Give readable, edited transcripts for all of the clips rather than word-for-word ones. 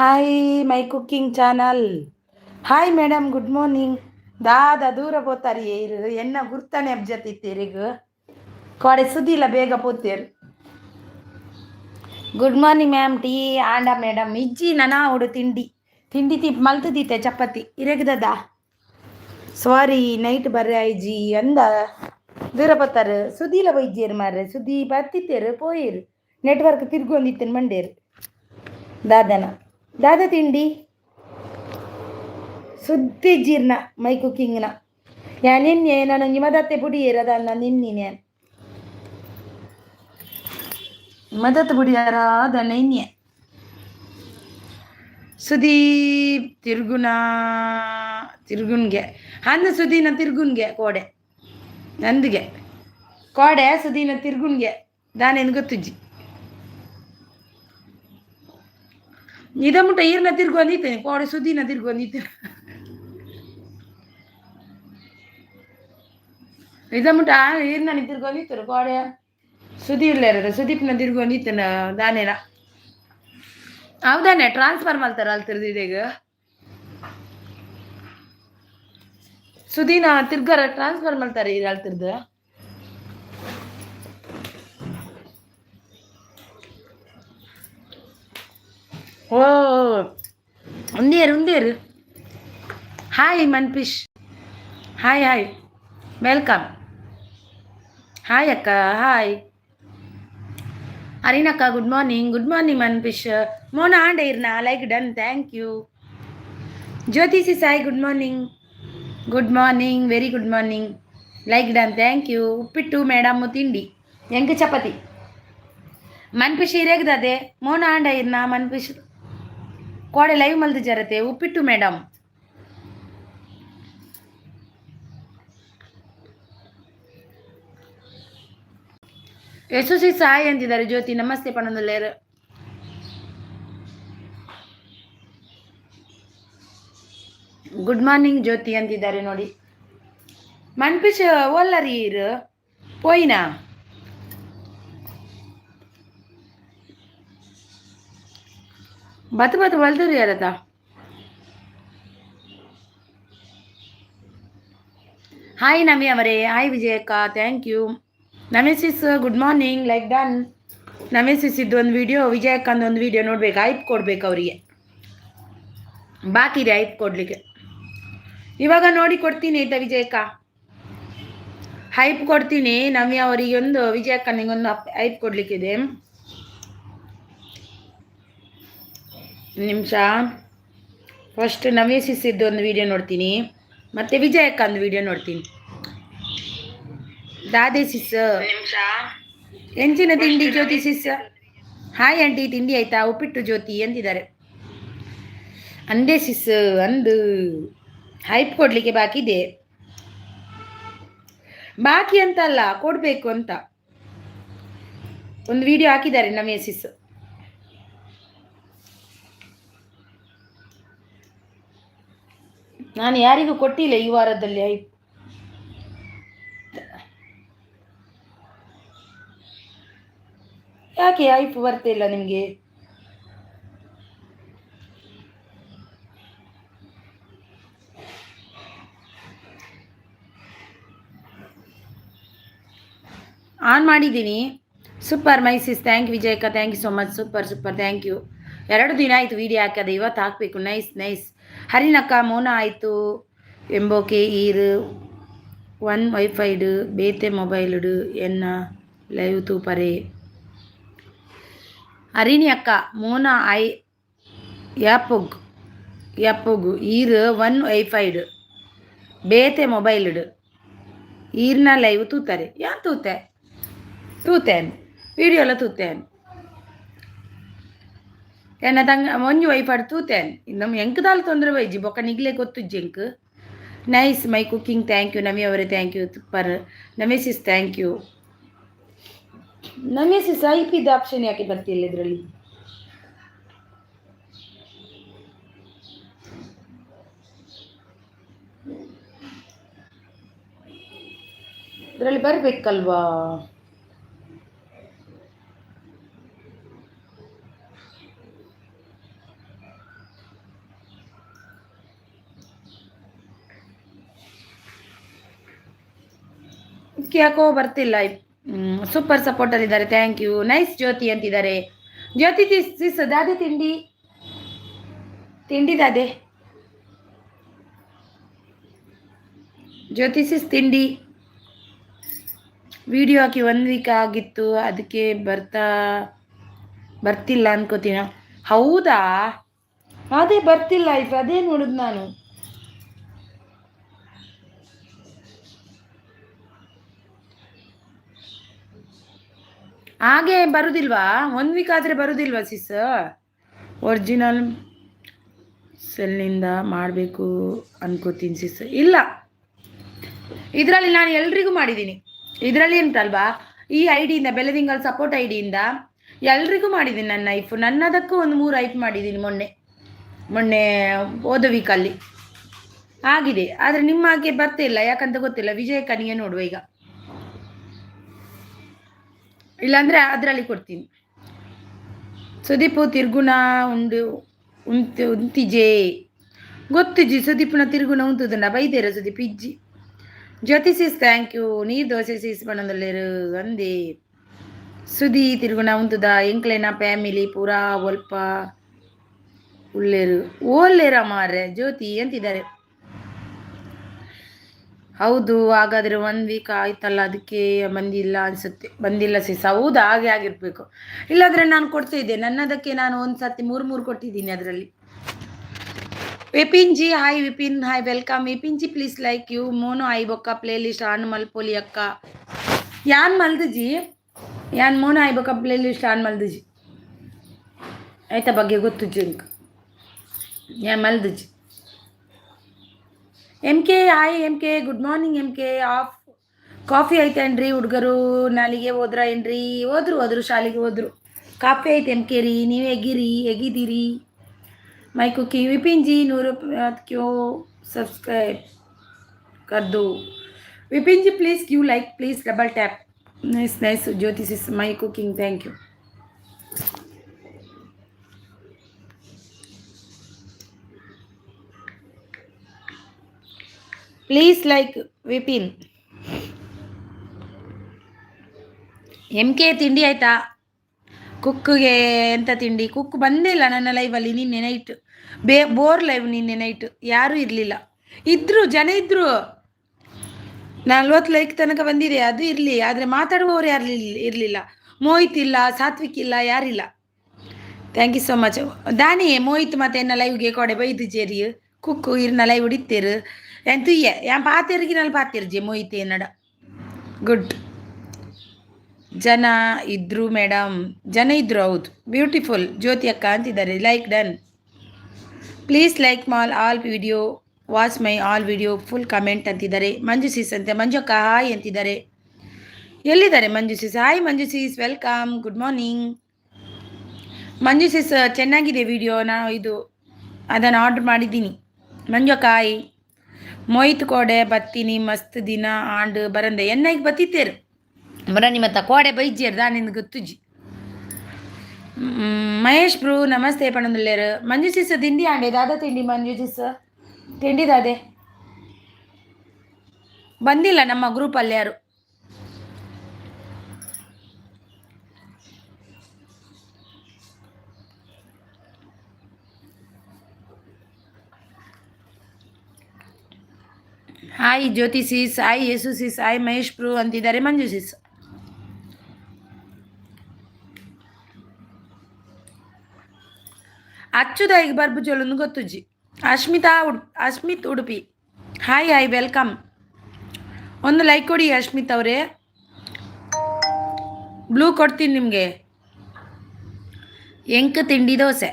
Hi my cooking channel. Hi madam, good morning. ದಾದ ದೂರ ಪೋತಾರೆ ಇರು ಎನ್ನ ಗುರ್ತನೆ ಅಬ್ಜತ್ತಿತ್ತೀರಿಗ್ ಕೋಡೆ ಸುದ್ದಿಲ್ಲ ಬೇಗ ಪೋತೇರು. ಗುಡ್ ಮಾರ್ನಿಂಗ್ ಮ್ಯಾಮ್, ಟೀ ಆಂಡ ಮೇಡಮ್? ಇಜ್ಜಿ, ನನ ಅವಡು ತಿಂಡಿ ತಿಂಡಿ ತಿ ಮಲ್ತದೀತೆ ಚಪಾತಿ ಇರೆಗ್ದದ. ಸಾರಿ, ನೈಟ್ ಬರ್ರೆ ಆಯ್ಜಿ ಅಂದ. ದೂರ ಪತ್ತಾರ ಸುದೀಲ ಬೈಜೇರು ಮಾರ್ರೆ. ಸುದ್ದಿ ಬತ್ತಿತ್ತೇರು ಪೋಯಿರು, ನೆಟ್ವರ್ಕ್ ತಿರ್ಗೊಂದಿತ್ತೇನು ಮಂಡೇರು. ದಾದನ ದಾದ ತಿಂಡಿ ಸುದ್ದಿ ಜೀರ್ಣ ಮೈ ಕುಕ್ಕಿಂಗ್ನ ಯಾ ನಿನ್ನೆ ನಾನು ಮದತ್ತೆ ಪುಡಿಯೇರ ಅದನ್ನ ನಿನ್ನೆ ಮದತ್ ಬುಡಿಯಾರ ಅದನ್ನ ಇನ್ನೆ. ಸುದೀಪ್ ತಿರ್ಗುನ ತಿರ್ಗುನ್ಗೆ ಅಂದ ಸುದೀನ ತಿರ್ಗುನ್ಗೆ ಕೋಡೆ ನಂದಿಗೆ ಕೋಡೆ ಸುದೀನ ತಿರ್ಗುನ್ಗೆ ದಾನೇನು ಗೊತ್ತುಜ್ಜಿ. ಇದ ಮುಟ್ಟ ಈರ್ನ ತಿರ್ಗೊಂದಿತ್ತೇನೆ, ಕೋಡೆ ಸುದೀನ ತಿರ್ಗೊಂದಿತ್ತೇನೆ. ಇದ ಮುಟ್ಟ ಈರ್ನ ತಿರ್ಗೊಂದಿತ್ತರು, ಕೋಡೆ ಸುದಿ ಇಲ್ಲ ಸುದೀಪ್ನ ತಿರ್ಗೊಂದಿತ್ತೇನ ದಾನೇನ. ಹೌದಾನೆ, ಟ್ರಾನ್ಸ್ಫರ್ ಮಾಡ್ತಾರ ಅಲ್ತಿರ್ದು ಇದೀಗ ಸುದೀನ ತಿರ್ಗಾರ ಟ್ರಾನ್ಸ್ಫರ್ ಮಾಡ್ತಾರೆ ಇದು ಅಲ್ತಿರ್ದು. ಓ ಉಂದೇರು ಉಂದೇರು. ಹಾಯ್ ಮನ್ಪಿಶ್, ಹಾಯ್ ಹಾಯ್, welcome. Hi ಅಕ್ಕ, ಹಾಯ್ ಅರೀನಕ್ಕ, ಗುಡ್ ಮಾರ್ನಿಂಗ್. ಗುಡ್ ಮಾರ್ನಿಂಗ್ ಮನ್ಪಿಶ್. ಮೋನ ಆಂಡ ಇರ್ನ like done, thank you. Jyothi sis, hi, good morning. Good morning, very good morning. Like done, thank you. Uppittu madam ತಿಂಡಿ ಎಂಕ್ ಚಪಾತಿ. ಮನ್ಪಿಶ್ ಇರೇಗದದೆ ಮೋನ ಆಂಡ ಇರ್ನ ಮನ್ಪಿಶ್ ಕೋಡೆ ಲೈವ್ ಮಲ್ದು ಜರತೆ. ಉಪ್ಪಿಟ್ಟು ಮೇಡಮ್. ಯಶಸ್ವಿ ಸಾಯಿ ಅಂತಿದ್ದಾರೆ ಜ್ಯೋತಿ. ನಮಸ್ತೆ ಪಣಂದುಲ್ಲೇರು. ಗುಡ್ ಮಾರ್ನಿಂಗ್ ಜ್ಯೋತಿ ಅಂತಿದ್ದಾರೆ ನೋಡಿ. ಮನ್ಪಿಶ್ ಓಲ್ಲರಿ ಇರು ಪೋಯಿನಾ? ಬತ್ ಬತ್ ಬಲ್ದುರಿ ಯಾರತ. ಹಾಯ್ ನಮಿ ಅವರೇ, ಹಾಯ್ ವಿಜಯಕ್ಕ, thank you. Nami sis, good morning, like done. Nami sis ಇದ್ದು ಒಂದು ವಿಡಿಯೋ, ವಿಜಯಕ್ಕ ಒಂದು ವಿಡಿಯೋ ನೋಡ್ಬೇಕು. ಐಪ್ ಕೊಡ್ಬೇಕು ಅವರಿಗೆ, ಬಾಕಿ ಇದೆ ಐಪ್ ಕೊಡಲಿಕ್ಕೆ. ಇವಾಗ ನೋಡಿ ಕೊಡ್ತೀನಿ ಆಯ್ತಾ ವಿಜಯಕ್ಕ? ಹೈಪ್ ಕೊಡ್ತೀನಿ ನವ್ಯ ಅವರಿಗೆ ಒಂದು, ವಿಜಯಕ್ಕನಿಗೊಂದು ಹೈಪ್ ಕೊಡ್ಲಿಕ್ಕಿದೆ. ನಿಮಿಷ, ಫಸ್ಟ್ ನವ್ಯ ಸಿಸ್ ಇದ್ದು ಒಂದು ವಿಡಿಯೋ ನೋಡ್ತೀನಿ, ಮತ್ತೆ ವಿಜಯಕ್ಕ ಒಂದು ವಿಡಿಯೋ ನೋಡ್ತೀನಿ. ದಾದೆ ಸಿಸ್ ಎಂಚಿನ ತಿಂಡಿ? ಜ್ಯೋತಿ ಸಿಸ್, ಹಾಯ್ ಆಂಟಿ, ತಿಂಡಿ ಆಯ್ತಾ? ಉಪ್ಪಿಟ್ಟು ಜ್ಯೋತಿ ಅಂತಿದ್ದಾರೆ. ಅಂದೇ ಸಿಸ್ ಅಂದು ಹೈಪ್ ಕೊಡ್ಲಿಕ್ಕೆ ಬಾಕಿ ಇದೆ. ಬಾಕಿ ಅಂತ ಅಲ್ಲ, ಕೊಡಬೇಕು ಅಂತ ಒಂದು ವಿಡಿಯೋ ಹಾಕಿದ್ದಾರೆ ನವ್ಯ ಸಿಸ್. ನಾನು ಯಾರಿಗೂ ಕೊಟ್ಟಿಲ್ಲ ಈ ವಾರದಲ್ಲಿ ಹೈಪ್. ಯಾಕೆ ಹೈಪ್ ಬರ್ತಿಲ್ಲ ನಿಮಗೆ? ಆನ್ ಮಾಡಿದ್ದೀನಿ. Super my sis, thank you ವಿಜಯಕ್ಕ, thank you so much. Super super, thank you. 2 ದಿನ ಆಯಿತು ವಿಡಿಯೋ ಹಾಕದೆ, ಇವತ್ತು ಹಾಕಬೇಕು. Nice nice ಹರಿನಕ್ಕ. ಮೋನ ಆಯಿತು ಎಂಬೋಕೆ ಈರು ಒನ್ ವೈಫೈಡ್ ಬೇತೆ ಮೊಬೈಲ್ಡ್ ಎನ್ನ ಲೈವ್ ತೂಪರೆ. ಹರಿಣಿ ಅಕ್ಕ, ಮೋನ I ಯಾಪೊಗ್ ಯಾಪೊಗು ಈರ್ ಒನ್ ವೈಫೈಡ್ ಬೇತೆ ಮೊಬೈಲ್ಡ್ ಈರ್ನ ಲೈವ್ ತೂತಾರೆ. ಯಾನ್ ತೂತೆ ತೂತೇನ್ ವಿಡಿಯೋ ಎಲ್ಲ ತೂತೇನ್. ಎನ್ನ ತಂಗ ಒಂಜಿ ವೈಫಾಡ್ ತೂತೇನ್. ನಮ್ಮ ಎಂಕ್ ದಾಲ ತೊಂದರೆ ಬೈಜಿ ಬೊಕ್ಕ ನಿಗ್ಲೆ ಗೊತ್ತುಜ್ಜಿ ಎಂಕ್. Nice my cooking, thank you ನವಿ ಅವರೇ, thank you. Super Navi sis, thank you. Navi sis, ಐಪಿದ option ಯಾಕೆ ಬರ್ತಿಲ್ಲ ಇದರಲ್ಲಿ? ಇದರಲ್ಲಿ ಬರಬೇಕಲ್ವಾ? Kukki ಯಾಕೋ ಬರ್ತಿಲ್ಲ. ಸೂಪರ್ ಸಪೋರ್ಟ್ ಅಂತಿದ್ದಾರೆ, thank you. Nice ಜ್ಯೋತಿ ಅಂತಿದ್ದಾರೆ. ಜ್ಯೋತಿ ಸಿಸ್ ದಾದೆ ತಿಂಡಿ ತಿಂಡಿ ದಾದೆ ಜ್ಯೋತಿ ಸಿಸ್ ತಿಂಡಿ. ವಿಡಿಯೋ ಹಾಕಿ 1 ವೀಕ್ ಆಗಿತ್ತು, ಅದಕ್ಕೆ ಬರ್ತಿಲ್ಲ ಅನ್ಕೋತೀನ. ಹೌದಾ? ಅದೇ ಬರ್ತಿಲ್ಲ ಆಯ್ತು, ಅದೇ ನೋಡುದು ನಾನು. ಹಾಗೆ ಬರುದಿಲ್ವಾ? 1 ವೀಕ್ ಆದರೆ ಬರುದಿಲ್ವಾ ಸಿಸ್? ಒರಿಜಿನಲ್ ಸೆಲ್ನಿಂದ ಮಾಡಬೇಕು ಅನ್ಕೋತೀನಿ ಸಿಸ್. ಇಲ್ಲ, ಇದರಲ್ಲಿ ನಾನು ಎಲ್ರಿಗೂ ಮಾಡಿದ್ದೀನಿ. ಇದರಲ್ಲಿ ಉಂಟಲ್ವಾ, ಈ I ಡಿಯಿಂದ, ಬೆಲದಿಂಗಲ್ ಸಪೋರ್ಟ್ I ಡಿಯಿಂದ ಎಲ್ರಿಗೂ ಮಾಡಿದ್ದೀನಿ ನನ್ನ ಐಫ್. ನನ್ನದಕ್ಕೂ ಒಂದು 3 ಐಫ್ ಮಾಡಿದ್ದೀನಿ ಮೊನ್ನೆ ಮೊನ್ನೆ ಹೋದ ವೀಕಲ್ಲಿ ಆಗಿದೆ. ಆದರೆ ನಿಮ್ಮ ಹಾಗೆ ಬರ್ತಿಲ್ಲ, ಯಾಕಂತ ಗೊತ್ತಿಲ್ಲ. ವಿಜಯ ಕನಿಗೆ ನೋಡುವ ಈಗ, ಇಲ್ಲಾಂದರೆ ಅದರಲ್ಲಿ ಕೊಡ್ತೀನಿ. ಸುದೀಪ್ ತಿರ್ಗುಣ ಉಂಡು ಉಂತು ಉಂತಿಜೆ ಗೊತ್ತಿಜ್ಜಿ. ಸುದೀಪ್ನ ತಿರುಗುಣ ಉಂತುದುಂಡ ಬೈದೇರ ಸುದೀಪ್ ಇಜ್ಜಿ. ಜ್ಯೋತಿ sis thank you. ನೀರು ದೋಸೆ ಸಿಸ್ ಬಣ್ಣದಲ್ಲೇರು ಅಂದೆ. ಸುದಿ ತಿರುಗುಣ ಉಂತುದ ಎಂಕ್ಲೆನ ಫ್ಯಾಮಿಲಿ ಪೂರಾ ಒಲ್ಪ ಉಲ್ಲೇರು ಓಲ್ಲೇರ ಮಾರ್ರೆ ಜ್ಯೋತಿ ಅಂತಿದ್ದಾರೆ. ಹೌದು, ಹಾಗಾದರೆ 1 ವೀಕ್ ಆಯ್ತಲ್ಲ, ಅದಕ್ಕೆ ಬಂದಿಲ್ಲ ಅನಿಸುತ್ತೆ. ಬಂದಿಲ್ಲ ಸಿಸ್. ಹೌದು, ಹಾಗೆ ಆಗಿರಬೇಕು. ಇಲ್ಲಾಂದರೆ ನಾನು ಕೊಡ್ತಿದ್ದೆ. ನನ್ನದಕ್ಕೆ ನಾನು ಒಂದು ಸರ್ತಿ 3 3 ಕೊಟ್ಟಿದ್ದೀನಿ ಅದರಲ್ಲಿ. Vipin ji hi. Vipin hi, welcome Vipin ji. Please like you. Mono I ಬೊಕ್ಕ play list on ಮಲ್ಪೊಲಿ ಅಕ್ಕ. ಯಾನ್ ಮಲ್ದುಜಿ, ಯಾನ್ ಮೋನು I ಬೊಕ್ಕ play list on ಮಲ್ದುಜಿ. ಆಯ್ತಾ ಬಗ್ಗೆ ಗೊತ್ತುಜ್ಜಿ ಇಂಕ್ ಯಾನ್ ಮಲ್ದುಜಿ. M K hi. M K good morning. M K of coffee ಆಯ್ತೇನ್ರಿ? ಹುಡುಗರು ನಾಲಿಗೆ ಹೋದ್ರ ಏನ್ರಿ? ಹೋದ್ರು ಹೋದ್ರು, ಶಾಲೆಗೆ ಹೋದ್ರು. ಕಾಫಿ ಆಯ್ತು ಎಮ್ ಕೆ ರೀ. ನೀವು ಹೇಗಿರಿ, ಹೇಗಿದ್ದೀರಿ? ಮೈ ಕುಕ್ಕಿ ವಿಪಿನ್ ಜಿ 100 ಕ್ಯೋ ಸಬ್ಸ್ಕ್ರೈಬ್ कर दो. Vipin ji please give like, please double tap. Nice nice Jyothi sis, my cooking thank you. Please like Vipin. M K ತಿಂಡಿ ಆಯ್ತಾ? ಕುಕ್ಕಿಗೆ ಎಂತ ತಿಂಡಿ? ಕುಕ್ ಬಂದಿಲ್ಲ ನನ್ನ ಲೈವಲ್ಲಿ ನಿನ್ನೆ night. Bore live ನಿನ್ನೆ ನೈಟ್, ಯಾರೂ ಇರಲಿಲ್ಲ. ಇದ್ರು ಜನ ಇದ್ರು, 40 ಲೈಕ್ ತನಕ ಬಂದಿದೆ, ಅದು ಇರಲಿ. ಆದರೆ ಮಾತಾಡುವವರು ಯಾರು ಇರಲಿಲ್ಲ. ಮೋಹಿತ್ ಇಲ್ಲ, ಸಾತ್ವಿಕ್ ಇಲ್ಲ, ಯಾರಿಲ್ಲ. Thank you so much ದಾನಿ. ಮೋಹಿತ್ ಮತ್ತೆ ಎನ್ನ ಲೈವ್ಗೆ ಕೊಡೆ ಬೈದು ಜೇರಿ ಕುಕ್ಕು ಇರ್ನ ಲೈವ್ ಹಿಡಿತೇರು ಎಂತ ಯಾನ್ ಪಾತೇರಿಗೆ ನಲ್ಲಿ ಪಾತೇರ್ಜೆ ಮೋಹಿತ್ ಏನಡ. ಗುಡ್ ಜನ ಇದ್ರು ಮೇಡಮ್, ಜನ ಇದ್ರು ಹೌದು. ಬ್ಯೂಟಿಫುಲ್ ಜ್ಯೋತಿ ಅಕ್ಕ ಅಂತಿದ್ದಾರೆ. Like done. Please like mall all video, watch my all video, full comment ಅಂತಿದ್ದಾರೆ. ಮಂಜು ಸೀಸ್ ಅಂತೆ. ಮಂಜು ಅಕ್ಕ ಹಾಯ್ ಅಂತಿದ್ದಾರೆ. ಎಲ್ಲಿದ್ದಾರೆ Manju sis? Hi Manju sis, welcome, good morning Manju sis. ಚೆನ್ನಾಗಿದೆ ವಿಡಿಯೋ, ನಾನು ಇದು ಅದನ್ನು ಆರ್ಡ್ರ್ ಮಾಡಿದ್ದೀನಿ. ಮಂಜು ಅಕ್ಕ ಹಾಯ್. ಮೊಯ್ತು ಕೋಡೆ ಬತ್ತೀನಿ ಮಸ್ತ್ ದಿನ ಆಂಡ್ ಬರಂದೆ ಎನ್ನೈಗೆ ಬತ್ತಿತ್ತೇರು ಬರ ನಿಮ್ಮ ಕೋಡೆ ಬೈಜ್ಜೇರು ದಾನಿಂದ ಗೊತ್ತುಜ್ಜಿ. ಮಹೇಶ್ ಬ್ರೂ ನಮಸ್ತೆ ಪಣಂದುಲ್ಲೇರು. ಮಂಜು ಸಿಸ್ ತಿಂಡಿ ಆಂಡೆ ದಾದಾ ತಿಂಡಿ? ಮಂಜು ಸಿಸ್ ತಿಂಡಿ ದಾದೆ? ಬಂದಿಲ್ಲ ನಮ್ಮ ಗ್ರೂಪಲ್ಲಿ ಯಾರು. Hi Jyothi sis, hi Yesu sis, hi Mahesh bro ಅಂತಿದ್ದಾರೆ ಮಂಜು ಸಿಸ್. ಅಚ್ಚುದಾಯಿಗೆ ಬರ್ಬುಜೋಲೊಂದು ಗೊತ್ತುಜ್ಜಿ. Ashmita Ashmit Udupi hi hi welcome. ಒಂದು ಲೈಕ್ ಕೊಡಿ ಅಶ್ಮಿತ್ ಅವರೇ, ಬ್ಲೂ ಕೊಡ್ತೀನಿ ನಿಮಗೆ. ಎಂಕ್ ತಿಂಡಿ ದೋಸೆ,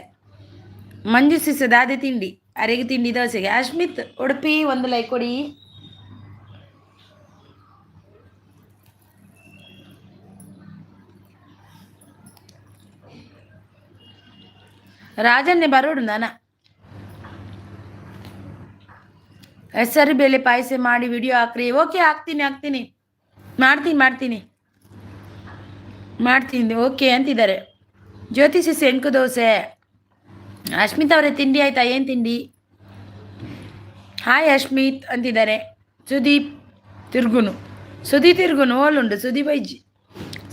ಮಂಜು ಸಿಸ್ ದಾದೆ ತಿಂಡಿ, ಅರೆಗೆ ತಿಂಡಿ ದೋಸೆಗೆ. ಅಶ್ಮಿತ್ ಉಡುಪಿ ಒಂದು ಲೈಕ್ ಕೊಡಿ. ರಾಜನ್ನೇ ಬರೋಡು ನಾನ. ಹೆಸರು ಬೇಳೆ ಪಾಯಸ ಮಾಡಿ ವಿಡಿಯೋ ಹಾಕ್ರಿ. ಓಕೆ, ಹಾಕ್ತೀನಿ ಹಾಕ್ತೀನಿ, ಮಾಡ್ತೀನಿ ಮಾಡ್ತೀನಿ ಮಾಡ್ತೀನಿ ಓಕೆ ಅಂತಿದ್ದಾರೆ. ಜ್ಯೋತಿ ಸಿಸ್ ಎಂಕು ದೋಸೆ. ಅಶ್ಮಿತ್ ಅವರೇ ತಿಂಡಿ ಆಯ್ತಾ? ಏನು ತಿಂಡಿ? ಹಾಯ್ ಅಶ್ಮಿತ್ ಅಂತಿದ್ದಾರೆ. ಸುದೀಪ್ ತಿರ್ಗುನು, ಸುದಿ ತಿರ್ಗುನು ಓಲುಂಡು ಸುದಿ ಬೈಜಿ.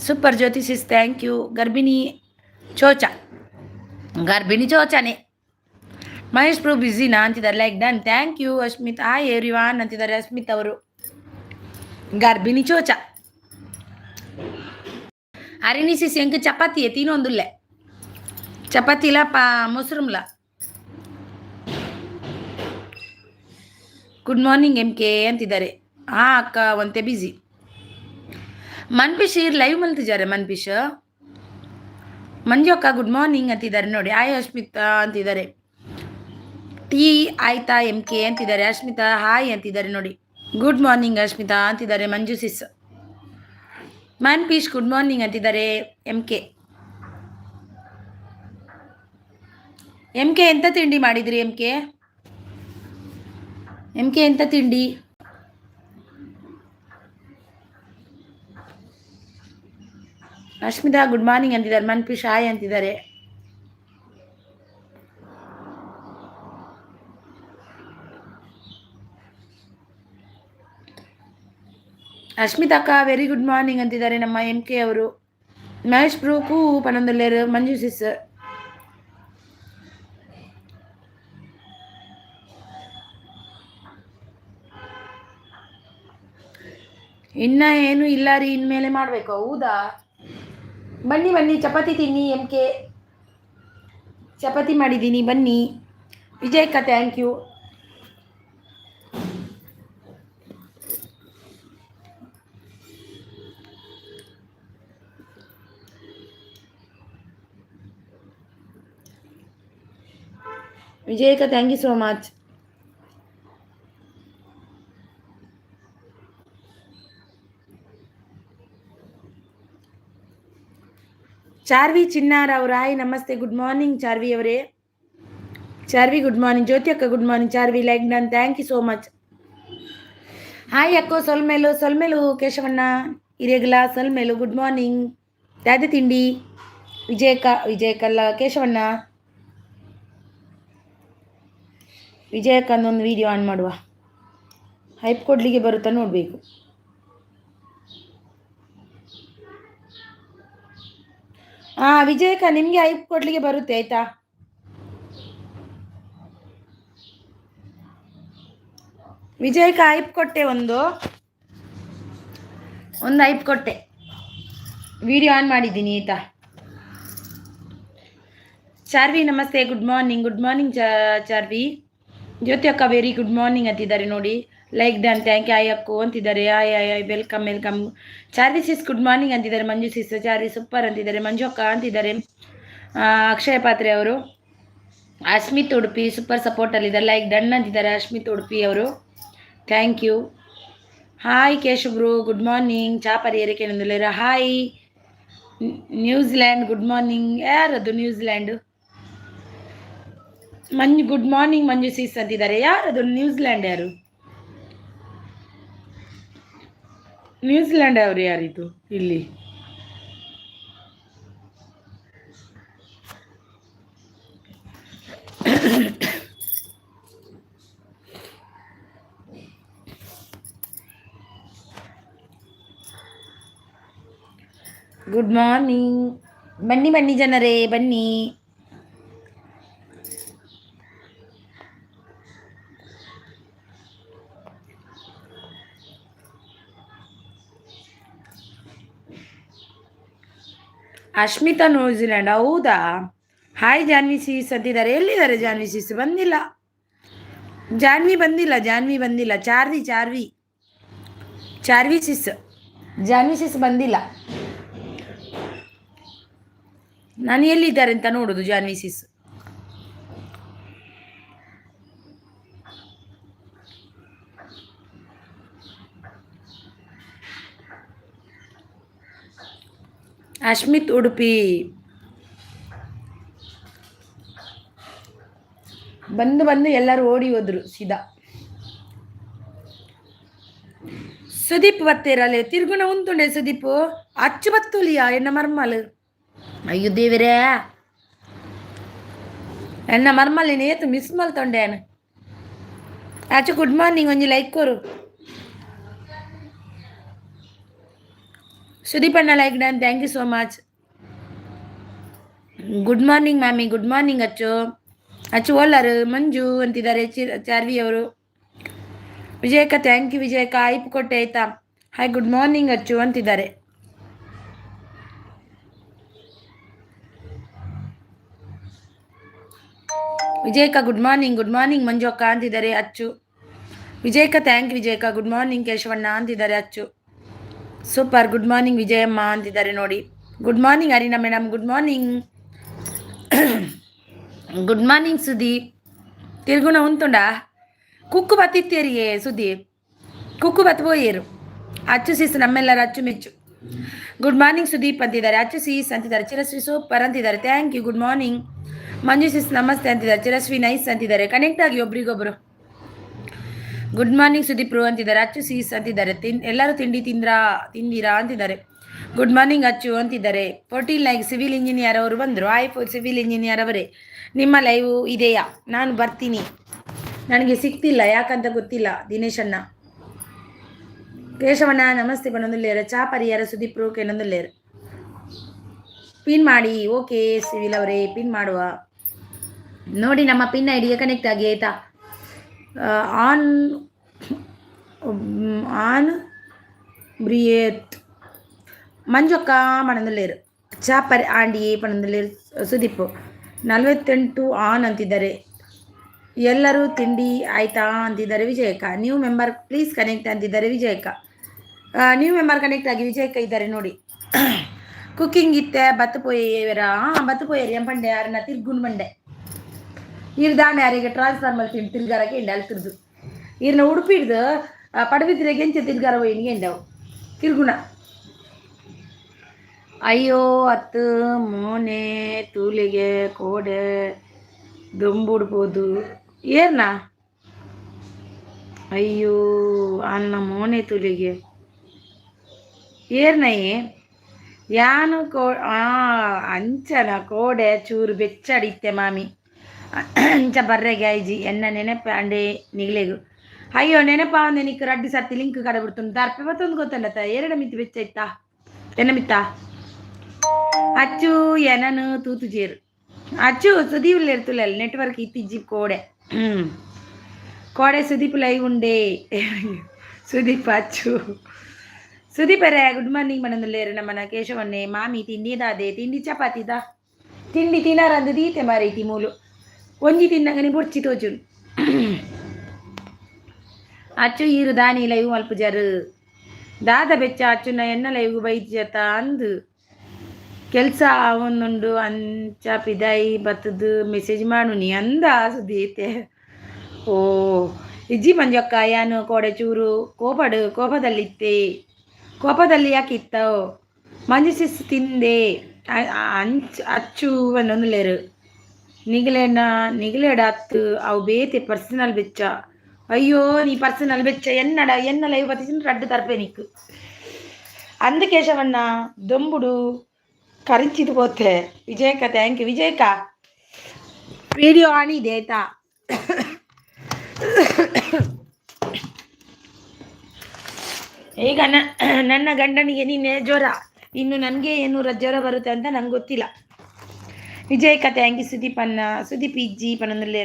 Super Jyothi sis, thank you. ಗರ್ಭಿಣಿ ಚೋಚ, ಗರ್ಭಿಣಿ ಚೋಚನೆ. ಮಹೇಶ್ ಬ್ರೋ ಬ್ಯುಸಿನಾ ಅಂತಿದ್ದಾರೆ. Like done, thank you Ashmit. Hi everyone ಅಂತಿದ್ದಾರೆ ಅಶ್ಮಿತ್ ಅವರು. ಗರ್ಭಿಣಿ ಚೋಚ. ಹರಿಣಿ ಸಿಸ್, ಎಂಕ್ ಚಪಾತಿ ತಿನ್ನೊಂದುಲ್ಲೆ. ಚಪಾತಿಲ ಪಾ ಮೊಸರುಮ್ಲ. ಗುಡ್ ಮಾರ್ನಿಂಗ್ ಎಂ ಕೆ ಅಂತಿದ್ದಾರೆ. ಹಾಂ ಅಕ್ಕ, ಒಂತೆ ಬಿಸಿ. ಮನ್ಪಿಶ್ ಇರ್ ಲೈವ್ ಮಲ್ತಿದ್ದಾರೆ ಮನ್ಪಿಶ್. ಮಂಜು ಅಕ್ಕ ಗುಡ್ ಮಾರ್ನಿಂಗ್ ಅಂತಿದ್ದಾರೆ ನೋಡಿ. ಆಯ್ ಅಶ್ಮಿತಾ ಅಂತಿದ್ದಾರೆ. ಟೀ ಆಯ್ತಾ ಎಂ ಕೆ ಅಂತಿದ್ದಾರೆ. ಅಶ್ಮಿತಾ ಹಾಯ್ ಅಂತಿದ್ದಾರೆ ನೋಡಿ. ಗುಡ್ ಮಾರ್ನಿಂಗ್ ಅಶ್ಮಿತಾ ಅಂತಿದ್ದಾರೆ ಮಂಜು ಸಿಸ್. ಮನ್ಪೀಶ್ ಗುಡ್ ಮಾರ್ನಿಂಗ್ ಅಂತಿದ್ದಾರೆ. ಎಂ ಕೆ, ಎಂ ಕೆ ಎಂತ ತಿಂಡಿ ಮಾಡಿದ್ರಿ? ಎಂ ಕೆ, ಎಂ ಕೆ ಎಂತ ತಿಂಡಿ? ಅಶ್ಮಿತಾ ಗುಡ್ ಮಾರ್ನಿಂಗ್ ಅಂತಿದ್ದಾರೆ. ಮನ್ಪೀಶ್ ಹಾಯ್ ಅಂತಿದ್ದಾರೆ. ಅಶ್ಮಿತಾ ಅಕ್ಕ ವೆರಿ ಗುಡ್ ಮಾರ್ನಿಂಗ್ ಅಂತಿದ್ದಾರೆ ನಮ್ಮ ಎಂ ಕೆ ಅವರು. ಮಹೇಶ್ ಬ್ರೂಕು ಪನೊಂದುಲ್ಲೇರು ಮಂಜು ಸಿಸ್. ಇನ್ನ ಏನು ಇಲ್ಲ ರೀ, ಇನ್ಮೇಲೆ ಮಾಡಬೇಕು. ಹೌದಾ? ಬನ್ನಿ ಬನ್ನಿ, ಚಪಾತಿ ತಿನ್ನಿ. ಎಂ ಕೆ ಚಪಾತಿ ಮಾಡಿದ್ದೀನಿ, ಬನ್ನಿ. ವಿಜಯಕ್ಕ thank you. ವಿಜಯಕ್ಕ thank you so much. Charvi Chinnar ಅವ್ರ hi, namaste, good morning Charvi ಅವರೇ. Charvi good morning. ಜ್ಯೋತಿ ಅಕ್ಕ good morning. Charvi like done, thank you so much. Hi ಅಕ್ಕೋ, ಸೊಲ್ಮೇಲು ಸೊಲ್ಮೇಲು ಕೇಶವಣ್ಣ ಹಿರಿಯಗಲ ಸೊಲ್ಮೇಲು. Good morning. ದಾದೆ ತಿಂಡಿ ವಿಜಯಕ್ಕ? ವಿಜಯಕ್ಕಲ್ಲ, ಕೇಶವಣ್ಣ. ವಿಜಯಕ್ಕ ಒಂದು ವಿಡಿಯೋ ಆನ್ ಮಾಡುವ. ಹೈಪ್ ಕೊಡಲಿಕ್ಕೆ ಬರುತ್ತಾ ನೋಡಬೇಕು. ಹಾಂ ವಿಜಯಕ್ಕ, ನಿಮಗೆ ಹೈಪ್ ಕೊಡಲಿಕ್ಕೆ ಬರುತ್ತೆ ಆಯ್ತಾ? ವಿಜಯಕ್ಕ ಹೈಪ್ ಕೊಟ್ಟೆ, ಒಂದು ಒಂದು ಹೈಪ್ ಕೊಟ್ಟೆ. ವಿಡಿಯೋ ಆನ್ ಮಾಡಿದ್ದೀನಿ ಆಯ್ತಾ? Charvi namaste, good morning. Good morning Charvi. ಜ್ಯೋತಿ ಅಕ್ಕ ವೆರಿ ಗುಡ್ ಮಾರ್ನಿಂಗ್ ಅಂತಿದ್ದಾರೆ ನೋಡಿ. Like done, thank you. ಆಯ್ ಅಕ್ಕು ಅಂತಿದ್ದಾರೆ. ಆಯ್ ಆಯ್ ಆಯ್, welcome welcome. Charvi sis good morning ಅಂತಿದ್ದಾರೆ. ಮಂಜು ಸಿಸ್, ಚಾರ್ವಿ ಸೂಪರ್ ಅಂತಿದ್ದಾರೆ. ಮಂಜು ಅಕ್ಕ ಅಂತಿದ್ದಾರೆ. ಅಕ್ಷಯ ಪಾತ್ರೆ ಅವರು. ಅಸ್ಮಿತ್ ಉಡುಪಿ ಸೂಪರ್ ಸಪೋರ್ಟಲ್ಲಿದ್ದಾರೆ. ಲೈಕ್ ಡನ್ ಅಂತಿದ್ದಾರೆ ಅಶ್ಮಿತ್ ಉಡುಪಿ ಅವರು. Thank you. Hi Keshav bro, good morning. ಚಾ ಪರಿಯರಕ್ಕೆ ನಂದುಲೇರ. Hi New Zealand, good morning. ಯಾರದು New Zealand? Manju good morning Manju sis ಅಂತಿದ್ದಾರೆ. ಯಾರದು ನ್ಯೂಜಿಲ್ಯಾಂಡ್? ಯಾರು ನ್ಯೂಜಿಲ್ಯಾಂಡ್ ಅವರು? ಯಾರಿದು ಇಲ್ಲಿ? Good morning. ಬನ್ನಿ ಬನ್ನಿ ಜನರೇ, ಬನ್ನಿ. ಅಶ್ಮಿತಾ ನ್ಯೂಜಿಲ್ಯಾಂಡ್, ಹೌದಾ? ಹಾಯ್ ಜಾನ್ವಿ ಸೀಸ್ ಅಂತಿದ್ದಾರೆ. ಎಲ್ಲಿದ್ದಾರೆ ಜಾನ್ವಿ ಸೀಸ್? ಬಂದಿಲ್ಲ ಜಾನ್ವಿ, ಬಂದಿಲ್ಲ ಜಾನ್ವಿ, ಬಂದಿಲ್ಲ. ಚಾರ್ವಿ ಚಾರ್ವಿ ಚಾರ್ವಿ ಸಿಸ್, ಜಾನ್ವಿ ಸಿಸ್ ಬಂದಿಲ್ಲ. ನಾನು ಎಲ್ಲಿದ್ದಾರೆ ಅಂತ ನೋಡುದು ಜಾನ್ವಿ ಸಿಸ್. ಅಶ್ಮಿತ್ ಉಡುಪಿ ಬಂದು ಬಂದು ಎಲ್ಲರೂ ಓಡಿ ಹೋದ್ರು ಸೀದಾ. ಸುದೀಪ್ ಬತ್ತೇರಲೆ ತಿರುಗುಣ ಉಂತುಂಡೆ ಸುದೀಪ್ ಅಚ್ಚು ಬತ್ತುಲಿಯಾ ಎನ್ನ ಮರ್ಮಲ್. ಅಯ್ಯೋ ದೇವರೇ, ಎನ್ನ ಮರ್ಮಲ್ ಏತು ಮಿಸ್ ಮಲ್ತೊಂಡೇನು. ಆಚೆ ಗುಡ್ ಮಾರ್ನಿಂಗ್, ಒಂಜಿ ಲೈಕ್ ಕೊರು. ಸುದೀಪ್ ಅಣ್ಣ like done, thank you so much. Good morning mami, good morning Achu. Achu ಓಲಾರು ಮಂಜು ಅಂತಿದ್ದಾರೆ ಚಾರ್ವಿ ಅವರು. ವಿಜಯಕ್ಕ thank you ವಿಜಯಕ್ಕ, ಐಪ್ ಕೊಟ್ಟೆ ಆಯ್ತಾ. ಹಾಯ್ ಗುಡ್ ಮಾರ್ನಿಂಗ್ ಅಚ್ಚು ಅಂತಿದ್ದಾರೆ. ವಿಜಯಕ್ಕ ಗುಡ್ ಮಾರ್ನಿಂಗ್, ಗುಡ್ ಮಾರ್ನಿಂಗ್ ಮಂಜು ಅಕ್ಕ ಅಂತಿದ್ದಾರೆ ಅಚ್ಚು. ವಿಜಯಕ್ಕ thank you ವಿಜಯಕ್ಕ, ಗುಡ್ ಮಾರ್ನಿಂಗ್ ಕೇಶವಣ್ಣ ಅಂತಿದ್ದಾರೆ ಅಚ್ಚು. ಸೂಪರ್ ಗುಡ್ ಮಾರ್ನಿಂಗ್ ವಿಜಯಮ್ಮ ಅಂತಿದ್ದಾರೆ ನೋಡಿ. Good morning Arina madam, good morning. Good morning Sudeep. ತಿರುಗುಣ ಉಂತುಂಡ ಕುಕ್ಕು ಬತ್ತಿತ್ತೇರಿಗೆ ಸುದೀಪ್, ಕುಕ್ಕು ಬತ್ ಪೋಯೇರು. ಅಚ್ಚು ಸೀಸ್ ನಮ್ಮೆಲ್ಲರ ಅಚ್ಚುಮೆಚ್ಚು. ಗುಡ್ ಮಾರ್ನಿಂಗ್ ಸುದೀಪ್ ಅಂತಿದ್ದಾರೆ, ಅಚ್ಚು ಸೀಸ್ ಅಂತಿದ್ದಾರೆ, ಚಿರಶ್ರೀ ಸೂಪರ್ ಅಂತಿದ್ದಾರೆ, thank you. Good morning Manju sis namaste ಅಂತಿದ್ದಾರೆ, ಚಿರಶ್ರೀ ನೈಸ್ ಅಂತಿದ್ದಾರೆ. ಕನೆಕ್ಟ್ ಆಗಿ ಒಬ್ರಿಗೊಬ್ರು. ಗುಡ್ ಮಾರ್ನಿಂಗ್ ಸುದೀಪ್ ರು ಅಂತಿದ್ದಾರೆ, ಅಚ್ಚು ಸೀಸ್ ಅಂತಿದ್ದಾರೆ. ಎಲ್ಲರೂ ತಿಂಡಿ ತಿಂದ್ರಾ ತಿಂದಿರಾ ಅಂತಿದ್ದಾರೆ. ಗುಡ್ ಮಾರ್ನಿಂಗ್ ಅಚ್ಚು ಅಂತಿದ್ದಾರೆ. 14 ಲೈಕ್ ಸಿವಿಲ್ ಇಂಜಿನಿಯರ್ ಅವರು ಬಂದರು. ಹಾಯ್ ಸಿವಿಲ್ ಇಂಜಿನಿಯರ್ ಅವರೇ, ನಿಮ್ಮ ಲೈವ್ ಇದೆಯಾ? ನಾನು ಬರ್ತೀನಿ, ನನಗೆ ಸಿಗ್ತಿಲ್ಲ ಯಾಕಂತ ಗೊತ್ತಿಲ್ಲ. ದಿನೇಶಣ್ಣ ಕೇಶವಣ್ಣ ನಮಸ್ತೆ ಪನ್ನೊಂದುಲ್ಲೇರು. ಚಾ ಪರಿಹಾರ ಸುದೀಪ್ ರು ಕೆನೊಂದುಲ್ಲೇರು. ಪಿನ್ ಮಾಡಿ. ಓಕೆ ಸಿವಿಲ್ ಅವರೇ, ಪಿನ್ ಮಾಡುವ. ನೋಡಿ ನಮ್ಮ ಪಿನ್ ಐಡಿಗೆ ಕನೆಕ್ಟ್ ಆಗಿ ಆಯಿತಾ. ಆನ್ ಆನ್ ಬ್ರಿಯೇತ್ ಮಂಜಕ್ಕ ಪಣಂದುಲ್ಲೇರು. ಚಾ ಪರಿ ಆಂಡಿ ಪಣಂದುಲ್ಲೇರು. ಸುದೀಪ್ 48 ಆನ್ ಅಂತಿದ್ದಾರೆ. ಎಲ್ಲರೂ ತಿಂಡಿ ಆಯ್ತಾ ಅಂತಿದ್ದಾರೆ ವಿಜಯಕ್ಕ. ನ್ಯೂ ಮೆಂಬರ್ ಪ್ಲೀಸ್ ಕನೆಕ್ಟ್ ಅಂತಿದ್ದಾರೆ ವಿಜಯಕ್ಕ. ನ್ಯೂ ಮೆಂಬರ್ ಕನೆಕ್ಟ್ ಆಗಿ ವಿಜಯಕ್ಕ ಇದ್ದಾರೆ ನೋಡಿ. ಕುಕ್ಕಿಂಗ್ ಇತ್ತೆ ಬತ್ತು ಪೋಯೇರ ಬತ್ತು ಪೋಯೇರಿ ಎಂಪಂಡೆ ಯಾರನ್ನ ತಿರ್ಗುನ್ ಬಂಡೆ ಇರ್ ದಾನೆ ಯಾರಿಗೆ ಟ್ರಾನ್ಸ್ಫರ್ ಮಲ್ತಿಂಡು ತಿರ್ಗಾರಕ್ಕೆ ಇಂಡೆ ಅಲ್ಲಿ ತಿರ್ದು ಇರ್ನ ಉಡುಪಿ ಹಿಡ್ದು ಪಡಬಿದ್ರೆ ಗೆಂಚೆ ತಿರ್ಗಾರ ಹೋಯಿನಿಗೆ ಎಂಡವು ತಿರ್ಗುಣ. ಅಯ್ಯೋ ಅತ್ತು ಮೋನೆ ತೂಲಿಗೆ ಕೋಡೆ ದೊಂಬುಡ್ಬೋದು ಏರ್ನ. ಅಯ್ಯೋ ಅನ್ನ ಮೋನೆ ತುಲಿಗೆ ಏರ್ನಯೇ ಯಾನು ಕೋ ಅಂಚನ ಕೋಡೆ ಚೂರು ಬೆಚ್ಚಡಿತ್ತೆ ಮಾಮಿ ಅಂಚ ಬರ್ರೆಗೆ ಐಜಿ ಎನ್ನ ನೆನಪೆ ಅಂಡೆ ನಿಗ್ಲೆಗು. ಅಯ್ಯೋ ನೆನಪ ನಿಕ್ ರಡ್ಡಿ ಸರ್ತಿ ಲಿಂಕ್ ಕಡೆ ಬಿಡ್ತು ದರ್ಪೆ ಮತ್ತೊಂದು ಗೊತ್ತಲ್ಲ ಎರಡು ಮಿತಿ ಬೆಚ್ಚ ಇತ್ತಾ ಎನ್ನ ಮಿತ್ತ ಅಚ್ಚು ಎನನು ತೂತು ಜೇರು ಅಚ್ಚು ಸುದೀಪ್ ಇರ್ತುಲ್ಲ ನೆಟ್ವರ್ಕ್ ಇತ್ತಿಜ್ಜಿ ಕೋಡೆ ಕೋಡೆ ಸುದೀಪ್ ಲೈವ್ ಉಂಡೆ ಸುದೀಪ್ ಅಚ್ಚು. ಸುದೀಪ್ ಅರೇ ಗುಡ್ ಮಾರ್ನಿಂಗ್ ಮನಂದುಲ್ಲೇರು ನಮ್ಮನ ಕೇಶವನ್ನೇ. ಮಾಮಿ ತಿಂಡಿದಾದೆ ತಿಂಡಿ ಚಪಾತಿದ ತಿಂಡಿ ತಿನ್ನಾರಂದು ದೀತೆ ಮಾರೈತಿ ಮೂಲು ಒಂಜಿ ತಿನ್ನಗನಿ ಬೊಡ್ಚಿ ತೋಜುನು. ಅಚ್ಚು ಈರು ದಾನಿ ಲೈವ್ ಮಲ್ಪುಜರು ದಾದ ಬೆಚ್ಚ ಅಚ್ಚುನ ಎನ್ನ ಲೈವ್ ಬೈದ್ಜತ ಅಂದು ಕೆಲಸ ಅವನುಂಡು ಅಂಚ ಪಿದಾಯಿ ಬತ್ತದು ಮೆಸೇಜ್ ಮಾಡುನಿ ಅಂದ ಸುದೀತೆ. ಓ ಇಜ್ಜಿ ಮಂಜಕ್ಕ ಯಾನು ಕೋಡೆ ಚೂರು ಕೋಪಡು ಕೋಪದಲ್ಲಿತ್ತೆ ಕೋಪದಲ್ಲಿ ಯಾಕೆ ಇತ್ತವು ಮಂಜು ಸಿಸ್ ತಿಂದೆ ಅಂಚ್ ಅಚ್ಚು ಒಂದೊಂದುಲೇರು ನಿಗಲೇನ ನಿಗಲೇಡ ಅತ್ತು ಅವು ಬೇತೆ ಪರ್ಸನಲ್ ಬೆಚ್ಚ. ಅಯ್ಯೋ ನೀ ಪರ್ಸನಲ್ ಬೆಚ್ಚ ಎನ್ನಡ ಎನ್ನ ಲೈವ್ ಬತ್ತಿನ ರಡ್ಡು ತರ್ಪೆ ನಿಕ್ಕು ಅಂದ ಕೇಶವಣ್ಣ ದೊಂಬುಡು ಕರಿಂಚಿದು ಪೋತೆ. ವಿಜಯಕ್ಕ thank you ವಿಜಯಕ್ಕ. ವಿಡಿಯೋ ಆನ್ ಇದೆ ಆಯ್ತಾ. ಈಗ ನನ್ನ ಗಂಡನಿಗೆ ನಿನ್ನೆ ಜ್ವರ, ಇನ್ನು ನನಗೆ ಏನು ಜ್ವರ ಬರುತ್ತೆ ಅಂತ ನಂಗೆ ಗೊತ್ತಿಲ್ಲ. ವಿಜಯಕ್ಕ thank you. Sudeep ಅಣ್ಣ ಸುದೀಪ್ ಇಜ್ಜಿ ಪನಂದಲ್ಲೇ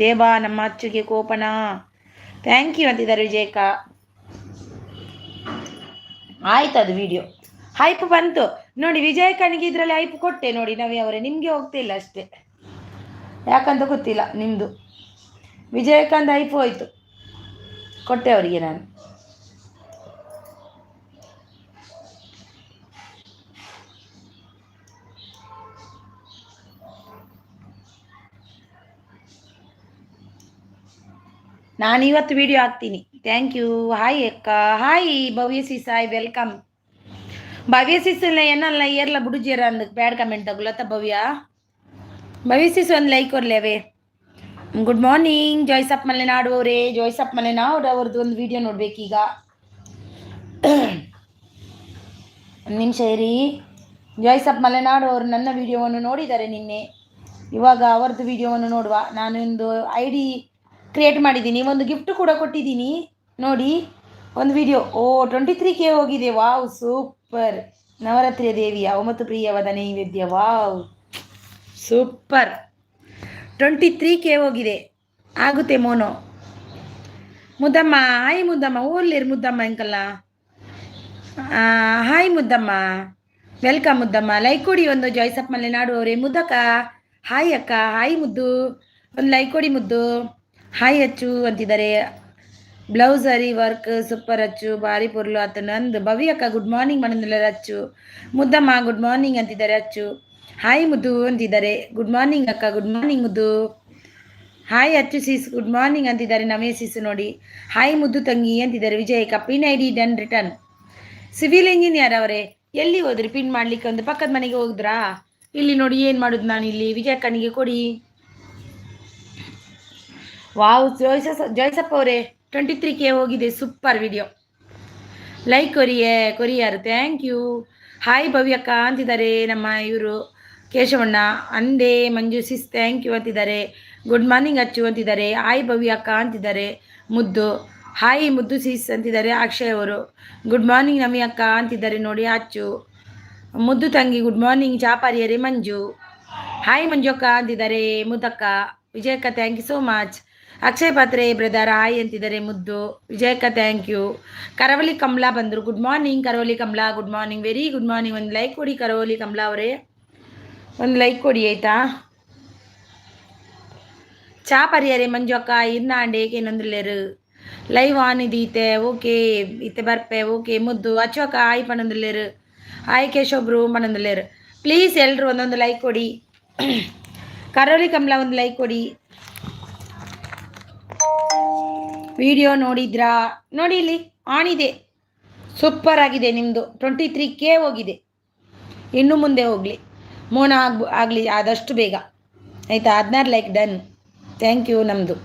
ದೇವಾ ನಮ್ಮ ಅಚ್ಚುಗೆ ಕೋಪನ thank you ಅಂತಿದ್ದಾರೆ ವಿಜಯಕ್ಕ. ಆಯ್ತು ಅದು ವಿಡಿಯೋ ಹೈಪ್ ಬಂತು ನೋಡಿ ವಿಜಯಕ್ಕನಿಗೆ. ಇದರಲ್ಲಿ ಹೈಪ್ ಕೊಟ್ಟೆ ನೋಡಿ ನವಿ ಅವರೇ, ನಿಮಗೆ ಹೋಗ್ತಿಲ್ಲ ಅಷ್ಟೇ, ಯಾಕಂತ ಗೊತ್ತಿಲ್ಲ ನಿಮ್ಮದು. ವಿಜಯಕ್ಕಂದು ಹೈಪ್ ಹೋಯ್ತು, ಕೊಟ್ಟೆ ಅವರಿಗೆ ನಾನು. ನಾನು ಇವತ್ತು ವಿಡಿಯೋ ಹಾಕ್ತೀನಿ. Thank you. Hi ಅಕ್ಕ, ಹಾಯ್ ಭವ್ಯ ಸಿ ಸಾಯ್ welcome. ಭವ್ಯ ಸಿಸ್ ಏನಲ್ಲ ಏರ್ಲ ಬುಡುಜೇರ ಅಂದ್ ಬ್ಯಾಡ್ ಕಮೆಂಟ್ ತಗುಲತ್ತ ಭವ್ಯ. ಭವ್ಯ ಸಿಸ್ ಒಂದು ಲೈಕ್ ಕೊರ್ಲೇವೆ. ಗುಡ್ ಮಾರ್ನಿಂಗ್ ಜೋಯ್ಸಪ್ ಮಲೆನಾಡು ಅವರೇ. ಜೋಯ್ಸಪ್ ಮಲೆನಾಡು ಅವ್ರದ್ದು ಒಂದು ವಿಡಿಯೋ ನೋಡ್ಬೇಕೀಗ. ಒಂದು ನಿಮಿಷ ಇರಿ. ಜೋಯ್ಸಪ್ ಮಲೆನಾಡು ಅವರು ನನ್ನ ವಿಡಿಯೋವನ್ನು ನೋಡಿದ್ದಾರೆ ನಿನ್ನೆ, ಇವಾಗ ಅವರದ್ದು ವಿಡಿಯೋವನ್ನು ನೋಡುವ. ನಾನು ಒಂದು I D create ಮಾಡಿದ್ದೀನಿ, ಒಂದು ಗಿಫ್ಟ್ ಕೂಡ ಕೊಟ್ಟಿದ್ದೀನಿ ನೋಡಿ. ಒಂದು ವಿಡಿಯೋ ಓ 23K ಹೋಗಿದೆ. Wow super. ನವರಾತ್ರಿಯ ದೇವಿಯ ಒಂಬತ್ತು ಪ್ರಿಯವಾದ ನೈವೇದ್ಯ. ವಾವ್, ಸೂಪರ್. 23K ಹೋಗಿದೆ. ಆಗುತ್ತೆ ಮೋನೋ. ಮುದ್ದಮ್ಮ, ಹಾಯ್ ಮುದ್ದಮ್ಮ. ಓರ್ಲಿರ್ ಮುದ್ದಮ್ಮ ಎಂಕಲ್ಲ. Hi Muddamma, welcome Muddamma. Like ಕೊಡಿ ಒಂದು. ಜಾಯ್ಸಪ್ ಮಲೆನಾಡು ಅವರೇ. ಮುದ್ದಕ್ಕ, ಹಾಯ್ ಅಕ್ಕ. ಹಾಯ್ ಮುದ್ದು, ಒಂದು ಲೈಕ್ ಕೊಡಿ ಮುದ್ದು. ಹಾಯ್ ಅಚ್ಚು ಅಂತಿದ್ದಾರೆ. ಬ್ಲೌಸ್ ಅರಿ ವರ್ಕ್ ಸೂಪರ್ ಅಚ್ಚು, ಬಾರಿ ಪೊರ್ಲು ಆತ ನಂದು. ಭವಿ ಅಕ್ಕ ಗುಡ್ ಮಾರ್ನಿಂಗ್ ಮನಂದಿಲ್ಲ ಅಚ್ಚು. ಮುದ್ದಮ್ಮ ಗುಡ್ ಮಾರ್ನಿಂಗ್ ಅಂತಿದ್ದಾರೆ ಅಚ್ಚು. ಹಾಯ್ ಮುದ್ದು ಅಂತಿದ್ದಾರೆ. ಗುಡ್ ಮಾರ್ನಿಂಗ್ ಅಕ್ಕ. ಗುಡ್ ಮಾರ್ನಿಂಗ್ ಮುದ್ದು. ಹಾಯ್ ಅಚ್ಚು ಸಿಸ್, ಗುಡ್ ಮಾರ್ನಿಂಗ್ ಅಂತಿದ್ದಾರೆ ನವೇ ಸಿಸ್ ನೋಡಿ. ಹಾಯ್ ಮುದ್ದು ತಂಗಿ ಅಂತಿದ್ದಾರೆ ವಿಜಯಕ್ಕ. Pin ID done return. Civil engineer ಅವರೇ, ಎಲ್ಲಿ ಹೋದ್ರಿ ಪಿನ್ ಮಾಡ್ಲಿಕ್ಕೆ? ಒಂದು ಪಕ್ಕದ ಮನೆಗೆ ಹೋದ್ರಾ? ಇಲ್ಲಿ ನೋಡಿ, ಏನು ಮಾಡೋದು ನಾನು ಇಲ್ಲಿ? ವಿಜಯಕ್ಕನಿಗೆ ಕೊಡಿ. ವಾವ್, ಜೋಯ್ಸಪ್ಪ ಅವರೇ, 23K ಹೋಗಿದೆ. Super video. ಲೈಕ್ ಕೊರಿಯೇ ಕೊರಿಯರ್, thank you. Hi ಭವ್ಯಕ್ಕ ಅಂತಿದ್ದಾರೆ ನಮ್ಮ ಇವರು ಕೇಶವಣ್ಣ. ಅಂದೇ ಮಂಜು ಸಿಸ್, thank you ಅಂತಿದ್ದಾರೆ. ಗುಡ್ ಮಾರ್ನಿಂಗ್ ಅಚ್ಚು ಅಂತಿದ್ದಾರೆ. ಹಾಯ್ ಭವ್ಯಕ್ಕ ಅಂತಿದ್ದಾರೆ ಮುದ್ದು. ಹಾಯ್ ಮುದ್ದು ಸಿಸ್ ಅಂತಿದ್ದಾರೆ ಅಕ್ಷಯ್ ಅವರು. ಗುಡ್ ಮಾರ್ನಿಂಗ್ ನಮಿ ಅಕ್ಕ ಅಂತಿದ್ದಾರೆ ನೋಡಿ ಅಚ್ಚು. ಮುದ್ದು ತಂಗಿ ಗುಡ್ ಮಾರ್ನಿಂಗ್. ಚಾಪಾರಿಯರೇ ಮಂಜು. ಹಾಯ್ ಮಂಜು ಅಕ್ಕ ಅಂತಿದ್ದಾರೆ ಮುದ್ದಕ್ಕ. ವಿಜಯಕ್ಕ, thank you so much. Akshaya Patre brother hi ಅಂತಿದ್ದಾರೆ ಮುದ್ದು. ವಿಜಯಕ್ಕ, thank you. ಕರವಲಿ ಕಮಲಾ ಬಂದರು. ಗುಡ್ ಮಾರ್ನಿಂಗ್ ಕರವಲಿ ಕಮಲಾ, good morning, very good morning. ಒಂದು ಲೈಕ್ ಕೊಡಿ ಕರವಲಿ ಕಮಲಾ ಅವರೇ, ಒಂದು ಲೈಕ್ ಕೊಡಿ ಆಯ್ತಾ. ಚಾ ಪರಿಯರೆ ಮಂಜು ಅಕ್ಕ. ಇರ್ನಾಂಡೆ ಏನೊಂದುಲ್ಲೇರು ಲೈವ್ ಆನ್ ಇದೀತೆ. ಓಕೆ, ಇತ್ತೆ ಬರ್ಪೆ. ಓಕೆ ಮುದ್ದು. ಅಚ್ಚು ಅಕ್ಕ ಹಾಯ್ ಪಣಂದುಲ್ಲೇರು. ಹಾಯ್ ಕೇಶವ್ ಬ್ರೋ ಪಣಂದುಲ್ಲೇರು. ಪ್ಲೀಸ್ ಎಲ್ಲರೂ ಒಂದೊಂದು ಲೈಕ್ ಕೊಡಿ. ಕರೋಲಿ ಕಮಲಾ, ಒಂದು ಲೈಕ್ ಕೊಡಿ. ವಿಡಿಯೋ ನೋಡಿದ್ರಾ? ನೋಡಿ, ಇಲ್ಲಿ ಆನ್ ಇದೆ. ಸೂಪರ್ ಆಗಿದೆ ನಿಮ್ಮದು. 23K ಹೋಗಿದೆ. ಇನ್ನು ಮುಂದೆ ಹೋಗಲಿ, ಮೋನ ಆಗಲಿ ಆದಷ್ಟು ಬೇಗ, ಆಯಿತಾ? 16 ಲೈಕ್ ಡನ್, thank you. ನಮ್ಮದು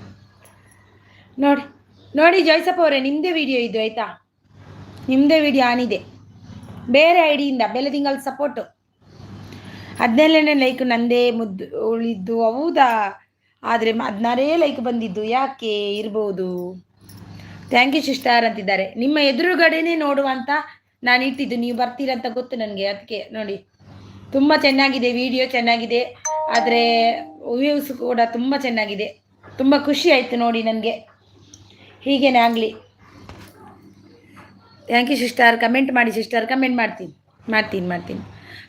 ನೋಡಿ ನೋಡಿ ಜೋಯ್ಸಪ್ಪ ಅವರೇ, ನಿಮ್ಮದೇ ವಿಡಿಯೋ ಇದು, ಆಯಿತಾ? ನಿಮ್ಮದೇ ವಿಡಿಯೋ ಆನಿದೆ ಬೇರೆ I ಡಿಯಿಂದ. ಬೆಲೆ ತಿಂಗಳ ಸಪೋರ್ಟು. 17ನೇ ಲೈಕ್ ನಂದೇ ಮುದ್ದು ಉಳಿದ್ದು. ಹೌದಾ? ಆದರೆ 16 ಲೈಕ್ ಬಂದಿದ್ದು ಯಾಕೆ ಇರ್ಬೋದು? Thank you sister ಅಂತಿದ್ದಾರೆ. ನಿಮ್ಮ ಎದುರುಗಡೆನೇ ನೋಡುವಂತ ನಾನು ಇಟ್ಟಿದ್ದು. ನೀವು ಬರ್ತೀರಂತ ಗೊತ್ತು ನನಗೆ, ಅದಕ್ಕೆ. ನೋಡಿ, ತುಂಬ ಚೆನ್ನಾಗಿದೆ ವಿಡಿಯೋ, ಚೆನ್ನಾಗಿದೆ. ಆದರೆ ವ್ಯೂಸ್ ಕೂಡ ತುಂಬ ಚೆನ್ನಾಗಿದೆ. ತುಂಬ ಖುಷಿ ಆಯಿತು ನೋಡಿ ನನಗೆ. ಹೀಗೇನೆ ಆಗಲಿ. Thank you sister. Comment ಮಾಡಿ ಸಿಸ್ಟರ್. ಕಮೆಂಟ್ ಮಾಡ್ತೀನಿ ಮಾಡ್ತೀನಿ ಮಾಡ್ತೀನಿ.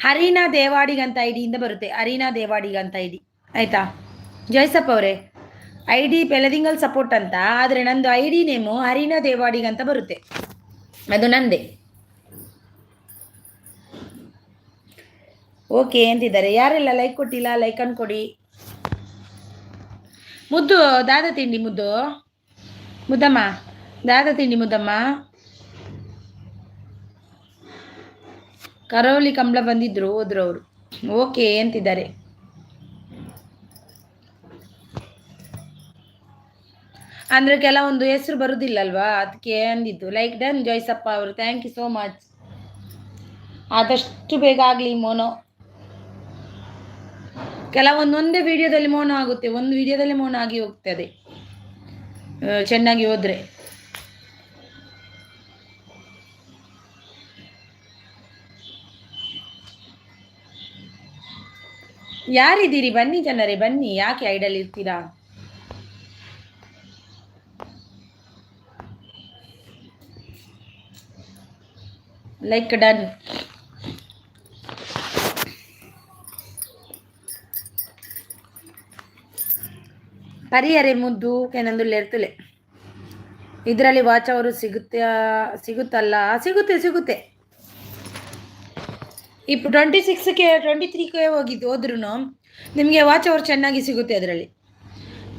ಹರೀನಾ ದೇವಾಡಿಗ ಅಂತ I ಡಿಯಿಂದ ಬರುತ್ತೆ. ಹರೀನಾ ದೇವಾಡಿಗ ಅಂತ I D, ಆಯಿತಾ ಜಯಸಪ್ಪ ಅವರೇ? I D ಪೆಲದಿಂಗಲ್ ಸಪೋರ್ಟ್ ಅಂತ, ಆದರೆ ನಂದು I D name ಹರೀನಾ ದೇವಾಡಿಗ ಅಂತ ಬರುತ್ತೆ. ಅದು ನಂದೇ. ಓಕೆ ಅಂತಿದ್ದಾರೆ. ಯಾರೆಲ್ಲ ಲೈಕ್ ಕೊಟ್ಟಿಲ್ಲ, ಲೈಕ್ ಅನ್ನು ಕೊಡಿ. ಮುದ್ದು ದಾದ ತಿಂಡಿ ಮುದ್ದು. ಮುದ್ದಮ್ಮ, ದಾದ ತಿಂಡಿ ಮುದ್ದಮ್ಮ. ಕರೋಲಿ ಕಂಬಳ ಬಂದಿದ್ರು, ಹೋದ್ರು ಅವರು. ಓಕೆ ಅಂತಿದ್ದಾರೆ. ಅಂದರೆ ಕೆಲವೊಂದು ಹೆಸರು ಬರುವುದಿಲ್ಲಲ್ವಾ, ಅದಕ್ಕೆ ಅಂದಿದ್ದು. ಲೈಕ್ ಡನ್ ಜೋಯ್ಸಪ್ಪ ಅವರು, thank you so much. ಆದಷ್ಟು ಬೇಗ ಆಗಲಿ ಮೋನೋ. ಕೆಲವೊಂದೊಂದೇ ವಿಡಿಯೋದಲ್ಲಿ ಮೋನೋ ಆಗುತ್ತೆ. ಒಂದು ವಿಡಿಯೋದಲ್ಲಿ ಮೋನೋ ಆಗಿ ಹೋಗ್ತದೆ ಚೆನ್ನಾಗಿ ಹೋದರೆ. ಯಾರಿದ್ದೀರಿ? ಬನ್ನಿ ಜನರೇ, ಬನ್ನಿ. ಯಾಕೆ ಐಡಲ್ ಇರ್ತೀರಾ? Like done. ಪರಿಯರೆ ಮುದ್ದು ಕೆನಂದುಲ್ಲೇರ್ತುಲೆ. ಇದರಲ್ಲಿ ವಾಚ್ ಅವರು ಸಿಗುತ್ತೆ, ಸಿಗುತ್ತಲ್ಲ? ಸಿಗುತ್ತೆ ಸಿಗುತ್ತೆ. ಇಪ್ಪ 26ಕ್ಕೆ 23ಕ್ಕೆ ಹೋಗಿದ್ದು ಹೋದ್ರೂ ನಿಮಗೆ ವಾಚ್ ಅವರು ಚೆನ್ನಾಗಿ ಸಿಗುತ್ತೆ ಅದರಲ್ಲಿ.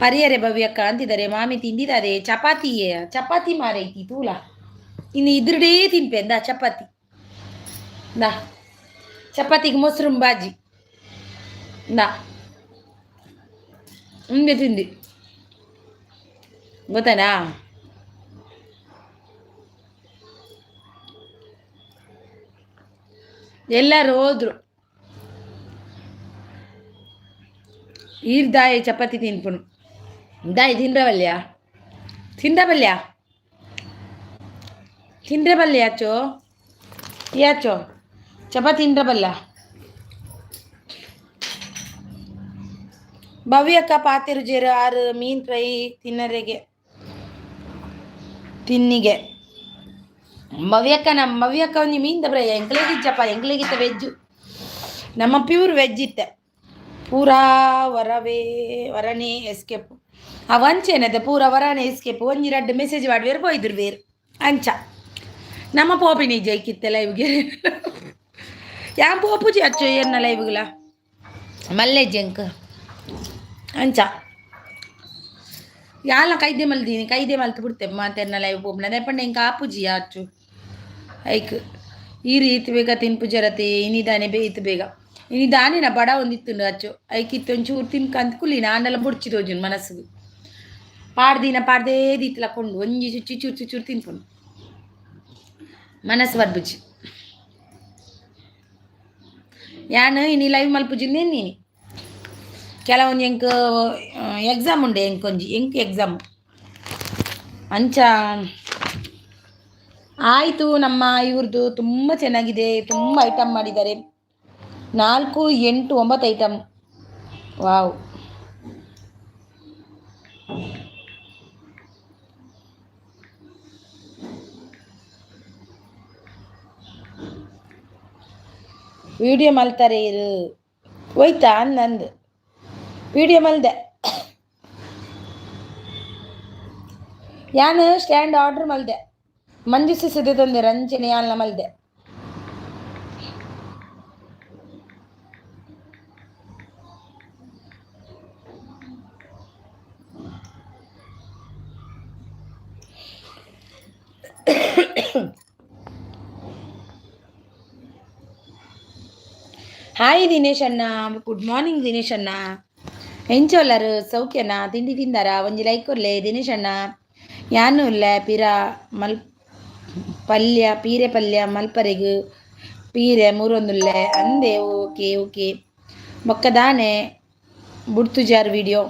ಪರಿಯರೆ ಭವ್ಯಕ್ಕ ಅಂತಿದ್ದಾರೆ. ಮಾಮಿ ತಿಂದಿದ್ದಾರೆ ಚಪಾತಿ. ಚಪಾತಿ ಮಾರೈತಿ ತೂಲ. ಇನ್ನು ಇದ್ರಡೇ ತಿನ್ಪೆ ಅಂದ ಚಪಾತಿ. ದಾ ಚಪಾತಿಗೆ ಮೊಸರು ಬಾಜಿ ದಾ ಹಿಂಗೆ ತಿಂದು ಗೊತ್ತಾನಾ? ಎಲ್ಲರೂ ಹೋದ್ರು. ಈರ್ದಾಯ ಚಪಾತಿ ತಿನ್ಪುನು ದಾಯಿ. ತಿಂದ್ರವಲ್ಯ? ತಿಂದಬಲ್ಯ? ತಿಂದ್ರೆ ಬಲ್ಯ? ಯಾಚೋ ಯಾಚೋ ಚಪಾತಿ ತಿಂದ್ರ ಬಲ್ಲ. ಭವ್ಯಕ್ಕ ಪಾತೆರು ಜೇರು ಆರು ಮೀನ್ ಫ್ರೈ ತಿನ್ನರೆಗೆ ತಿನ್ನಿಗೆ. ಭವ್ಯಕ್ಕ, ನಮ್ಮ ಭವ್ಯಕ್ಕ ಒಂಜಿ ಮೀನ್ ದಬ್ರ ಎಂಕ್ಲೆಗಿಜ್ಜಪ್ಪ, ಎಂಕ್ಲೆಗಿತ್ತ ವೆಜ್, ನಮ್ಮ ಪ್ಯೂರ್ ವೆಜ್ ಇತ್ತೆ. ಪೂರಾ ವರವೇ ವರನೇ ಎಸ್ಕೇಪ್. ಆ ವಂಚೇನದೆ ಪೂರ ವರನೇ ಎಸ್ಕೇಪ್. ಒಂಜಿ ರಡ್ಡ್ ಮೆಸೇಜ್ ಮಾಡ್ವೇರು ಪೋಯ್ದುರು ಬೇರು. ಅಂಚ ನಮ್ಮ ಪೋಪಿನಿ ಜೈಕಿತ್ತೆ ಲೈವ್ಗೆ. ಯಾನ್ ಪೋಪುಜಿ ಅಚ್ಚು ಎನ್ನ ಲೈವ್ಗಳ ಮಲ್ಲೆ ಜಂಕ್. ಅಂಚ ಯಾಲ ಕೈದೆ ಮಲ್ದೀನಿ, ಕೈದೆ ಮಲ್ತು ಬಿಡ್ತೆ ಮಾತೆರ್ನ ಲೈವ್ ಪೋಪುನ ಪಂಡ ಎಂಕ್ ಆಪುಜಿ ಅಚ್ಚು. ಐಕ್ ಈ ರೀತಿ ಬೇಗ ತಿನ್ಪುಜರತಿ ಇನಿದಾನೆ ಬೇಯ್ತು ಬೇಗ. ಇನಿ ದಾನಿನ ಬಡ ಒಂದಿತ್ತುಂಡು ಅಚ್ಚು. ಐಕ್ ಇತ್ತೆ ಒಂಚೂರು ತಿನ್ಕಂತ ಕುಲ್ಲಿನ ಆಂಡಲ ಬುಡ್ಚಿ ತೋಜುಂಡು ಮನಸ್ಸುಗು. ಪಾಡ್ದಿನ ಪಾಡ್ದೇ ದೀತ್ಲಕೊಂಡು ಒಂಜಿ ಚುಚ್ಚು ಚುಚ್ಚು ತಿನ್ಪುನು, ಮನಸ್ಸು ಬರ್ಬುಜಿ. ಯಾನ್ ಇನಿ ಲೈವ್ ಮಲ್ಪುಜಿ ನೀನಿ. ಕೆಲವೊಂಜಿ ಎಂಕ್ ಎಕ್ಸಾಮ್ ಉಂಡೆ, ಎಂಕೊಂಜಿ ಎಂಕ್ ಎಕ್ಸಾಮ್. ಅಂಚ ಆಯಿತು. ನಮ್ಮ ಇವ್ರದ್ದು ತುಂಬ ಚೆನ್ನಾಗಿದೆ, ತುಂಬ ಐಟಮ್ ಮಾಡಿದ್ದಾರೆ. 4, 8, 9 ಐಟಮ್. ವಾವ್. ವಿಡಿಯೋ ಮಲ್ತಾರೆ ಇರು ಹೋಯ್ತಾ ನಂದು ವಿಡಿಯೋ ಮಲ್ದೆ. ಯಾನ್ ಸ್ಟ್ಯಾಂಡ್ ಆರ್ಡರ್ ಮಲ್ದೆ, ಮಂಜುಸಿ ಸುದ್ದಿ ತಂದೆ ರಂಜನೆ ಯಾನ್ಲ ಮಲ್ದೆ. ಹಾಯ್ ದಿನೇಶ್ ಅಣ್ಣ, ಗುಡ್ ಮಾರ್ನಿಂಗ್ ದಿನೇಶ್ ಅಣ್ಣ. ಎಂಚೋಲ್ಲರು, ಸೌಖ್ಯನಾ? ತಿಂಡಿ ತಿಂದಾರ? ಒಂಜಿ ಲೈಕ್ ಕೊರ್ಲೆ ದಿನೇಶ್ ಅಣ್ಣ. ಯಾನು ಉಲ್ಲೆ ಪಿರ ಮಲ್ ಪಲ್ಯ, ಪೀರೆ ಪಲ್ಯ ಮಲ್ಪರೆಗ್ ಪೀರೆ ಮೂರೊಂದುಲ್ಲೆ ಅಂದೆ. Okay okay. ಬೊಕ್ಕ ದಾನೆ ಬುಡ್ತುಜಾರ್ ವಿಡಿಯೋ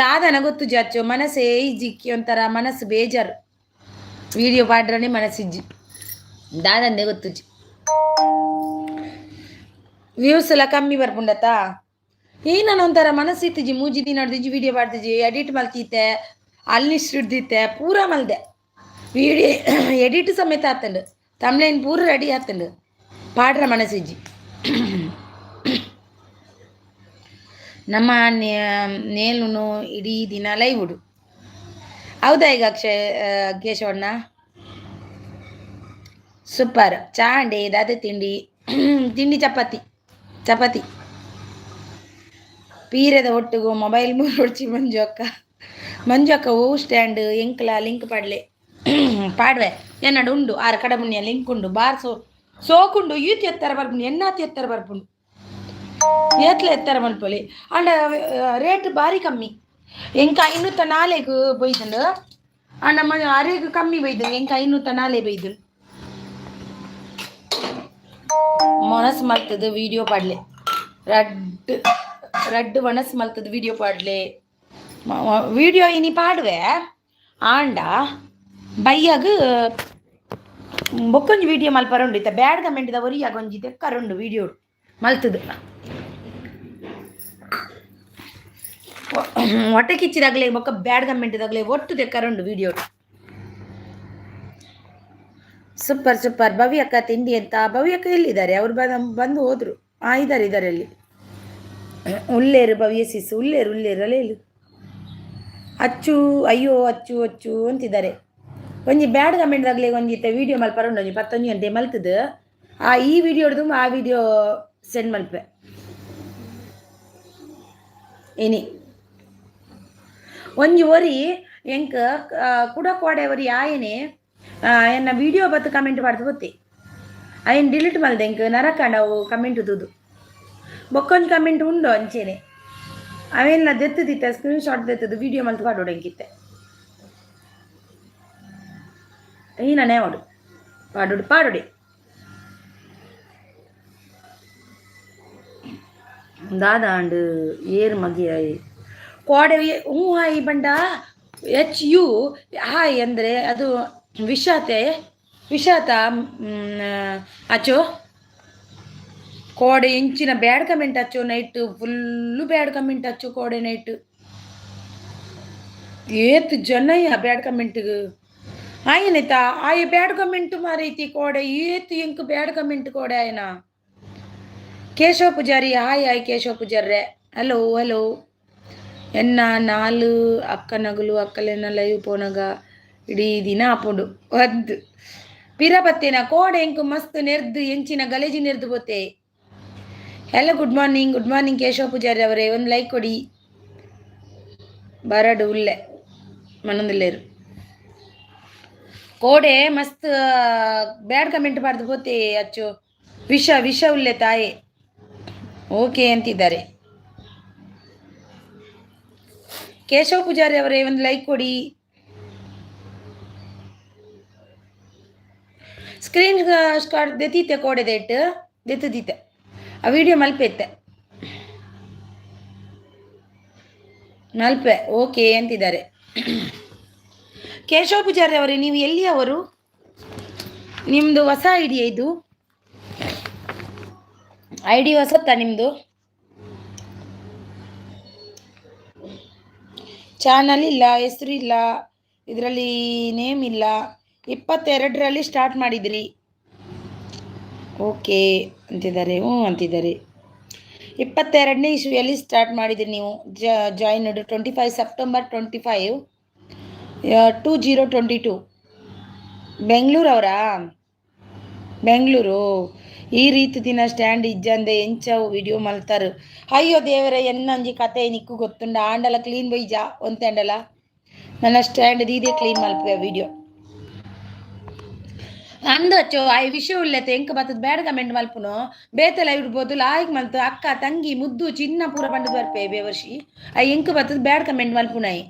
ದಾದನ ಗೊತ್ತುಜಾಚು. ಮನಸ್ಸೇ ಇಜ್ಜಿ, ಒಂಥರ ಮನಸ್ಸು ಬೇಜಾರು. ವಿಡಿಯೋ ಪಾಡ್ರನೆ ಮನಸ್ಸಿಜ್ಜಿ, ದಾದಂದೆ ಗೊತ್ತುಜಿ. ವ್ಯೂಸ್ ಎಲ್ಲ ಕಮ್ಮಿ ಬರ್ಪುಂಡತ್ತಾ. ಏನನ ಒಂಥರ ಮನಸ್ಸು ಇತ್ತಿಜಿ. ಮೂಜಿ ದಿನ ಹಿಡ್ದಿಜ್ಜಿ ವಿಡಿಯೋ ಪಾಡ್ದಿಜ್ಜಿ. ಎಡಿಟ್ ಮಲ್ತಿತ್ತೆ, ಅಲ್ಲಿ ಹಿಡ್ದಿತ್ತೆ, ಪೂರ ಮಲ್ದೆ. ವಿಡಿಯೋ ಎಡಿಟ್ ಸಮೇತ ಆತಂಡು, ತಮ್ಲೈನ್ ಪೂರ ರೆಡಿ ಆತಂಡು, ಪಾಡ್ರ ಮನಸ್ಸಿಜ್ಜಿ. ನಮ್ಮ ನೇಲುನು ಇಡೀ ದಿನ ಲೈವ್ ಉಡು. ಹೌದಾ? ಈಗ ಅಕ್ಷಯ್ ಕೇಶವಣ್ಣ ಸೂಪರ್. ಚಾ ಅಂಡೆ ದಾದೆ? ತಿಂಡಿ ತಿಂಡಿ ಚಪಾತಿ, ಚಪಾತಿ. ಪೀರೆದ ಒಟ್ಟುಗು ಮೊಬೈಲ್ ಮುರುಡ್ಚಿ ಮಂಜು ಅಕ್ಕ. ಮಂಜು ಅಕ್ಕ, ಓ ಸ್ಟ್ಯಾಂಡ್ ಎಂಕ್ಲ ಲಿಂಕ್ ಪಾಡ್ಲೆ. ಪಾಡ್ವೆ, ಎನ್ನಡು ಉಂಡು ಆರು ಕಡಮುನಿಯ ಲಿಂಕ್ ಉಂಡು. ಬಾರ್ ಸೋ ಸೋಕುಂಡು. ಈತ್ ಎತ್ತರ ಬರ್ಪುಂಡು, ಎನ್ನಾತ್ ಎತ್ತರ ಬರ್ಪುಂಡು, ಏತ್ಲ ಎತ್ತರ ಮಲ್ಪೊಲಿ. ಅಂಡ ರೇಟ್ ಬಾರಿ ಕಮ್ಮಿ. ಎಂಕ 504ಗ್ ಬೊಯ್ದುಂಡು. ಅಂಡ ಅರೆಗ್ ಕಮ್ಮಿ ಬೈದು, ಎಂಕ 504 ಬೈದು. ಮನಸ್ಸು ಮಲ್ತದ ವಿಡಿಯೋ ಪಾಡ್ಲೆ. ರಡ್ಡ್ ರಡ್ಡ್ ವನಸ್ ಮಲ್ತದ ವಿಡಿಯೋ ಪಾಡ್ಲೆ. ವಿಡಿಯೋ ಇನಿ ಪಾಡುವೆ. ಆಂಡ ಬಯ್ಯಗ್ ಬೊಕ್ಕೊಂಜಿ ವಿಡಿಯೋ ಮಲ್ಪರ ಉಂಡು. ಇತ್ತ ಬ್ಯಾಡ್ ಕಮೆಂಟ್ದ ಒರಿಯಾಗ ಒಂಜಿ ತೆಕ್ಕರುಂಡು ವಿಡಿಯೋ ಮಲ್ತದು. ಹೊಟ್ಟೆ ಕಿಚ್ಚಿದಾಗಲೇ ಬೊಕ್ಕ ಬ್ಯಾಡ್ ಕಮೆಂಟ್ದಾಗಲೇ ಒಟ್ಟು ತೆಕ್ಕರುಂಡು ವಿಡಿಯೋ. Super super. ಭವ್ಯಕ್ಕ ತಿಂಡಿ ಅಂತ. ಭವ್ಯಕ್ಕ ಎಲ್ಲಿದ್ದಾರೆ? ಅವರು ಬಂದು ಹೋದ್ರು. ಹಾಂ, ಇದ್ದಾರೆ ಇದ್ದಾರೆ ಅಲ್ಲಿ. ಉಲ್ಲೇರು ಭವ್ಯ ಸಿಸ್ ಉಲ್ಲೇರು ಉಲ್ಲೇರು ಅಲ್ಲೇ. ಅಚ್ಚು ಅಯ್ಯೋ ಅಚ್ಚು ಅಚ್ಚು ಅಂತಿದ್ದಾರೆ. ಒಂಜಿ ಬ್ಯಾಡ್ ಕಮೆಂಟ್ದಾಗಲೇ ಒಂಜಿ ಇತ್ತೆ ವೀಡಿಯೋ ಮಲ್ಪರ ಉಂಡು. ಒಂಜಿ ಪತ್ತೊಂಜಿ ಗಂಟೆ ಮಲ್ತದು. ಆ ಈ ವಿಡಿಯೋಡ್ದು ಆ ವಿಡಿಯೋ ಸೆಂಡ್ ಮಲ್ಪೆ ಇನಿ. ಒಂಜಿ ಒರಿ ಎಂಕ್ ಕುಡ ಕೋಡೆ ಒರಿ ಆಯನೆ ಎನ್ನ ವಿಡಿಯೋ ಬತ್ತು ಕಮೆಂಟ್ ಪಾಡ್ದು ಗೊತ್ತಿ. ಅಯ್ಯನ್ ಡಿಲೀಟ್ ಮಲ್ದೆ. ಎಂಕ್ ನರಕಂಡ ಅವು ಕಮೆಂಟ್ ತೂದು. ಬೊಕ್ಕೊಂಜಿ ಕಮೆಂಟ್ ಉಂಡು ಅಂಚೆನೆ. ಅವೆಲ್ಲ ದೆತ್ತದಿತ್ತೆ, ಸ್ಕ್ರೀನ್ ಶಾಟ್ ದೆತ್ತದು ವಿಡಿಯೋ ಮಲ್ತು ಪಾಡೋಡು ಎಂಕಿತ್ತೆ. ಈನನೇ ಅವಡು ಪಾಡೋಡು ಪಾಡೋಡಿ. ದಾದಾಂಡ್ ಏರ್ ಮಗಿಯಾಯಿ ಕೋಡೆ ಹ್ಞೂ ಹಾಯ್ ಬಂಡ ಎಚ್ ಯು ಹಾಯ್ ಅಂದರೆ ಅದು ವಿಷಾತೆ ವಿಷಾತ ಅಚ್ಚು. ಕೋಡೆ ಇಂಚಿನ ಬ್ಯಾಡ್ ಕಮೆಂಟ್ ಹಚ್ಚು ನೈಟ್, ಫುಲ್ಲು ಬ್ಯಾಡ್ ಕಮೆಂಟ್ ಹಚ್ಚು ಕೋಡೆ ನೈಟ್. ಏತ್ ಜನಯ್ಯ ಬ್ಯಾಡ್ ಕಮೆಂಟ್ಗ್ ಆಯನೈತ ಆಯ ಬ್ಯಾಡ್ ಕಮೆಂಟ್ ಮಾರೈತಿ ಕೋಡೆ. ಏತ್ ಎಂಕ್ ಬ್ಯಾಡ್ ಕಮೆಂಟ್ ಕೋಡೆ ಆಯನ. ಕೇಶವ ಪೂಜಾರಿ, ಹಾಯ್ ಹಾಯ್ ಕೇಶವ ಪೂಜಾರ್ರೆ, ಹಲೋ ಹಲೋ. ಎನ್ನ ನಾಲ್ ಅಕ್ಕನಗುಲು ಅಕ್ಕಲೆನ ಲೈವ್ ಪೋನಗ ಇಡೀ ದಿನ ಆಪುಂಡು ಒದ್ದು ಪಿರ ಬತ್ತೇನ. ಕೋಡೆ ಎಂಕ್ ಮಸ್ತ್ ನೆರ್ದು ಎಂಚಿನ ಗಲೇಜಿ ನೆರ್ದು ಪೋತೆ. Hello, good morning, good morning Keshava Pujari ಅವರೇ, ಒಂದು ಲೈಕ್ ಕೊಡಿ. ಬರಡು ಉಲ್ಲೆ ಮನೊಂದುಲ್ಲೇರು. ಕೋಡೆ ಮಸ್ತ್ ಬ್ಯಾಡ್ ಕಮೆಂಟ್ ಬಾರ್ದು ಪೋತೆ ಅಚ್ಚು. ವಿಷ ವಿಷ ಉಲ್ಲೆ ತಾಯಿ. ಓಕೆ ಅಂತಿದ್ದಾರೆ. ಕೇಶವ ಪೂಜಾರಿ ಅವರೇ, ಒಂದು ಲೈಕ್ ಕೊಡಿ. ಸ್ಕ್ರೀನ್ ಶಾಟ್ ದೆತ್ತೀತೆ ಕೋಡೆ ದೇಟ್ ದೆತ್ತದೀತೆ ಆ ವಿಡಿಯೋ ಮಲ್ಪೆತ್ತೆ ಮಲ್ಪೆ. ಓಕೆ ಅಂತಿದ್ದಾರೆ. ಕೇಶವ ಪೂಜಾರಿ ಅವರೇ, ನೀವು ಎಲ್ಲಿಯವರು? ನಿಮ್ಮದು ಹೊಸ ಐಡಿಯಾ ಇದು? ಐಡಿ ಹೊಸತ್ತಾ ನಿಮ್ಮದು? ಚಾನಲ್ ಇಲ್ಲ, ಹೆಸರು ಇಲ್ಲ, ಇದರಲ್ಲಿ ನೇಮ್ ಇಲ್ಲ. 22ರಲ್ಲಿ ಸ್ಟಾರ್ಟ್ ಮಾಡಿದ್ರಿ. ಓಕೆ ಅಂತಿದ್ದಾರೆ, ಹ್ಞೂ ಅಂತಿದ್ದಾರೆ. 22ನೇ ಇಸ್ವಿಯಲ್ಲಿ ಸ್ಟಾರ್ಟ್ ಮಾಡಿದ್ರಿ ನೀವು. Join 25 September 25 2022. ಬೆಂಗಳೂರವರಾ? ಬೆಂಗಳೂರು. ಈ ರೀತಿ ದಿನ ಸ್ಟ್ಯಾಂಡ್ ಇಜ್ಜಂದೆ ಎಂಚವು ವಿಡಿಯೋ ಮಲ್ತಾರು. ಅಯ್ಯೋ ದೇವರೇ, ಎನ್ನಂಜಿ ಕತೆ ನಿಕ್ಕು ಗೊತ್ತುಂಡ. ಆಂಡಲ ಕ್ಲೀನ್ ಬೈಜ ಒಂತೆಂಡಲ ನನ್ನ ಸ್ಟ್ಯಾಂಡ್ ದೀದೆ ಕ್ಲೀನ್ ಮಲ್ಪುವೆ ವಿಡಿಯೋ ಅಂದಚ್ಚೋ. ಆಯ್ ವಿಷಯ ಉಲ್ಲೆತೆ ಎಂಕ ಬತ್ತದ ಬ್ಯಾಡ್ ಕಮೆಂಟ್ ಮಲ್ಪುನು. ಬೇತೆ ಲೈವ್ ಇಡ್ಬೋದು ಲಾಯ್ಕ್ ಮಲ್ತು ಅಕ್ಕ ತಂಗಿ ಮುದ್ದು ಚಿನ್ನ ಪೂರ ಪಂಡದ್ ಬರ್ಪೆ ಬೇವರ್ಷಿ. I ಎಂಕ ಬತ್ತದ ಬ್ಯಾಡ್ ಕಮೆಂಟ್ ಮಲ್ಪುನಾಯಿ.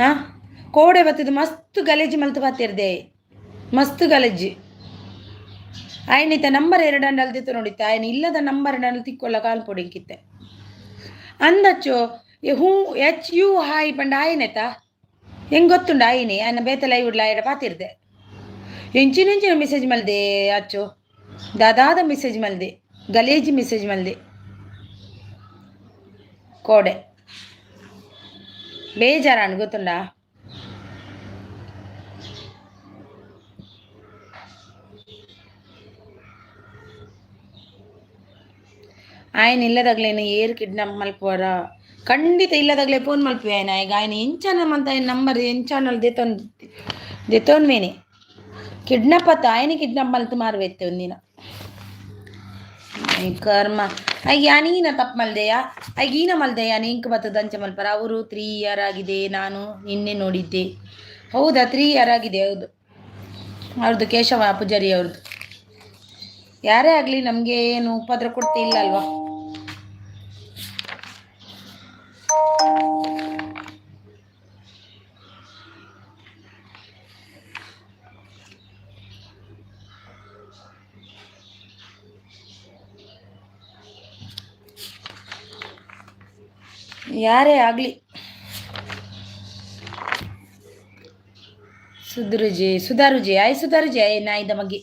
ಹಾ, ಕೋಡೆ ಬತ್ತದ ಮಸ್ತ್ ಗಲೇಜಿ ಮಲ್ತು ಬಾತಿರ್ದೆ, ಮಸ್ತ್ ಗಲೇಜಿ. ಆಯ್ನಿತ ನಂಬರ್ ಎರಡು ಅಂಡಲ್ ನೋಡಿತ್ತ. ಆಯ್ನ ಇಲ್ಲದ ನಂಬರ್ ಅಂಡಲ್ ತಿಕ್ಕೊಲ್ಲ ಕಾಲ್ ಪೊಡಿಂಕಿತ್ತೆ ಅಂದಚ್ಚೋ. ಹೂ ಎಚ್ ಯು ಹಾಯ್ ಪಂಡ ಆಯ್ನೆತ ಹೆಂಗ್ ಗೊತ್ತುಂಡ ಆಯ್ನಿ. ಆಯ್ನ ಬೇತೆ ಲೈವ್ ಇಡ್ಲ ಆಯ್ಡ ಪಾತಿರ್ದೆ. ಎಂಚಿನ ಎಂಚಿನ ಮೆಸೇಜ್ ಮಲ್ದೆ ಅಚ್ಚು, ದಾದಾದ ಮೆಸೇಜ್ ಮಲ್ದೆ, ಗಲೇಜಿ ಮೆಸೇಜ್ ಮಲ್ದೆ ಕೋಡೆ. ಬೇಜಾರಾಣ್ ಗೊತ್ತುಂಡ. ఆయన ಇಲ್ಲದಾಗ್ಲೇನು ಏರ್ ಕಿಡ್ನಾಪ್ ಮಲ್ಪುವರ? ಖಂಡಿತ ಇಲ್ಲದಾಗಲೇ ಫೋನ್ ಮಲ್ಪುವೆ ఆయన. ಈಗ ఆయన ಎಂಚಾನ ಮಂತ ఆయన ನಂಬರ್ ಎಂಚಾನಲ್ ದೆತೊನ್ ದೆತೊನ್ವೇನೆ. ಕಿಡ್ನಾಪ್ ಅತ್ತ ఆయన ಕಿಡ್ನಾಪ್ ಮಲ್ತು ಮಾರ್ವೆತ್ತೆ ಒಂದಿನ. ಕರ್ಮ. ಅಯ್ಯ ನೀನ ತಪ್ಪು ಮಲ್ದೆಯಾ? ಈನ ಮಲ್ದೆಯಾ? ಇಂಕ್ ಬತ್ತದ ಅಂಚ ಮಲ್ಪರ ಅವರು. 3 ಇಯರ್ ಆಗಿದೆ, ನಾನು ನಿನ್ನೆ ನೋಡಿದ್ದೆ. ಹೌದಾ? 3 ಇಯರ್ ಆಗಿದೆ. ಹೌದು, ಅವ್ರದ್ದು ಕೇಶವ ಪೂಜಾರಿ ಅವ್ರದ್ದು. ಯಾರೇ ಆಗಲಿ ನಮಗೆ ಏನು ಉಪದ್ರ ಕೊಡ್ತಿಲ್ಲ ಅಲ್ವಾ? ಯಾರೇ ಆಗಲಿ. ಸುಧರುಜಿ ಸುಧಾರುಜಿ ಆಯ್ ಸುಧಾರುಜಿ ಆಯ್ ನಾಯಿದ ಮಗಿ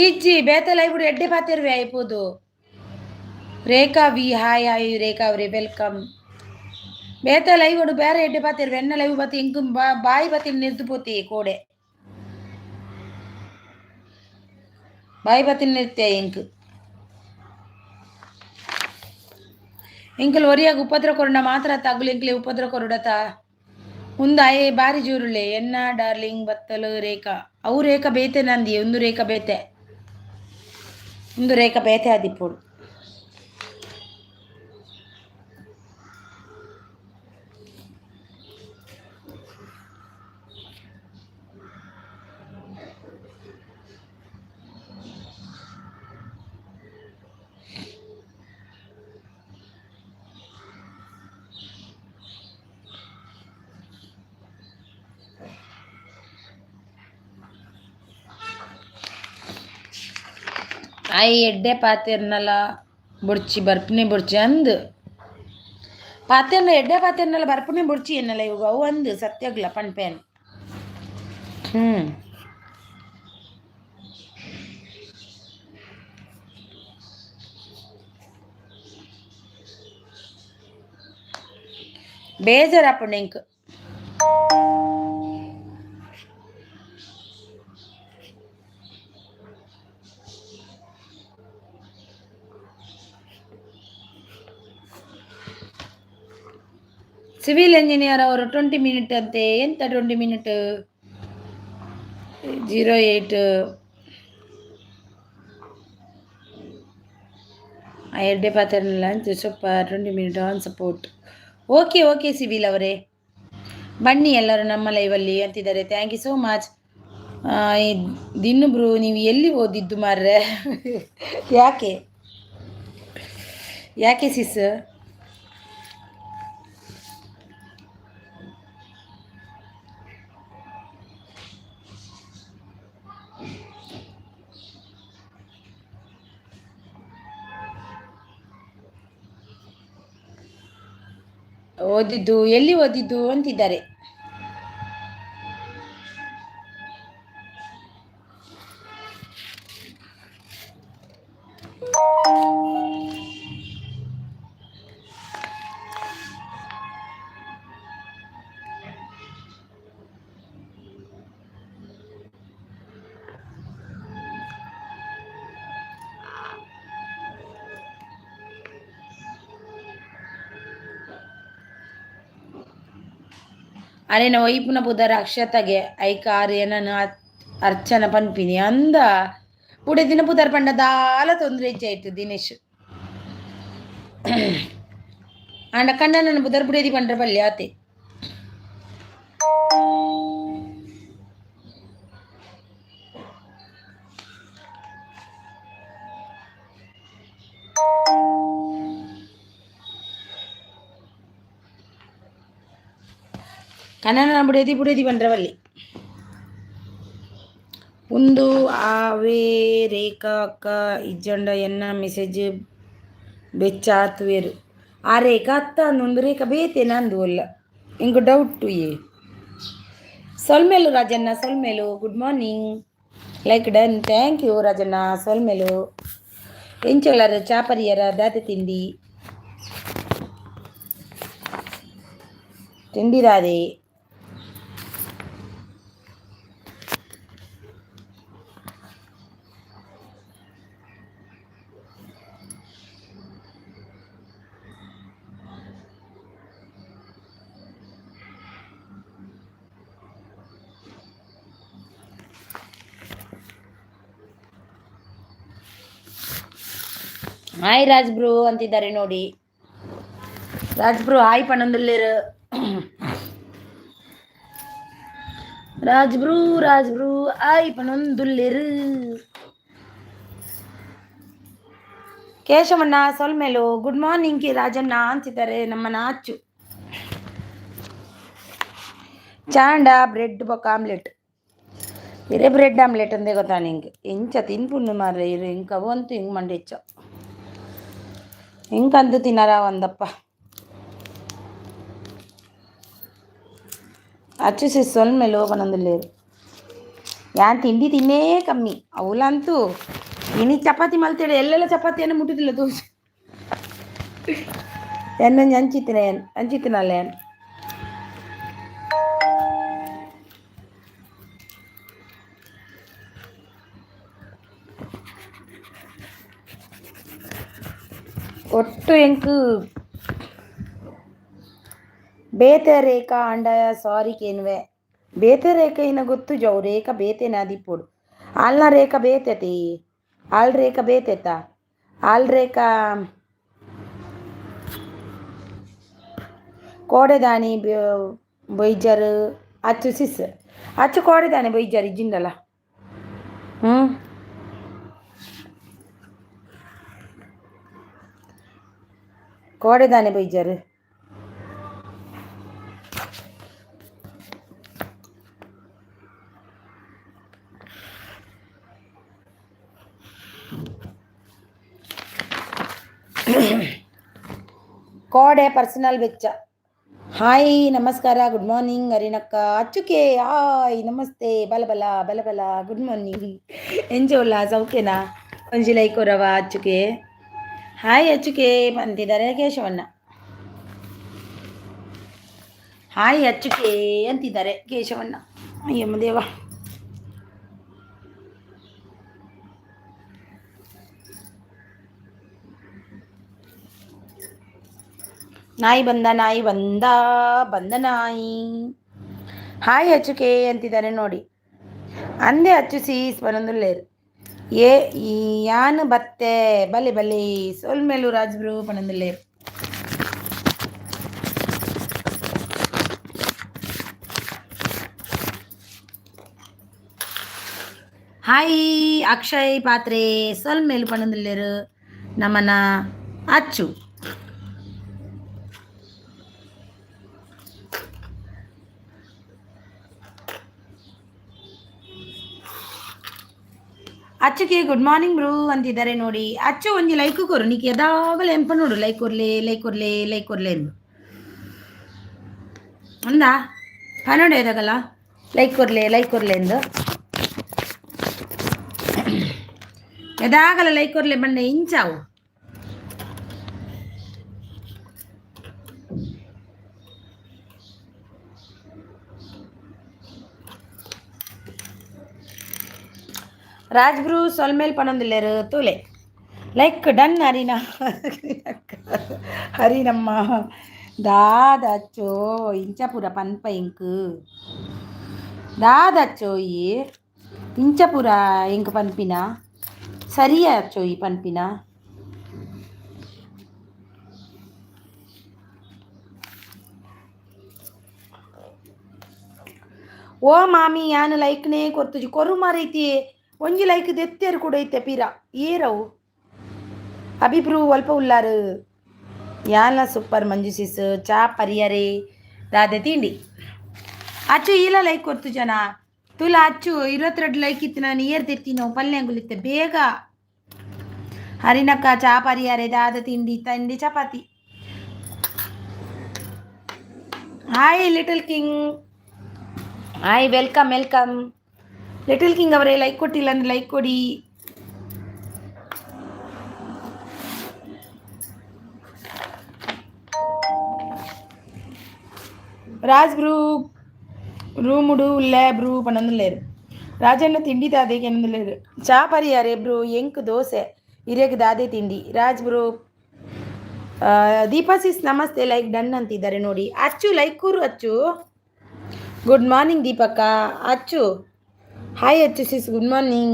ಇಜ್ಜಿ ಬೇತಲ ಇಬಿಡು ಎಡ್ಡೆ ಪಾತಿರ್ವೆ ಆಯ್ಪೋದು. ರೇಖಾ ವಿ, ಹಾಯ್ ಹಾಯ್ ರೇಖಾ ಅವ್ರೆ, welcome. ಬೇತ ಲೈವ್ ಬೇರೆ ಎಡ್ಡೆ ಪಾತಿರ್ವೆ. ಎನ್ನ ಲೈವ್ ಬತ್ತಿ ಇಂಕು ಬಾಯಿ ಬತ್ತಿ ನಿರ್ದು ಪೋತಿ. ಕೋಡೆ ಬಾಯಿ ಬತ್ತಿ ನಿರ್ತೆ ಇಂಕ್. ಎಂಕಲ್ ಒರಿಯಾಗ ಉಪದ್ರ ಕೊರಡ ಮಾತ್ರ ತಗುಲು ಎಂಕ್ಲೆ ಉಪದ್ರ ಕೊರಡತ ಉಂದಾಯೆ ಬಾರಿ ಜೋರುಳ್ಳೆ. ಎನ್ನ ಡಾರ್ಲಿಂಗ್ ಬತ್ತಲು ರೇಖಾ. ಅವು ರೇಖಾ ಬೇತೆ ನಂದಿ. ಒಂದು ರೇಖಾ ಬೇತೆ, ಒಂದು ರೇಖಾ ಬೇತೆ ಆದಿಪ್ಪುಡು. ಆಯ್ ಎಡ್ಡೆ ಪಾತೆರ್ನಲ ಬೊಡ್ಚಿ ಬರ್ಪುನೆ ಬೊಡ್ಚಿ ಅಂದ್. ಪಾತೆರ್ನ ಎಡ್ಡೆ ಪಾತೆರ್ನಲ ಬರ್ಪುನೆ ಬೊಡ್ಚಿ ಎನ್ನಲ ಇವಾಗ ಅವು ಅಂದ್ ಸತ್ಯಗ್ಲ ಪನ್ಪೇನ್. ಹ್ಞೂ. ಬೇಜಾರಾಪುಂಡು ಎಂಕ್. ಸಿವಿಲ್ ಇಂಜಿನಿಯರ್ ಅವರು 20 ಮಿನಿಟ್ ಅಂತೆ. ಎಂತ 20 ಮಿನಿಟ್? 08. ಎಡ್ಡೆ ಪಾತೆರ್ನಲ್ಲ ಸ್ವಲ್ಪ 20 minute on support. Okay okay civil ಅವರೇ, ಬನ್ನಿ ಎಲ್ಲರೂ ನಮ್ಮ ಲೈವಲ್ಲಿ ಅಂತಿದ್ದಾರೆ. Thank you so much. ದಿನ್ನುಬ್ರು ನೀವು ಎಲ್ಲಿ ಓದಿದ್ದು ಮಾರ್ರೆ? ಯಾಕೆ ಯಾಕೆ ಸಿಸ್? ಓದಿದ್ದು ಎಲ್ಲಿ ಓದಿದ್ದು ಅಂತಿದ್ದಾರೆ. ಅರೆನ ಒಯ್ಪುನ ಪುದರ್ ಅಕ್ಷತಗೆ ಐಕ ಆರ್ ಏನನ ಅರ್ಚನ ಪನ್ಪಿನಿ ಅಂದ ಪುಡೆ ದಿನ ಪುದರ್ ಪಂಡ ದಾಲ ತೊಂದರೆ ಹೆಚ್ಚಾಯ್ತು ದಿನೇಶ್. ಅಂಡ ಕಣ್ಣನ ಪುದರ್ ಬುಡೇದಿ ಪಂಡ್ರ ಪಲ್ಯ ಆತೆ. ಕನ್ನಡ ಬುಡೇದಿ ಬುಡೇದಿ ಪಂಡ್ರವಲ್ಲಿ ಉಂದು ಆವೇ ರೇಖಾ ಅಕ್ಕ ಇಜ್ಜಂಡ ಎನ್ನ ಮೆಸೇಜ್ ಬೆಚ್ಚ ಆತುವೆರು. ಆ ರೇಖಾ ಅತ್ತ ಅಂದು ರೇಖಾ ಬೇತೆ ನಂದು ಅಲ್ಲ, ಇಂಗು ಡೌಟ್ ಏ. ಸೊಲ್ಮೆಲು ರಾಜಣ್ಣ, ಸೊಲ್ಮೆಲು. Good morning, like done, thank you Rajanna. ಸೊಲ್ಮೆಲು. ಎಂಚೊಲ್ಲರು ಚಾಪರಿಯರ ದಾತೆ ತಿಂಡಿ ತಿಂಡಿರಾದೆ. ಹಾಯ್ ರಾಜ್ ಬ್ರೋ ಅಂತಿದ್ದಾರೆ ನೋಡಿ. ರಾಜ್ ಬ್ರೋ ಹಾಯ್ ಪನ್ನೊಂದುಲ್ಲೇರು. Raj bro Raj bro hi ಪನ್ನೊಂದುಲ್ಲೇರು. ಕೇಶವಣ್ಣ ಸೊಲ್ಮೇಲು. ಗುಡ್ ಮಾರ್ನಿಂಗ್ ಕೆ ರಾಜಣ್ಣ ಅಂತಿದ್ದಾರೆ ನಮ್ಮ ನಾಚು. ಚಾಂಡ ಬ್ರೆಡ್ ಬೊಕ್ಕ ಆಮ್ಲೆಟ್. ಇರೇ ಬ್ರೆಡ್ ಆಮ್ಲೆಟ್ ಅಂದೇ ಗೊತ್ತಾ ನಿಂಗೆ? ಎಂಚ ತಿನ್ಪುಂಡು ಮಾರ್ರೆ ಇರು. ಇಂಕ ಅವಂತು ಹಿಂಗೆ ಮಂಡೆಚ್ಚ ಇಂಕಂತು ತಿನ್ನರ ಒಂದಪ್ಪ. ಅಚ್ಚು ಸೊಲ್ಮೆಲು ಪನೊಂದುಲ್ಲೇರು. ಯಾನ್ ತಿಂಡಿ ತಿನ್ನೇ ಕಮ್ಮಿ. ಅವಲಂತೂ ಇನಿ ಚಪಾತಿ ಮಲ್ತೇಳಿ ಎಲ್ಲೆಲ್ಲ ಚಪಾತಿಯನ್ನು ಮುಟ್ಟುದಿಲ್ಲ ದೋಸೆ. ಎನ್ನೊಂಜಿ ಅಂಚಿತ್ತಿನ ಅಂಚಿತ್ತಿನಲ್ಲ ಯಾನ್. ಒಟ್ಟು ಎಂಕ್ ಬೇತೆ ರೇಖಾ ಅಂಡ ಸಾರಿ ಕೇನ್ವೆ. ಬೇತೆ ರೇಖೆ ಇನ್ನ ಗೊತ್ತು ಜವು ರೇಖಾ ಬೇತೆನ ದಿಪ್ಪೊಡು. ಆಲ್ನ ರೇಖಾ ಬೇತೆತಿ, ಆಲ್ ರೇಖಾ ಬೇತೆತ, ಆಲ್ ರೇಖಾ ಕೋಡೆದಾನಿ ಬೊಯ್ಜರ್ ಅಚ್ಚು ಸಿಸ್ ಅಚ್ಚು ಕೋಡೆದಾನಿ ಬೊಯ್ಜರ್ ಇಜ್ಜಿಂಡಲ. ಹ್ಞೂ ಕೋಡೆದಾನೆ ಬೊಯ್ಜರ್. ಕೋಡೆ ಪರ್ಸನಲ್ ವೆಚ್ಚ. ಹಾಯ್ ನಮಸ್ಕಾರ ಗುಡ್ ಮಾರ್ನಿಂಗ್ ಅರಿನಕ್ಕ. ಅಚ್ಚುಕೆ ಹಾಯ್ ನಮಸ್ತೆ ಬಲ ಬಲ ಬಲ ಬಲ ಗುಡ್ ಮಾರ್ನಿಂಗ್. ಎಂಜೋಲ ಸೌಖ್ಯನಾ? ಒಂಜಿ ಲೈಕ್ ಕೊರವ ಅಚ್ಚುಕೆ. ಹಾಯ್ ಅಚ್ಚುಕೆ ಅಂತಿದ್ದಾರೆ ಕೇಶವಣ್ಣ. Hi ಅಚ್ಚುಕೆ ಅಂತಿದ್ದಾರೆ ಕೇಶವಣ್ಣ. ಅಯ್ಯಮ್ಮ ದೇವ. ನಾಯಿ ಬಂದ, ನಾಯಿ ಬಂದ, ಬಂದ ನಾಯಿ. ಹಾಯ್ ಅಚ್ಚುಕೆ ಅಂತಿದ್ದಾರೆ ನೋಡಿ. ಅಂದೆ ಅಚ್ಚು ಸೀಸ್ ಪನೊಂದುಲ್ಲೇರು. ಏ ಯಾನ್ ಬತ್ತೆ ಬಲೆ ಬಲೆ ಸೊಲ್ಮೆಲು ರಾಜ್ಬ್ರು ಪನೊಂದುಲ್ಲೇರು. ಹಾಯ್ ಅಕ್ಷಯ್ ಪಾತ್ರೆ ಸೊಲ್ಮೆಲು ಪನೊಂದುಲ್ಲೇರು ನಮನ ಅಚ್ಚು. ಅಚ್ಚುಗೆ good morning bro ಅಂತಿದ್ದಾರೆ ನೋಡಿ. ಅಚ್ಚು ಒಂಜಿ ಲೈಕ್ ಕೊರು, ನೀಕ್ ಎದಾಗಲ ಎಂಪ ನೋಡು ಲೈಕ್ ಕೊರ್ಲೆ ಲೈಕ್ ಕೊರ್ಲೆ ಲೈಕ್ ಕೊರ್ಲೆ ಎಂದು ಅಂದ ಪನೋಡು ಎದಾಗಲ ಲೈಕ್ ಕೊರ್ಲೆ ಲೈಕ್ ಕೊರ್ಲೆ ಎಂದು ಎದಾಗಲ ಲೈಕ್ ಕೊರ್ಲೆ ಬಂಡೆ ಇಂಚಾವು. ರಾಜ್ಬ್ರು ಸೊಲ್ಮೇಲ್ ಪನೊಂದುಲ್ಲೇರು ತೂಲೆ. ಲೈಕ್ ಡನ್ ಹರಿನಾ ಹರಿನಮ್ಮ. ದಾದ ಅಚ್ಚೋ ಇಂಚಪುರ ಪನ್ಪ ಇಂಕ್ ದಾದ ಅಚ್ಚೋಯಿ ಇಂಚಪುರ ಇಂಕ್ ಪನ್ಪಿನ ಸರಿಯ ಅಚ್ಚೋಯಿ ಪನ್ಪಿನ. ಓ ಮಾಮಿ ಯಾನ್ ಲೈಕ್ನೇ ಕೊರ್ತುಜಿ ಕೊರು ಮಾರೈತಿ ಒಂಜಿ ಲೈಕ್ ದೆತ್ತೇರು ಕೂಡ ಐತೆ ಪೀರ ಏರವು ಅಭಿಬ್ರು ಅಲ್ಪ ಉಲ್ಲಾರು. ಯಾನ್ಲ ಸೂಪರ್ ಮಂಜು ಸಿಸ್. ಚಾ ಪರಿಯರೆ ದಾದೆ ತಿಂಡಿ. ಅಚ್ಚು ಈಲ ಲೈಕ್ ಕೊರ್ತು ಜನ ತುಲ ಅಚ್ಚು 22 ಲೈಕ್ ಇತ್ತು ನಾನು ಏರ್ ತೆತ್ತಿ ನಾವು ಪಲ್ಯ ಬೇಗ. ಹರಿನಕ್ಕ ಚಾ ಪರಿಯರೆ ದಾದ ತಿಂಡಿ ತಿಂಡಿ chapati. Hi little king, hi welcome welcome little king ಅವರೇ. ಲೈಕ್ ಕೊಟ್ಟಿಲ್ಲ ಅಂದ್ರೆ ಲೈಕ್ ಕೊಡಿ. ರಾಜ್ ಬ್ರೂ ರೂಮುಡು ಉಲ್ಲೆ ಬ್ರೂ ಪನೊಂದುಲ್ಲೇರು. ರಾಜಣ್ಣ ತಿಂಡಿ ದಾದೆ ಕೆನೊಂದುಲ್ಲೇರು. ಚಾ ಪರಿಯಾರೆ ಬ್ರೂ ಎಂಕ್ ದೋಸೆ ಇರೆಗ್ ದಾದೆ ತಿಂಡಿ. ರಾಜ್ ಬ್ರೂ ದೀಪಾ ಸಿಸ್ ನಮಸ್ತೆ ಲೈಕ್ ಡನ್ ಅಂತಿದ್ದಾರೆ ನೋಡಿ. ಅಚ್ಚು ಲೈಕ್ ಕೂರು ಅಚ್ಚು. ಗುಡ್ ಮಾರ್ನಿಂಗ್ ದೀಪಕ್ಕ. Achchu hi Achchu sis, good morning.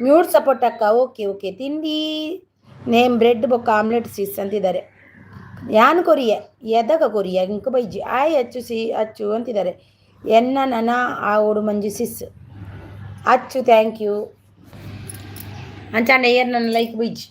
Mute support ಅಕ್ಕ. Okay okay. ತಿಂಡಿ ನೇಮ್ ಬ್ರೆಡ್ ಬೊಕ್ಕ ಆಮ್ಲೆಟ್ ಸಿಸ್ ಅಂತಿದ್ದಾರೆ. ಯಾನ್ ಕೊರಿಯ ಎದಗ ಕೊರಿಯ ಇಂಕ ಬೈಜಿ. ಆಯ್ ಅಚ್ಚು ಸಿ ಅಚ್ಚು ಅಂತಿದ್ದಾರೆ. ಎನ್ನ ನನ ಆ ಓಡು ಮಂಜು ಸಿಸ್ ಅಚ್ಚು thank you. ಅಂಚಾಂಡ air ನನ್ನ ಲೈಕ್ ಬೈಜಿ.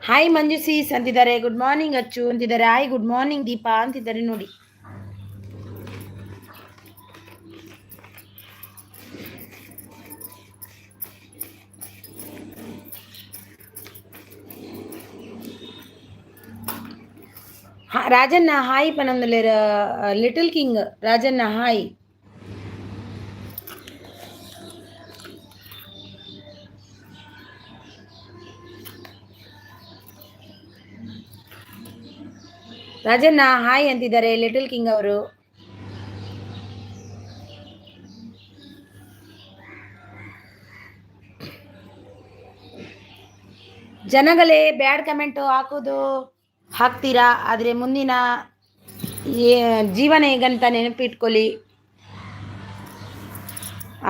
ಹಾಯ್ ಮಂಜು ಸೀಸ್ ಅಂತಿದ್ದಾರೆ. ಗುಡ್ ಮಾರ್ನಿಂಗ್ ಅಚ್ಚು ಅಂತಿದ್ದಾರೆ. Hi good morning Deepa ಅಂತಿದ್ದಾರೆ ನೋಡಿ. ರಾಜಣ್ಣ ಹಾಯ್ ಪನಂದುಲೇರ little king Rajanna hi. Rajanna hi ಅಂತಿದ್ದಾರೆ ಲಿಟಲ್ ಕಿಂಗ್ ಅವರು. ಜನಗಳೇ ಬ್ಯಾಡ್ ಕಮೆಂಟು ಹಾಕೋದು ಹಾಕ್ತೀರಾ, ಆದರೆ ಮುಂದಿನ ಜೀವನ ಹೇಗಂತ ನೆನಪಿಟ್ಕೊಳ್ಳಿ.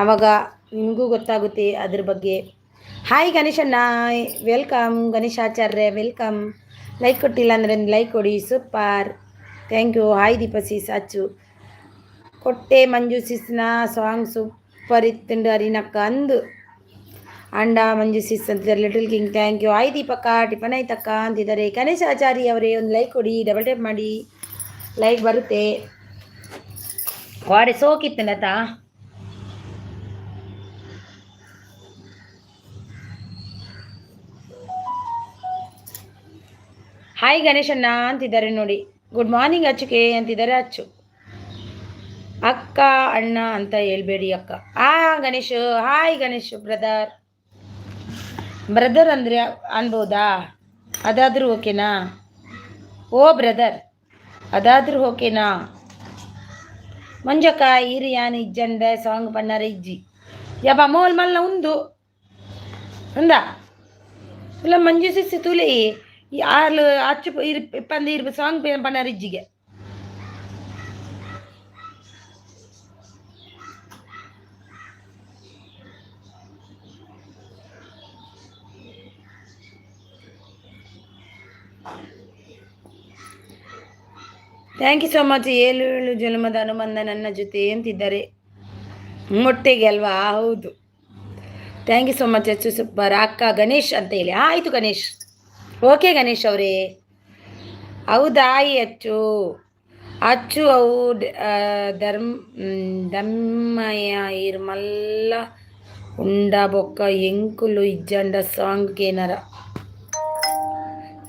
ಆವಾಗ ನಿಮಗೂ ಗೊತ್ತಾಗುತ್ತೆ ಅದ್ರ ಬಗ್ಗೆ. ಹಾಯ್ ಗಣೇಶಣ್ಣ, welcome. Ganesh Acharya welcome. Like ಕೊಟ್ಟಿಲ್ಲ ಅಂದರೆ ಲೈಕ್ ಕೊಡಿ. Super, thank you. Hi Deepa sis. ಅಚ್ಚು ಕೊಟ್ಟೆ ಮಂಜು ಸಿಸ್ನ ಸಾಂಗ್ ಸೂಪರ್ ಇತ್ತುಂಡು ಅರಿನಕ್ಕ ಅಂದು ಅಂಡ ಮಂಜು ಸಿಸ್ ಅಂತಿದ್ದಾರೆ. Little king, thank you. Hi Deepakka, tiffin ಆಯ್ತಕ್ಕ ಅಂತಿದ್ದಾರೆ. ಗಣೇಶ್ ಆಚಾರಿ ಅವರೇ, ಒಂದು ಲೈಕ್ ಕೊಡಿ, ಡಬಲ್ ಟೈಪ್ ಮಾಡಿ, ಲೈಕ್ ಬರುತ್ತೆ. ವಾಡೆ ಸೋಕಿತ್ತನತ. ಹಾಯ್ ಗಣೇಶಣ್ಣ ಅಂತಿದ್ದಾರೆ ನೋಡಿ. ಗುಡ್ ಮಾರ್ನಿಂಗ್ ಅಚ್ಚುಕೆ ಅಂತಿದ್ದಾರೆ ಅಚ್ಚು. ಅಕ್ಕ ಅಣ್ಣ ಅಂತ ಹೇಳ್ಬೇಡಿ ಅಕ್ಕ. ಆ Ganesh, hi Ganesh brother. Brother ಅಂದರೆ ಅನ್ಬೋದಾ? ಅದಾದರೂ ಓಕೆನಾ? ಓ ಬ್ರದರ್, ಅದಾದರೂ ಓಕೆನಾ? ಮಂಜಕ್ಕ ಈರು ಯಾನ್ ಇಜ್ಜಂದೆ ಸಾಂಗ್ ಪನ್ನಾರ ಇಜ್ಜಿ ಯಬ್ಬ ಮೋಲ್ ಮಲ್ನ ಉಂದು ಉಂದಾ ಇಲ್ಲ ಮಂಜು ಸಿಸ್ಸಿ ತುಲೆ ಆರ್ಲು ಅಚ್ಚು ಇರು ಪಂದು ಇರು song ಪನ್ನಾರ ಇಜ್ಜಿಗೆ. Thank you so much. ಏಳು ಏಳು ಜನ್ಮದ ಅನುಬಂಧ ನನ್ನ ಜೊತೆ ಅಂತಿದ್ದಾರೆ. ಮೊಟ್ಟೆಗೆ ಅಲ್ವಾ? ಹೌದು. Thank you so much Achchu, super ಅಕ್ಕ. ಗಣೇಶ್ ಅಂತ ಹೇಳಿ ಆಯಿತು ಗಣೇಶ್, ಓಕೆ ಗಣೇಶ್ ಅವರೇ. ಹೌದಾ ಅಚ್ಚು? ಅಚ್ಚು ಅವು ಧರ್ಮ ದಮ್ಮಯ್ಯ ಇರ್ಮಲ್ಲ ಉಂಡ ಬೊಕ್ಕ ಎಂಕುಲು ಇಜ್ಜಂಡ ಸಾಂಗ್ ಕೇನರ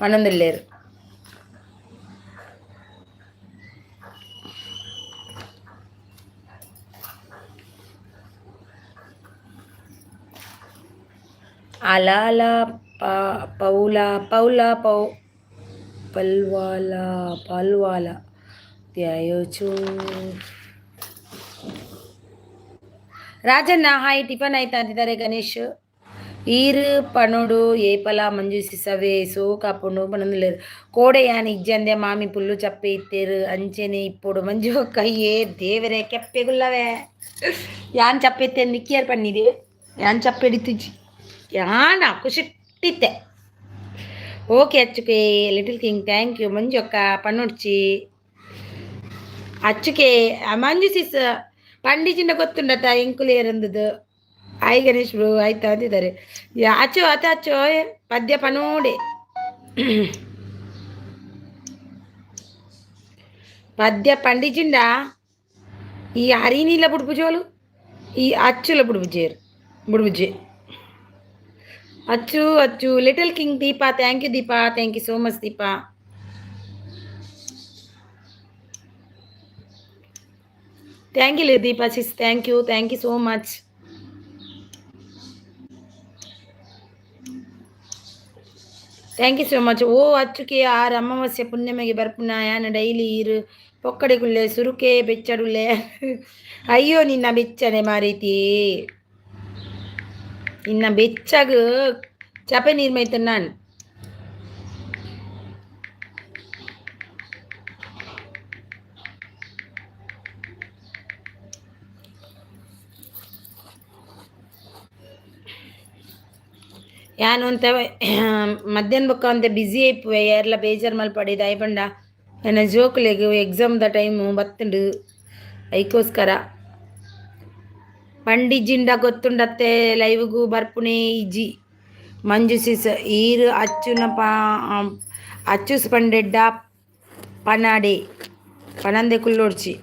ಪನೊಂದುಲ್ಲೆರ್. ಅಲಾಲ ಪೌಲ ಪೌಲ ಪೌ ಪಲ್ವಾಲ ಪಲ್ವಾಲ ತ್ಯಾಯೋಚು. ರಾಜಣ್ಣ ಹಾಯ್, ಟಿಫನ್ ಆಯ್ತಾ ಅಂತಿದ್ದಾರೆ ಗಣೇಶ್. ಈರು ಪಣೋಡು ಏಪಲ ಮಂಜು ಸಿಸವೆ ಸೋಕಾಪುಂಡು ಪನೊಂದುಲ್ಲೆರ್. ಕೋಡೆ ಯಾನ್ ಇಜ್ಜಂದೆ ಮಾಮಿ ಪುಲ್ಲು ಚಪ್ಪೆ ಇತ್ತೇರು ಅಂಚೆನೆ ಇಪ್ಪೊಡು ಮಂಜು ಕೈಯೇ ದೇವರೇ ಕೆಪ್ಪೆಗುಲ್ಲವೇ. ಯಾನ್ ಚಪ್ಪೆ ಇತ್ತೆ ನಿಕ್ಕಿಯರ್ ಪನ್ನಿದೆ ಯಾನ್ ಚಪ್ಪೆ ಹಿಡಿತಿಜ್ಜಿ ಯಾನ ಖುಷಿಟ್ಟಿತ್ತೆ. ಓಕೆ ಅಚ್ಚುಕೆ little king, thank you. Manju ಅಕ್ಕ ಪನ್ನೊಡ್ಚಿ ಅಚ್ಚುಕೆ ಮಂಜು ಸಿಸ್ ಪಂಡಿಜಿಂದ ಗೊತ್ತುಂಡತ ಎಂಕುಲೇರಂದದು. ಆಯ್ ಗಣೇಶ್ ಬ್ರೋ, ಆಯ್ತಾ ಅಂತಿದ್ದಾರೆ. ಅಚ್ಚು ಅತ ಅಚ್ಚು ಪದ್ಯ ಪನೋಡೆ ಪದ್ಯ ಪಂಡಿಜಿಂಡ ಈ ಹರಿನೀಲ ಬುಡ್ಬುಜೋಲು ಈ ಅಚ್ಚುಲ ಬುಡ್ಬುಜೇರು ಬುಡ್ಬುಜೆ Achchu Achchu. Little king Deepa, thank you Deepa, thank you so much Deepa. Thank you Deepa sis, thank you, thank you so much. Thank you so much. ಓ ಅಚ್ಚುಕೆ ಆರ್ ಅಮಾವಾಸ್ಯೆ ಪುಣ್ಯಮೆಗೆ ಬರ್ಪುನ ಯಾನ್ ಡೈಲಿ ಇರು ಪೊಕ್ಕಡೆಗುಲ್ಲೆ ಸುರುಕೆ ಬೆಚ್ಚಡುಲ್ಲೆ. ಅಯ್ಯೋ ನಿನ್ನ ಬೆಚ್ಚನೆ ಮಾರೀತಿ, ನಿನ್ನ ಬೆಚ್ಚಗ ಚಪೆ ನೀರು ಮೈತನ್ನಾನ್. ಯಾನ್ ಒಂತೆ ಮಧ್ಯಾಹ್ನ ಬೊಕ್ಕ ಒಂತೆ ಬ್ಯುಸಿ ಐಪುವೆ, ಏರ್ಲ ಬೇಜಾರ್ ಮಲ್ಪಡಿ ದಾಯೆ ಪಂಡ ಎನ್ನ ಜೋಕುಲೆಗ್ ಎಕ್ಸಾಮ್ದ ಟೈಮು ಬತ್ತುಂಡು, ಐಕೋಸ್ಕರ. ಪಂಡಿಜಿಂಡ ಗೊತ್ತುಂಡತ್ತೆ ಲೈವ್ಗು ಬರ್ಪುನೇ ಇಜ್ಜಿ. ಮಂಜು ಸಿಸ್ ಈರ್ ಅಚ್ಚುನ ಪಾ ಅಚ್ಚುಸ್ ಪಂಡೆಡ್ಡ ಪನಾಡೆ ಪನಂದೆ ಕುಲ್ಲೋಡ್ಚಿ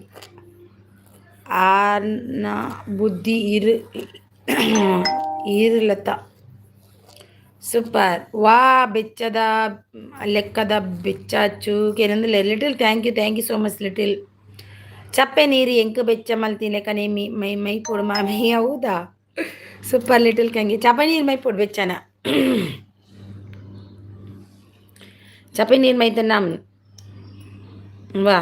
ಆರ್ನ ಬುದ್ಧಿ ಇರು ಈರುಲತ. ಸೂಪರ್ ವಾ ಬೆಚ್ಚದ ಲೆಕ್ಕದ ಬೆಚ್ಚ ಅಚ್ಚು ಕೇನೊಂದುಲ್ಲೆರ್. Little thank you, thank you so much little. ಚಪ್ಪೆ ನೀರು ಎಂಕ್ ಬೆಚ್ಚ ಮಲ್ತಿ ಲೆಕ್ಕನೆ ಮಿ ಮೈ ಮೈಪೊಡು ಮಾಮಿ. ಹೌದಾ? Super little ಕಂಗಿ. ಚಪ್ಪೆ ನೀರು ಮೈಪೊಡು ಬೆಚ್ಚನ ಚಪ್ಪೆ ನೀರು ಮೈತನ್ನಾಮ್ ವಾ.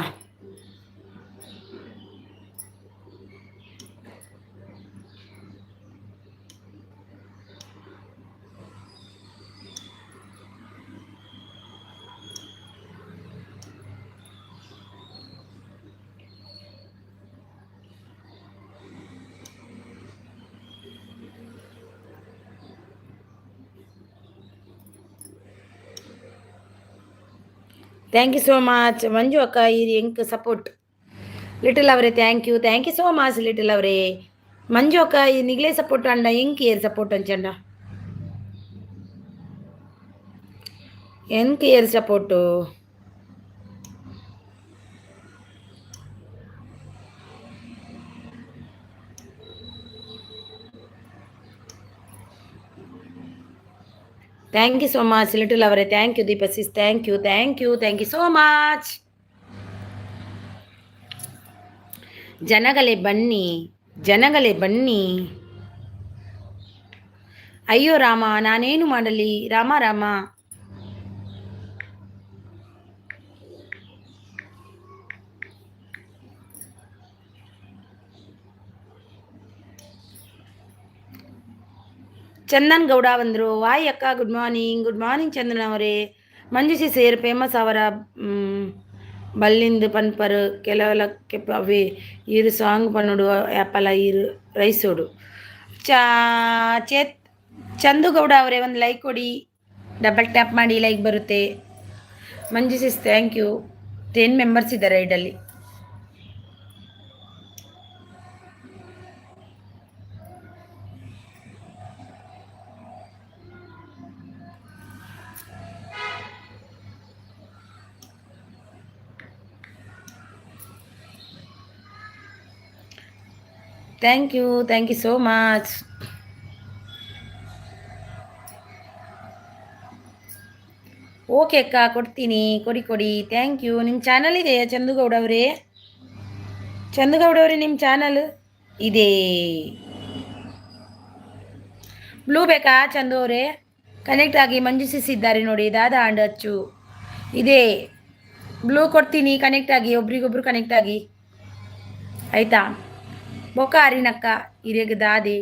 Thank you so much Manju ಅಕ್ಕ. ಈ ಎಂಕ್ ಸಪೋರ್ಟ್. ಲಿಟಲ್ ಅವರೇ, thank you, thank you so much little ಅವರೇ. ಮಂಜು ಅಕ್ಕ, ಈ ನಿಗ್ಲೇ ಸಪೋರ್ಟ್ ಅಂಡ ಎಂಕ್ ಏರ್ ಸಪೋರ್ಟ್ ಅಂಚಂಡ? ಎಂಕ್ ಏರ್ support? Thank you so much little ಅವರೇ. Thank you Deepa sis, thank you, thank you, thank you so much. ಜನಗಳೇ ಬನ್ನಿ, ಜನಗಳೇ ಬನ್ನಿ. ಅಯ್ಯೋ ರಾಮ, ನಾನೇನು ಮಾಡಲಿ? ರಾಮ ರಾಮ. ಚಂದನ್ ಗೌಡ ಬಂದರು. ವಾಯ್ ಅಕ್ಕ, good morning. Good morning Chandan ಅವರೇ. ಮಂಜುಷಿ ಸೇರ್ ಫೇಮಸ್ ಅವರ ಬಲ್ಲಿಂದು ಪನ್ಪರ್ ಕೆಲವೆಲ್ಲ ಕೆಪ ಅವೇ ಈರು ಸಾಂಗ್ ಪನ್ನುಡು ಆ್ಯಪಲ ಈರು ರೈಸೋಡು ಚಾ ಚೇತ್. ಚಂದುಗೌಡ ಅವರೇ, ಒಂದು ಲೈಕ್ ಕೊಡಿ. ಡಬಲ್ ಟ್ಯಾಪ್ ಮಾಡಿ, ಲೈಕ್ ಬರುತ್ತೆ. ಮಂಜು ಸಿಸ್, thank you. 10 members ಇದ್ದಾರೆ ಐಡಲ್ಲಿ. Thank you, thank you so much. Okay ಅಕ್ಕ, ಕೊಡ್ತೀನಿ, ಕೊಡಿ ಕೊಡಿ. Thank you. ನಿಮ್ಮ ಚಾನಲ್ ಇದೆಯಾ ಚಂದುಗೌಡ ಅವರೇ? ಚಂದುಗೌಡ ಅವರೇ, ನಿಮ್ಮ ಚಾನಲ್ ಇದೆ? ಬ್ಲೂ ಬೇಕಾ ಚಂದು ಅವರೇ? ಕನೆಕ್ಟ್ ಆಗಿ. ಮಂಜುಸಿಸಿದ್ದಾರೆ ನೋಡಿ. ದಾದಾ ಅಂಡ್ ಅಚ್ಚು ಇದೆ. ಬ್ಲೂ ಕೊಡ್ತೀನಿ, ಕನೆಕ್ಟ್ ಆಗಿ. ಒಬ್ರಿಗೊಬ್ರು ಕನೆಕ್ಟ್ ಆಗಿ, ಆಯಿತಾ? ಬೊಕ ಅರಿನಕ್ಕ, ಇರೆಗ್ ದಾದೆ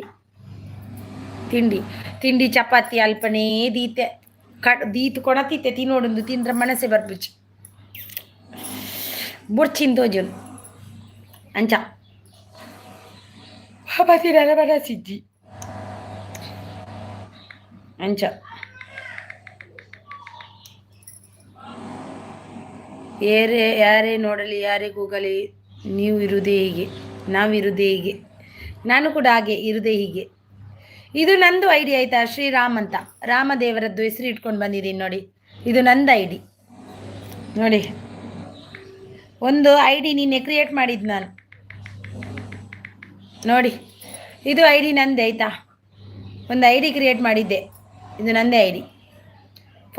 ತಿಂಡಿ? ತಿಂಡಿ ಚಪಾತಿ ಅಲ್ಪನೇ ದೀತೆ ಕಡ್ ದೀತ್ ಕೊಣತಿತ್ತೆ. ತಿನ್ನೋಡೊಂದು ತಿಂದ್ರ ಮನಸ್ಸೆ ಬರ್ಪುಜಿ, ಬೊಡ್ಚಿನ್ ತೋಜುನು. ಅಂಚ ಚಪಾತಿ ಬಡ ಸಿಜ್ಜಿ ಅಂಚ. ಏರೇ ಯಾರೇ ನೋಡಲಿ, ಯಾರೇ ಕೂಗಲಿ, ನೀವು ಇರುವುದೇ ಹೀಗೆ, ನಾವಿರುವುದೇ ಹೀಗೆ. ನಾನು ಕೂಡ ಹಾಗೆ ಇರುವುದೇ ಹೀಗೆ. ಇದು ನಂದು ಐಡಿ, ಆಯ್ತಾ? ಶ್ರೀರಾಮ್ ಅಂತ ರಾಮದೇವರದ್ದು ಹೆಸರು ಇಟ್ಕೊಂಡು ಬಂದಿದ್ದೀನಿ ನೋಡಿ. ಇದು ನಂದು ಐಡಿ ನೋಡಿ. ಒಂದು ಐಡಿ ನಿನ್ನೆ ಕ್ರಿಯೇಟ್ ಮಾಡಿದ್ದು ನಾನು ನೋಡಿ. ಇದು ಐಡಿ ನಂದೇ, ಆಯಿತಾ? ಒಂದು ಐಡಿ ಕ್ರಿಯೇಟ್ ಮಾಡಿದ್ದೆ. ಇದು ನಂದೇ ಐಡಿ.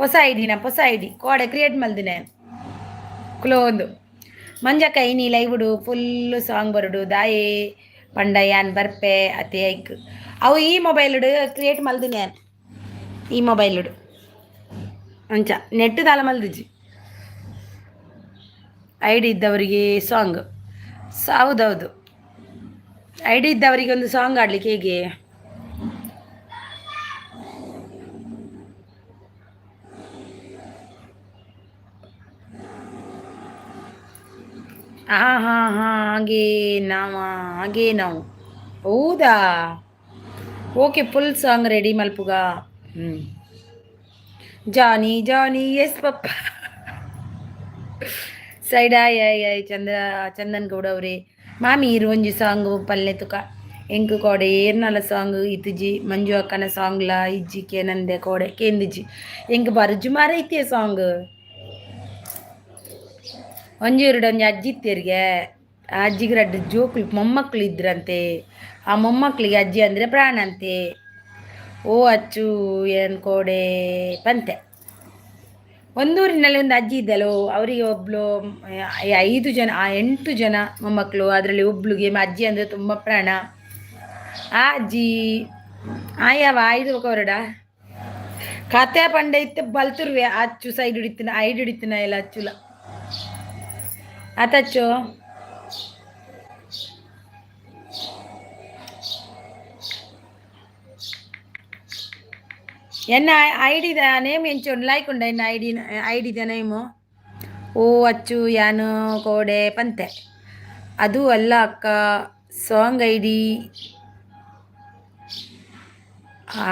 ಹೊಸ ಐಡಿನ, ಹೊಸ ಐಡಿ ಕೋಡೆ ಕ್ರಿಯೇಟ್ ಮಲ್ದಿನೆ ಕ್ಲೋಂದು. ಮಂಜಕ್ಕ, ಇನಿ ಲೈವುಡು ಫುಲ್ಲು ಸಾಂಗ್ ಬರುಡು ದಾಯೆ ಪಂಡ ಯಾನ್ ಬರ್ಪೆ ಅತೆ ಐಕ್. ಅವು ಈ ಮೊಬೈಲ್ಡು ಕ್ರಿಯೇಟ್ ಮಲ್ದಿನಿ ಯಾನ್, ಈ ಮೊಬೈಲ್ಡು. ಅಂಚ ನೆಟ್ ದಾಲ ಮಲ್ದಿಜಿ. ಐಡಿ ಇದ್ದವರಿಗೆ ಸಾಂಗ್, ಹೌದೌದು. ಐಡಿ ಇದ್ದವರಿಗೆ ಒಂದು ಸಾಂಗ್ ಆಡ್ಲಿಕ್ಕೆ ಹೇಗೆ? ಹಾಂ ಹಾಂ ಹಾಂ ಹಾಗೆ ನಾವು, ಹಾಗೆ ನಾವು. ಹೌದಾ? ಓಕೆ, ಫುಲ್ ಸಾಂಗ್ ರೆಡಿ ಮಲ್ಪುಗ. ಹ್ಞೂ. Johnny Johnny yes papa side. ಆಯ್ ಆಯ್ ಆಯ್. ಚಂದ್ರ ಚಂದನ್ ಗೌಡ ಅವರೇ, ಮಾಮಿ ಇರು ಒಂಜಿ ಸಾಂಗ್ ಪಲ್ಲೆ ತುಕ. ಎಂಕ್ ಕೋಡೆ ಏರ್ನಲ ಸಾಂಗ್ ಇತ್ತಿಜಿ. ಮಂಜು ಅಕ್ಕನ ಸಾಂಗ್ಲ ಇಜ್ಜಿ, ಕೇನಂದೆ ಕೋಡೆ ಕೇಂದಿಜಿ. ಎಂಕ್ ಬರ್ಜು ಮಾರ ಐತೆ ಸಾಂಗ್. ಒಂಜಿ ಎರಡು ಒಂಜಿ ಅಜ್ಜಿ ಇತ್ತೆರ್ಗೆ. ಆ ಅಜ್ಜಿಗೆ ರಡ್ಡ್ ಜೋಕುಲು ಮೊಮ್ಮಕ್ಕಳು ಇದ್ರಂತೆ. ಆ ಮೊಮ್ಮಕ್ಕಳಿಗೆ ಅಜ್ಜಿ ಅಂದರೆ ಪ್ರಾಣ ಅಂತೆ. ಓ ಅಚ್ಚು, ಏನು ಕೋಡೆ ಪಂತೆ. ಒಂದೂರಿನಲ್ಲಿ ಒಂದು ಅಜ್ಜಿ ಇದ್ದಳು. ಅವರಿಗೆ ಒಬ್ಳು ಐದು ಜನ, ಆ ಎಂಟು ಜನ ಮೊಮ್ಮಕ್ಕಳು. ಅದರಲ್ಲಿ ಒಬ್ಳಿಗೆ ಅಜ್ಜಿ ಅಂದರೆ ತುಂಬ ಪ್ರಾಣ. ಆ ಅಜ್ಜಿ ಆಯವ ಐದು ಹೊರಡ ಕತೆ ಪಂಡ ಇತ್ತು ಬಲ್ತುರ್ವೆ. ಅಚ್ಚು ಸೈಡ್ ಹಿಡಿತಿನ, ಐಡ್ ಹಿಡಿತಿನ ಎಲ್ಲ ಅಚ್ಚುಲ ಆತಚ್ಚು. ಎನ್ನ ಐಡಿದ ನೇಮ್ ಎಂಚ ಲೈಕ್ ಉಂಡ ಎನ್ನ ಐಡಿ? ಐಡಿದ ನೇಮು ಓ ಅಚ್ಚು, ಯಾನು ಕೋಡೆ ಪಂತೆ. ಅದು ಅಲ್ಲ ಅಕ್ಕ, ಸಾಂಗ್ ಐಡಿ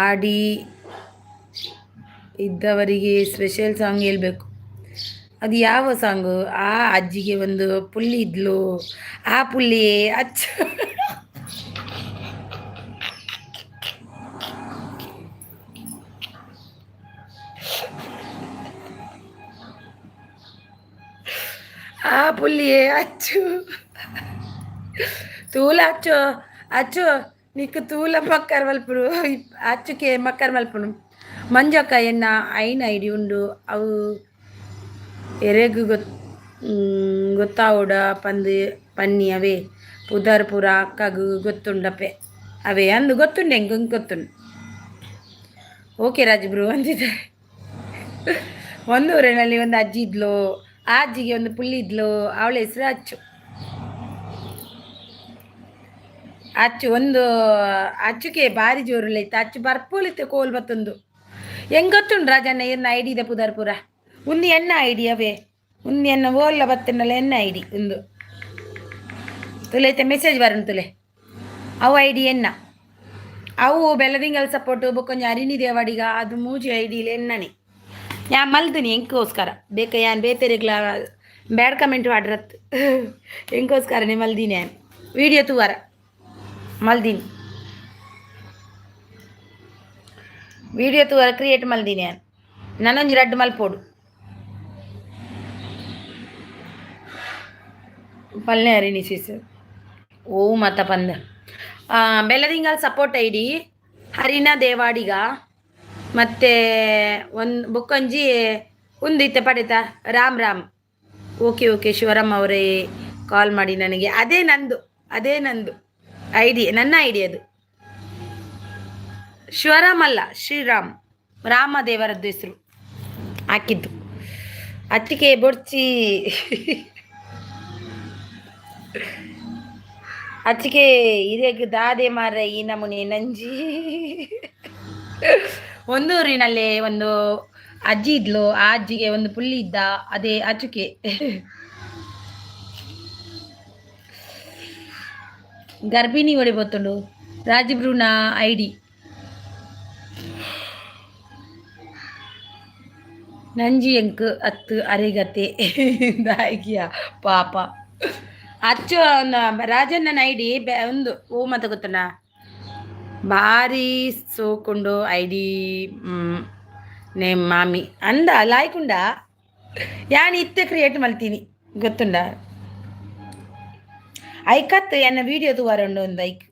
ಆಡಿ ಇದ್ದವರಿಗೆ ಸ್ಪೆಷಲ್ ಸಾಂಗ್ ಹೇಳ್ಬೇಕು. ಅದು ಯಾವ ಸಾಂಗು? ಆ ಅಜ್ಜಿಗೆ ಒಂದು ಪುಲ್ಲಿ ಇದ್ಲು, ಆ ಪುಲ್ಲಿ ಅಚ್ಚ. ಆ ಪುಲ್ಲಿಯೇ ಅಚ್ಚು ತೂಲ ಅಚ್ಚು ಅಚ್ಚು ನಿಕ್ಕು ತೂಲ ಮಕ್ಕರ್ ಮಲ್ಪುನು ಅಚ್ಚುಕೆ ಮಕ್ಕರ್ ಮಲ್ಪುನು. ಮಂಜಕ್ಕ ಎನ್ನ ಐನ್ ಐಡಿ ಉಂಡು, ಅವು ಎರೆಗ್ ಗೊತ್ತಾವುಡ ಪಂದ್ ಪನ್ನಿ ಅವೇ ಪುದರ್ ಪೂರ ಅಕ್ಕಗ್ ಗೊತ್ತುಂಡಪೆ ಅವೇ ಅಂದು ಗೊತ್ತುಂಡು, ಎಂಕ್ ಗೊತ್ತುಂಡು. ಓಕೆ ರಾಜ್ ಬ್ರೋ ಅಂದಿದ್ದಾರೆ. ಒಂದು ಊರಿನಲ್ಲಿ ಒಂದು ಅಜ್ಜಿ ಇದ್ಲು, ಆ ಅಜ್ಜಿಗೆ ಒಂದು ಪುಲ್ಲಿ ಇದ್ಲು, ಅವಳ ಹೆಸರು ಅಚ್ಚು. ಅಚ್ಚು ಒಂದು ಅಚ್ಚುಕೆ ಬಾರಿ ಜೋರುಲೈತೆ ಅಚ್ಚು ಬರ್ಪೋಲಿತ್ತೆ ಕೋಲ್ ಬತ್ತೊಂದು. ಹೆಂಗ್ ಗೊತ್ತುಂಡು ರಾಜಣ್ಣ ಎನ್ನ ಐಡಿ ಇದೆ ಪುದರ್ ಪೂರ? ಉಂದು ಎನ್ನ ಐಡಿ ಅವೇ, ಉಂದು ಎನ್ನ ಓಲ್ಲ ಬತ್ತಿನಲ್ಲ ಎನ್ನ ಐಡಿ ಉಂದು. ತುಲೈತೆ ಮೆಸೇಜ್ ಬರೋಣ ತುಲೆ, ಅವು ಐಡಿ ಎನ್ನ ಅವು ಬೆಲ್ಲದಿಂಗಲ್ ಸಪೋರ್ಟು ಬೊಕ್ಕೊಂಜಿ ಅರಿಣಿ ದೇವಾಡಿಗ ಅದು ಮೂಜಿ ಐಡಿಲಿ ಎನ್ನನೆ. ಯಾ ಮಲ್ದಿನಿ ಎಂಕೋಸ್ಕರ ಬೇಕ ಯಾನ್ ಬೇತೆರೆಗ್ಲ ಬ್ಯಾಡ್ ಕಮೆಂಟ್ ಮಾಡ್ರತ್, ಎಂಕೋಸ್ಕರನೇ ಮಲ್ದಿನಿ. ಯಾನ್ ವಿಡಿಯೋ ತೂವರ ಮಲ್ದಿನಿ, ವಿಡಿಯೋ ತೂವರ ಕ್ರಿಯೇಟ್ ಮಲ್ದಿನಿ ಯಾನ್. ನನೊಂಜಿ ರಡ್ಡ್ ಮಲ್ಪೋಡು ಪಲ್ಲೆ ಹರಿಣಿ ಸಿಸ್ ಓ ಮತ ಪಂದ. ಬೆಲ್ಲದಿಂಗಲ್ ಸಪೋರ್ಟ್ ಐಡಿ ಹರಿಣ ದೇವಾಡಿಗ ಮತ್ತೆ ಒಂದು ಬೊಕ್ಕೊಂಜಿ ಒಂದು ಇತ್ತೆ ಪಡಿತ ರಾಮ್ ರಾಮ್. ಓಕೆ ಓಕೆ ಶಿವರಾಮ್ ಅವರೇ ಕಾಲ್ ಮಾಡಿ ನನಗೆ. ಅದೇ ನಂದು, ಅದೇ ನಂದು I D, ನನ್ನ I D ಅದು. ಶಿವರಾಮ್ ಅಲ್ಲ, ಶ್ರೀರಾಮ್, ರಾಮದೇವರದ್ದು ಹೆಸರು ಹಾಕಿದ್ದು. ಅತ್ತಿಗೆ ಬೊಡ್ಚಿ ಅತ್ತಿಗೆ ಹಿರಿಯಗ್ ದಾದೆ ಮಾರ ಈ ನಮೂನೆ ನಂಜಿ. ಒಂದು ಊರಿನಲ್ಲಿ ಒಂದು ಅಜ್ಜಿ ಇದ್ಲು, ಆ ಅಜ್ಜಿಗೆ ಒಂದು ಪುಲ್ಲಿ ಇದ್ದ, ಅದೇ ಅಚುಕೆ. ಗರ್ಭಿಣಿ ಒಡೆ ಬತ್ತುಂಡು ರಾಜಬ್ರೂನ ಐಡಿ. ನಂಜಿ ಎಂಕ್ ಅತ್ತು ಅರೆಗತೆ ದಾಯ್ಕಿಯ ಪಾಪ ಅಚ್ಚು. ರಾಜಣ್ಣನ ಐಡಿ ಒಂದು ಓ ಮತ ಗೊತ್ತಣ್ಣ, ಭಾರಿ ಸೋಕುಂಡು ಐಡಿ ನೇಮ್ ಮಾಮಿ ಅಂದ ಲಾಯ್ಕುಂಡ. ಯಾನ್ ಇತ್ತೆ ಕ್ರಿಯೇಟ್ ಮಲ್ತೀನಿ ಗೊತ್ತುಂಡ. ಐಕತ್ ಎನ್ನ ವಿಡಿಯೋ ತೂವರುಂಡು ಒಂದು ಐಕ್.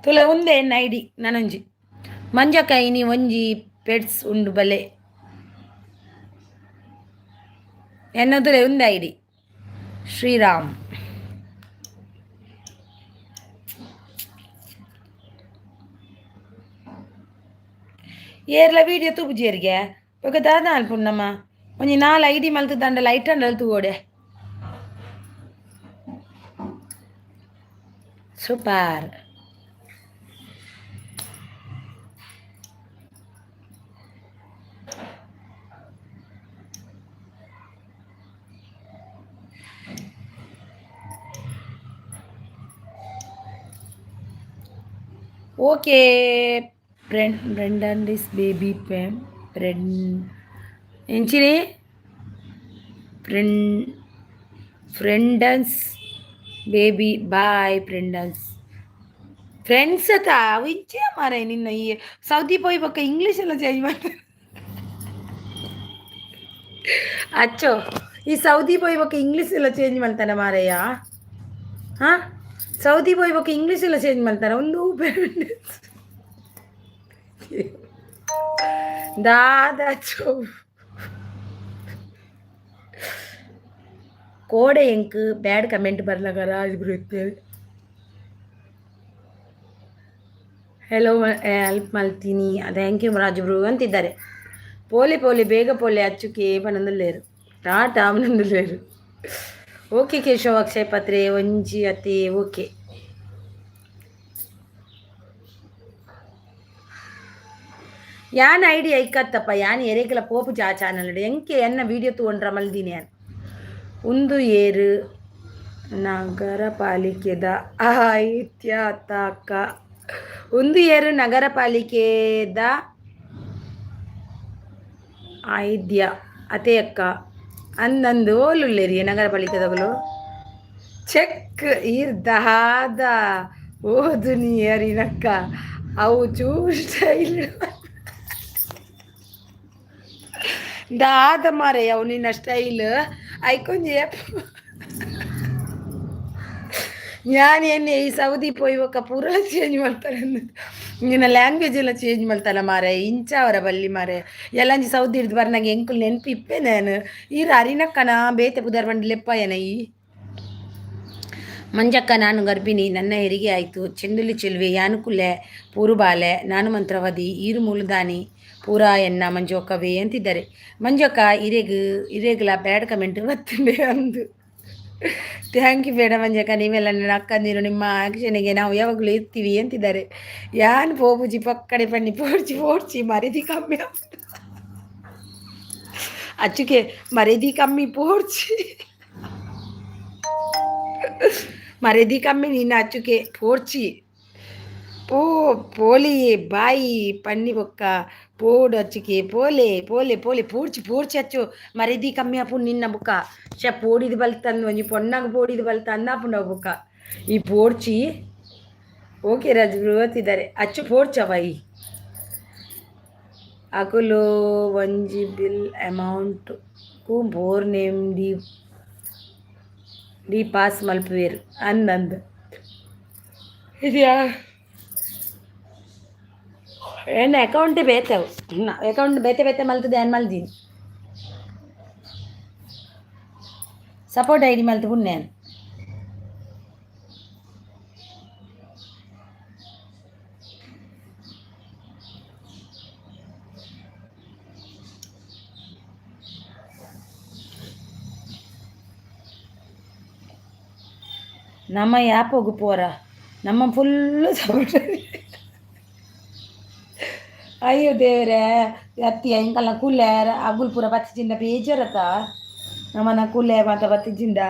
ತುಲ ಒಂದೇ ಎನ್ನ ಐಡಿ ನನೊಂಜಿ. ಮಂಜಕ್ಕ ಇನಿ ಒಂಜಿ ಪೆಟ್ಸ್ ಉಂಡು ಬಲೆ ಎನ್ನದುಲೆ ಒಂದೇ ಐಡಿ ಶ್ರೀರಾಮ್. ಏರ್ಲ ವೀಡಿಯೋ ತೂಪುಜೇರಿಗೆ ಬೊಕ ದಾದ ಅನ್ಪುಂಡಮ್ಮ. ಒಂಜಿ ನಾಲ್ ಐಡಿ ಮಲ್ತ್ ದಂಡ ಲೈಟ್ ಅಂಡಲ್ ತೂವೊಡೆ. Super. Okay Brendan is baby friend ಎಂಚಿನೆ friend ಫ್ರೆಂಡನ್ಸ್ baby bye ಫ್ರೆಂಡನ್ಸ್ ಫ್ರೆಂಡ್ಸ್ ಅತ್ತ ಅವು ಇಂಚೆ ಮಾರಾಯ. ನಿನ್ನ ಈ ಸೌದಿ ಪೋಯಿ ಬೊಕ್ಕ ಇಂಗ್ಲೀಷ್ ಎಲ್ಲ ಚೇಂಜ್ ಮಾಡ್ತಾರೆ ಅಚ್ಚೋ. ಈ ಸೌದಿ ಪೋಯಿ ಬೊಕ್ಕ ಇಂಗ್ಲೀಷ್ ಎಲ್ಲ ಚೇಂಜ್ ಮಾಡ್ತಾನೆ ಮಾರಯ್ಯ. ಹಾಂ, ಸೌದಿ ಪೋಯಿ ಬೊಕ್ಕ ಇಂಗ್ಲೀಷ್ ಎಲ್ಲ ಚೇಂಜ್ ಮಾಡ್ತಾರೆ. ಒಂದು ದಾದ ಚೋ ಕೋಡೆ ಎಂಕ್ ಬ್ಯಾಡ್ ಕಮೆಂಟ್ ಬರ್ಲಗ ರಾಜ್ ಹೆಲೋ ಹೆಲ್ಪ್ ಮಲ್ತೀನಿ thank you Raju bro ಅಂತಿದ್ದಾರೆ. ಪೋಲೆ ಪೋಲೆ ಬೇಗ ಪೋಲೆ ಅಚ್ಚುಕೆ ಪನಂದುಲ್ಲೇರು ಟಾಟಾ ಪನಂದುಲ್ಲೇರು. ಓಕೆ ಕೇಶವ ಅಕ್ಷಯ ಪತ್ರೆ ಒಂಜಿ ಅತಿ ಓಕೆ. ಯಾನ್ ಐಡಿ ಐಕತ್ತಪ್ಪ, ಯಾನ್ ಎರೆಕಲ ಪೋಪು ಚಾ ಚಾನಲ್ ಎಂಕೆ ಎನ್ನ ವಿಡಿಯೋ ತೂಂಡ್ರ ಮಲ್ದಿನಿ ಯಾನ್. ಉಂದು ಏರು ನಗರ ಪಾಲಿಕೆದ ಆಯ್ತ್ಯ ಅಕ್ಕ. ಉಂದು ಏರು ನಗರ ಪಾಲಿಕೆದ ಆಯ್ದ್ಯ ಅತೆ ಅಕ್ಕ ಅಂದಂದು ಓಲುಲ್ಲೇರಿ ನಗರ ಪಾಲಿಕೆದಗಳು ಚೆಕ್ ಈರ್ ದಾದ ಓದುನಿ ಅರಿನಕ್ಕ ಅವು ಚೂರು ಸ್ಟೈಲ್ ದಾದ ಮಾರೆ ಅವು ನಿನ್ನ ಸ್ಟೈಲ್ ಐಕೊಂಜಿ. ഞാൻ ಎನ್ನೆ ಈ ಸೌದಿ ಪೋಯಿ ಬೊಕ್ಕ ಪೂರ ಚೇಂಜ್ ಮಲ್ತಾರೆ, ನಿನ್ನ ಲ್ಯಾಂಗ್ವೇಜ್ ಎಲ್ಲ ಚೇಂಜ್ ಮಲ್ತಲ್ಲ ಮಾರೆ. ಇಂಚ ಅವರ ಬಲ್ಲಿ ಮಾರೆ. ಎಲ್ಲಂಜಿ ಸೌದಿ ಹಿಡ್ದು ಬರ್ನಾಗ ಎಂಕುಲು ನೆನಪು ಇಪ್ಪೆ ನಾನು. ಈರ್ ಅರಿನಕ್ಕನ ಬೇತೆ ಪುದರ್ ಬಂಡಿ ಲೆಪ್ಪಯನ ಈ ಮಂಜಕ್ಕ. ನಾನು ಗರ್ಭಿಣಿ, ನನ್ನ ಹೆರಿಗೆ ಆಯಿತು. ಚೆಂಡುಲಿ ಚೆಲುವೆ ಯಾನುಕುಲೆ ಪೂರುಬಾಲೆ, ನಾನು ಮಂತ್ರವಾದಿ, ಈರು ಮೂಲದಾನಿ ಪೂರಾ ಎನ್ನ ಮಂಜುಕ್ಕವೇ ಅಂತಿದ್ದಾರೆ. ಮಂಜಕ್ಕ ಇರೆಗ್ ಇರೆಗ್ಲ ಬ್ಯಾಡ್ ಕಮೆಂಟ್ ಬತ್ತಂಡೆ ಅಂದು. Thank you ಬೇಡ ಮಂಜಕ್ಕ, ನೀವೆಲ್ಲ ನನ್ನ ಅಕ್ಕಂದಿರು, ನಿಮ್ಮ ಆಕ್ಷನಿಗೆ ನಾವು ಯಾವಾಗಲೂ ಇರ್ತೀವಿ ಅಂತಿದ್ದಾರೆ. ಯಾನ್ ಪೋಪುಜಿ ಪಕ್ಕಡೆ ಪನ್ನಿ ಪೋಡ್ಚಿ ಪೋಡ್ಚಿ ಮರಿದಿ ಕಮ್ಮಿ ಅಚ್ಚುಕೆ ಮರಿದಿ ಕಮ್ಮಿ ಪೋಡ್ಚಿ ಮರಿದಿ ಕಮ್ಮಿ ನಿನ್ನ ಅಚ್ಚುಕೆ ಪೋಡ್ಚಿ ಪೋ ಪೋಲಿ ಬಾಯಿ ಪನ್ನಿ ಬೊಕ್ಕ ಪೋಡು ಅಚ್ಚುಕೆ ಪೋಲೆ ಪೋಲೆ ಪೋಲೆ ಪೋಡ್ಚಿ ಪೋಡ್ಚಿ ಅಚ್ಚು ಮರಿದಿ ಕಮ್ಮಿ ಆಪುಂಡು ನಿನ್ನ ಬುಕ್ಕ. ಶೆ ಪೋಡಿದ ಬಲ್ತಂದು ಒಂಜಿ ಪೊನ್ನಾಗ ಪೋಡಿದ ಬಲ್ತ ಅಂದಾಪುಂಡು ಅವು ಬುಕ್ಕ ಈ ಪೋಡ್ಚಿ. ಓಕೆ ರಾಜ್ ಅಂತಿದ್ದಾರೆ. ಅಚ್ಚು ಪೋಡ್ಚವ ಈ ಅಕುಲು ಒಂಜಿ ಬಿಲ್ ಅಮೌಂಟ್ ಕು bore name D D pass ಮಲ್ಪುವೆರ್ ಅಂದಂದು ಇದೆಯಾ? ಏನು ಅಕೌಂಟ್ ಬೇತೆ, ಅಕೌಂಟ್ ಬೇತೆ ಬೇತೆ ಮಲ್ತದೆ. ಏನು ಮಲ್ದೀನಿ ಸಪೋರ್ಟ್ ಐಡಿ ಮಲ್ತು ಪುಣ್ಯಾನ್. ನಮ್ಮ ಯಾಪೋಗು ಪೋರ ನಮ್ಮ ಫುಲ್ಲು ಸಪೋರ್ಟ್. ಅಯ್ಯೋ ದೇವರೇ, ಅತ್ತಿ ಎಂಕಲ್ನ ಕುಲ್ಲೆ ಅಗುಲ್ ಪೂರ ಬತ್ತಿಜಿಂದ ಬೇಜಾರತ್ತ ನಮ್ಮನ ಕುಲ್ಲೆ ಮಾತ ಬತ್ತಿಜಿಂದ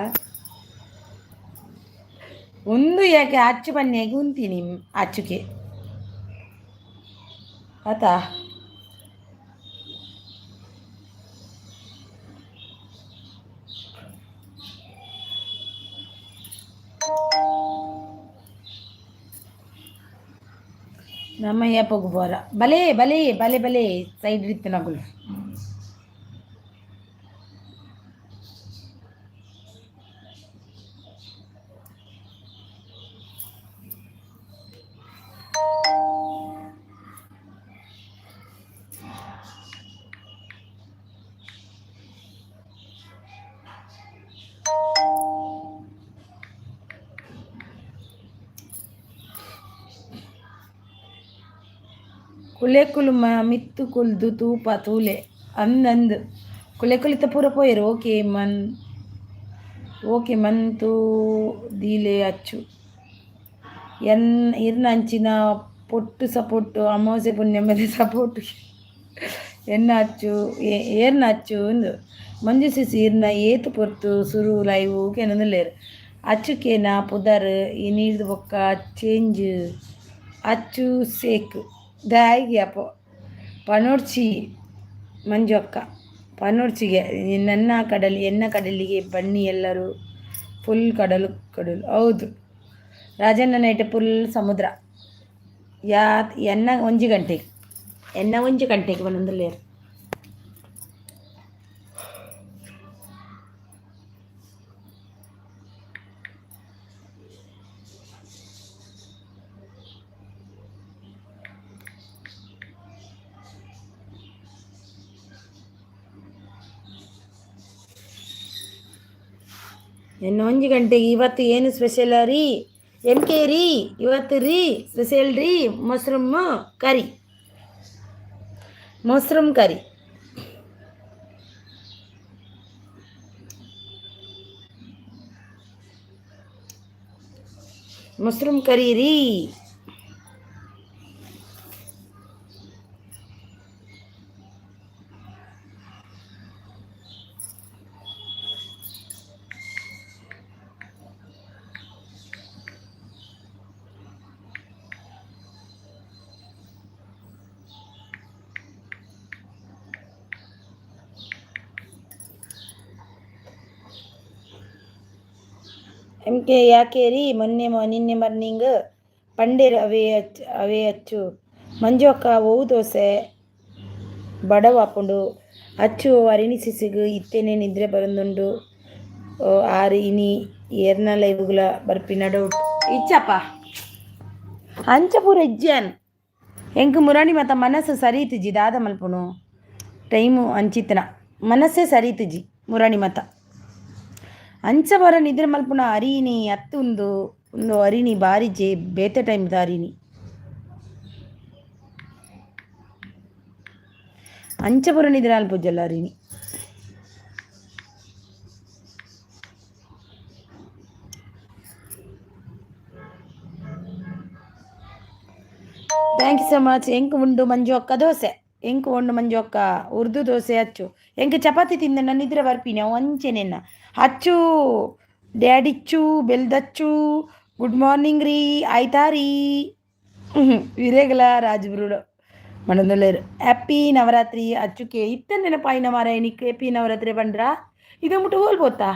ಒಂದು ಯಾಕೆ ಅಚ್ಚು ಬನ್ನಿ ಉಂತೀನಿ ಅಚ್ಚುಕೆ ಆತಾ. ನಮ್ಮ ಯಾಪೋಗು ಬೋರ ಬಲೆ ಬಲೆ ಬಲೆ ಬಲೆ ಸೈಡ್ ಇತ್ತು ನಗುಲು. ಕುಲೆಕುಲು ಮಿತ್ತು ಕುಲ್ದು ತೂಪ ತೂಲೆ ಅಂದಂದು ಕುಲೆಕುಲಿತ ಪೂರ ಪೋಯೆರು. ಓಕೆ ಮನ್ ಓಕೆ ಮಂತು ದೀಲೆ ಅಚ್ಚು ಎನ್ ಇರ್ನ ಅಂಚಿನ ಪೊಟ್ಟು ಸಪೋರ್ಟು ಅಮಾವಾಸ್ಯೆ ಪುಣ್ಯಮದ ಸಪೋರ್ಟು ಎನ್ನ ಅಚ್ಚು ಏರ್ನ ಅಚ್ಚು ಇಂದು ಮಂಜು ಸಿಸಿ ಇರ್ನ ಏತು ಪೊರ್ತು ಸುರು ಲೈವ್ ಕೆನೊಂದುಲ್ಲೆರ್ ಅಚ್ಚುಕೇನ ಪುದರ್ ಈ ನೀರ್ದು ಬೊಕ್ಕ ಚೇಂಜ್ ಅಚ್ಚು ಸೇಕ್ ದಾಯಿಗೆ ಅಪ್ಪೋ ಪನೊಡ್ಚಿ ಮಂಜು ಅಕ್ಕ ಪನೊಡ್ಚಿಗೆ ನನ್ನ ಕಡಲಿ ಎನ್ನ ಕಡಲಿಗೆ ಬನ್ನಿ ಎಲ್ಲರೂ. ಫುಲ್ ಕಡಲು ಕಡಲು. ಹೌದು ರಾಜಣ್ಣ, ನೈಟ್ ಫುಲ್ ಸಮುದ್ರ. ಯಾ ಎನ್ನ ಒಂಜಿ ಗಂಟೆಗೆ ಎನ್ನ ಒಂಜಿ ಗಂಟೆಗೆ ಬಂದೊಂದುಲ್ಲೆರ್. ಇನ್ನು ಒಂಜಿ ಗಂಟೆಗೆ. ಇವತ್ತು ಏನು ಸ್ಪೆಷಲ್ ರೀ ಎಮ್ ಕೆ ರೀ? ಇವತ್ತು ರೀ ಸ್ಪೆಷಲ್ ರೀ ಮೊಸರಮ್ಮ ಕರಿ, ಮೊಸರಮ್ ಕರಿ. ಮೊಸರಮ್ ಕರಿ ರೀ. ಎಂ ಕೆ ಯಾಕೇರಿ ಮೊನ್ನೆ ನಿನ್ನೆ ಮಾರ್ನಿಂಗ್ ಪಂಡೇರು ಅವೇ ಅವೇ ಅಚ್ಚು. ಮಂಜು ಅಕ್ಕ, ಓವು ದೋಸೆ? ಬಡವಾಪುಂಡು ಅಚ್ಚು. ಅರಿಣಿ ಸಿಸಿಗು ಇತ್ತೇನೆ ನಿದ್ರೆ ಬರಂದುಂಡು. ಆರು ಇನಿ ಏರ್ನ ಲೈವ್ಗುಲ ಬರ್ಪಿನ ಡೌಟ್. ಇಚ್ಚಪ್ಪ, ಅಂಚ ಪೂರ ಇಜ್ಜಾನ್. ಎಂಕ್ ಮುರಾಣಿ ಮಾತ ಮನಸ್ಸು ಸರಿ ಇತ್ತಿಜಿ. ದಾದ ಮಲ್ಪುನು, ಟೈಮು ಅಂಚಿತ್ತನ ಮನಸ್ಸೇ ಸರಿ ಇತ್ತಿಜಿ. ಮುರಾಣಿ ಮಾತ ಅಂಚ ಬರ ನಿದ್ರೆ ಮಲ್ಪುನ ಅರಿನಿ ಅತ್ತು. ಉಂದು ಉಂದು ಅರಿನಿ ಬಾರಿ ಜೆ ಬೇತೆ ಟೈಮ್ದ ಅರಿನಿ. ಅಂಚ ಪೂರ ನಿದ್ರೆ ಮಲ್ಪುಜಲ್ಲ ಅರಿನಿ. Thank you so much. ಎಂಕ್ ಉಂಡು ಮಂಜು ಅಕ್ಕ ದೋಸೆ. ಎಂಕ್ ಉಂಡು ಮಂಜು ಅಕ್ಕ ಉರ್ದು ದೋಸೆ. ಅಚ್ಚು, ಎಂಕ್ ಚಪಾತಿ ತಿಂದ ನನ್ನ ನಿದ್ರೆ ಬರ್ಪಿನಿ ಅವು ಅಂಚೆನೆನ್ನ. ಅಚ್ಚು ಡ್ಯಾಡಿಚ್ಚು ಬೆಲ್ದಚ್ಚು, ಗುಡ್ ಮಾರ್ನಿಂಗ್ ರೀ. ಆಯ್ತಾ ರೀ? ವಿರೇಗಲ ರಾಜಗುರುಡು ಮನದಲ್ಲೇರು. ಹ್ಯಾಪಿ ನವರಾತ್ರಿ ಅಚ್ಚುಕೆ. ಇತ್ತ ನೆನಪಾಯಿನ ಮಾರ ನಿಕ್ ಹ್ಯಾಪಿ ನವರಾತ್ರಿ ಬಂಡ್ರಾ? ಇದು ಮುಟ್ಟು ಹೋಲ್ಬೋತಾ?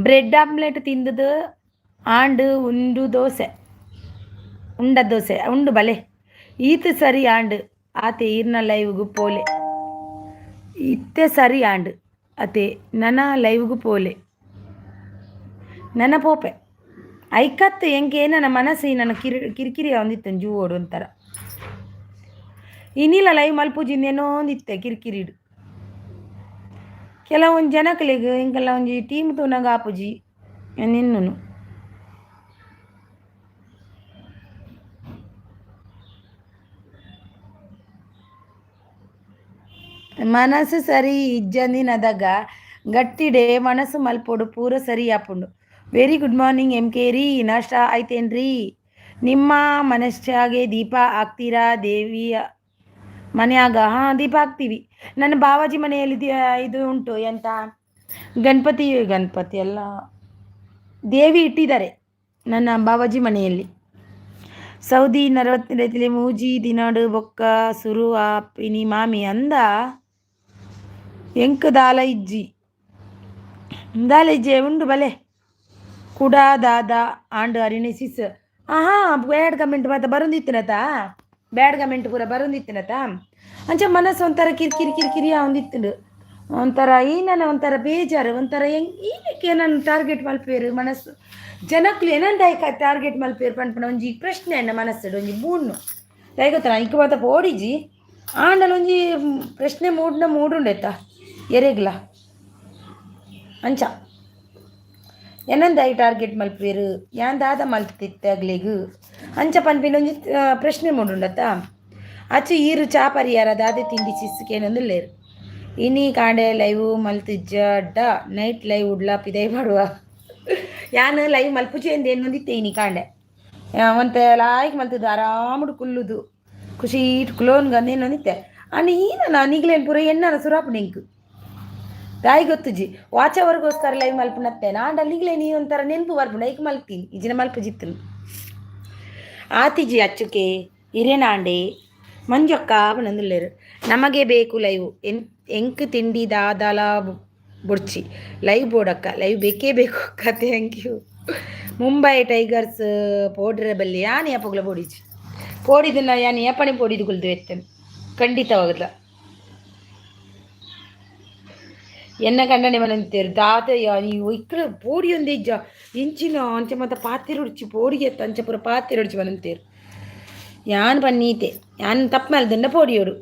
ಬ್ರೆಡ್ ಆಮ್ಲೆಟ್ ತಿಂದದು ಆಂಡ್. ಉಂಡು ದೋಸೆ, ಉಂಡ ದೋಸೆ ಉಂಡು ಬಲೆ. ಈತ ಸರಿ ಆಂಡ್ ಆತೆ ಈರ್ನ ಲೈವ್ಗು ಪೋಲೆ. ಇತ್ತೆ ಸರಿ ಆಂಡ್ ಅತೆ, ನನ ಲೈವ್ಗು ಪೋಲೆ. ನನ ಪೋಪೆ ಐಕತ್ತು. ಎಂಕೆ ನನ್ನ ಮನಸ್ಸು ನನ್ನ ಕಿರಿಕಿರಿ ಒಂದಿತ್ತು ಜೂವೋಡು ಒಂಥರ. ಇನಿಲ ಲೈವ್ ಮಲ್ಪುಜಿಂದ ಏನೋ ಒಂದಿತ್ತೆ ಕಿರಿಕಿರಿಡು. ಕೆಲವೊಂದು ಜನಕ್ಲೆಗ್ ಎಂಕೆಲ್ಲ ಒಂಜಿ ಟೀಮ್ ತೂನಗ ಆಪುಜಿ ನಿನ್ನುನು. ಮನಸ್ಸು ಸರಿ ಇಜ್ಜಂದಿನದಾಗ ಗಟ್ಟಿಡೆ ಮನಸ್ಸು ಮಲ್ಪೊಡು, ಪೂರ ಸರಿ ಆಪುಂಡು. Very good morning M K ರೀ. ನಾಷ್ಟ ಆಯ್ತೇನ್ರಿ? ನಿಮ್ಮ ಮನಸ್ಸಾಗೆ ದೀಪ ಹಾಕ್ತೀರಾ ದೇವಿಯ ಮನೆಯಾಗ? ಹಾಂ, ದೀಪ ಹಾಕ್ತೀವಿ. ನನ್ನ ಬಾವಾಜಿ ಮನೆಯಲ್ಲಿ ಇದು ಉಂಟು, ಎಂತ ಗಣಪತಿ, ಗಣಪತಿ ಅಲ್ಲ, ದೇವಿ ಇಟ್ಟಿದ್ದಾರೆ ನನ್ನ ಬಾವಾಜಿ ಮನೆಯಲ್ಲಿ. ಸೌದಿ ನರವತ್ತಿನ ಮೂಜಿ ದಿನಾಡು ಬೊಕ್ಕ ಸುರು ಆಪಿನಿ ಮಾಮಿ ಅಂದ. ಎಂಕ್ ದಾಲ ಇಜ್ಜಿ, ದಾಲ ಇಜ್ಜೆ. ಉಂಡು ಬಲೆ. ಕುಡ ದಾದ ಆಂಡ್ ಅರಿಣಿ ಸಿಸ್? ಆಹಾ, ಬ್ಯಾಡ್ ಕಮೆಂಟ್ ಮಾತ ಬರೊಂದಿತ್ತಿನತ? ಬ್ಯಾಡ್ ಕಮೆಂಟ್ ಪೂರ ಬರೊಂದಿತ್ತಿನತ? ಅಂಚ ಮನಸ್ಸು ಒಂಥರ ಕಿರಿಕಿರಿ ಕಿರಿಕಿರಿ ಒಂದಿತ್ತುಂಡು ಒಂಥರ. ಏನನ ಒಂಥರ ಬೇಜಾರು ಒಂಥರ. ಹೆಂಗ್ ಏನಕ್ಕೆ ನಾನು ಟಾರ್ಗೆಟ್ ಮಲ್ಪೇರು ಮನಸ್ಸು ಜನಕ್ಲು ಏನಂತ ಟಾರ್ಗೆಟ್ ಮಲ್ಪೇರು ಪನ್ಪುನ ಒಂಜಿ ಪ್ರಶ್ನೆ ಎನ್ನ ಮನಸ್ಸುಡು ಒಂಜಿ ಮೂಡ್ನು. ದಾಯೆ ಗೊತ್ತಾ? ಇಕ್ ಮಾತ ಪೋಡಿಜಿ ಆಂಡಲ ಒಂಜಿ ಪ್ರಶ್ನೆ ಮೂಡ್ನ ಮೂಡುಂಡೆತ್ತ ಎರೆಗ್ಲ. ಅಂಚ ಎನಂದಾಯಿ ಟಾರ್ಗೆಟ್ ಮಲ್ಪೇರು, ಯಾನ್ ದಾದ ಮಲ್ತಿತ್ತೆ ಅಗ್ಲೆಗ್ ಅಂಚ ಪನ್ಪಿನ ಒಂಜಿ ಪ್ರಶ್ನೆ ಮೂಡುಂಡತ್ತ. ಅಚ್ಚು, ಈರು ಚಾ ಪರಿಯಾರ? ದಾದೆ ತಿಂಡಿ ಸಿಸ್ಕೇನೊಂದುಲ್ಲೇರು. ಇನಿ ಕಾಂಡೆ ಲೈವ್ ಮಲ್ತಿಜ್ಜಡ ನೈಟ್ ಲೈವ್ ಉಡ್ಲ ಪಿದೈ ಮಾಡುವ. ಯಾನ್ ಲೈವ್ ಮಲ್ಪುಜಿ ಅಂದ್ ಇನಿ ಕಾಂಡೆ. ಒಂತೆ ಲಾಯ್ಕ್ ಮಲ್ತದ್ದು ಆರಾಮಡು ಕುಲ್ಲುದು ಖುಷಿ ಕುಲೋನ್ ಗಂದೇನೊಂದಿತ್ತೆ. ಅಂಡ್ ಈನ ನಿಗ್ಲೇನ್ ಪೂರ ಎಣ್ಣನ ಸುರಾಪುಂಡು ಎಂಕ್. ದಾಯಿ ಗೊತ್ತುಜಿ, ವಾಚವರ್ಗೋಸ್ಕರ ಲೈವ್ ಮಲ್ಪುನತ್ತೆ. ನಾಂಡ ನಿಗ್ಲೇ ನೀ ಒಂಥರ ನೆನ್ಪು ಬರ್ಪುಂಡು, ಐಕ್ ಮಲ್ತೀನಿ. ಇಜಿನ ಮಲ್ಪುಜಿತ್ತನು. ಆತಿಜಿ ಅಚ್ಚುಕೆ ಹಿರೇನಾಂಡೆ. ಮಂಜಕ್ಕ ಪನೊಂದುಲ್ಲೆರ್. ನಮಗೆ ಬೇಕು ಲೈವ್. ಎನ್ ಎಂಕ್ ತಿಂಡಿ ದಾದಾಲ ಬೊಡ್ಚಿ, ಲೈವ್ ಬೋಡಕ್ಕ. ಲೈವ್ ಬೇಕೇ ಬೇಕು ಅಕ್ಕ. Thank you. Mumbai tigers ಪೋಡ್ರೆ ಬಲ್ಲಿ. ಯಾನ್ ಯಾಪಗ್ಲ ಪೋಡಿಜಿ. ಪೋಡಿದನ್ನ ಯಾನ್ ಯಾಪನೆ ಪೋಡಿದು ಕುಲ್ದು ಎತ್ತೇನೆ ಖಂಡಿತವಾಗಲ. ಎನ್ನ ಕಂಡನೆ ಮನಂತೇರು ದಾದಯ್ಯ ನೀವು ಇಕ್ಕಳ ಪೋಡಿ ಒಂದೇ ಇಜ್ಜ ಇಂಚಿನ ಅಂಚ ಮಾತ ಪಾತೆರೊಡ್ಚಿ ಪೋಡಿಗೆ ಅಂಚ ಪೂರ ಪಾತೆರೊಡ್ಚಿ ಮನಂತೇರು. ಯಾನ್ ಪನ್ನೀತೆ, ಯಾನ್ ತಪ್ಪು ಮಲ್ದಂಡ ಪೋಡಿಯೋಡು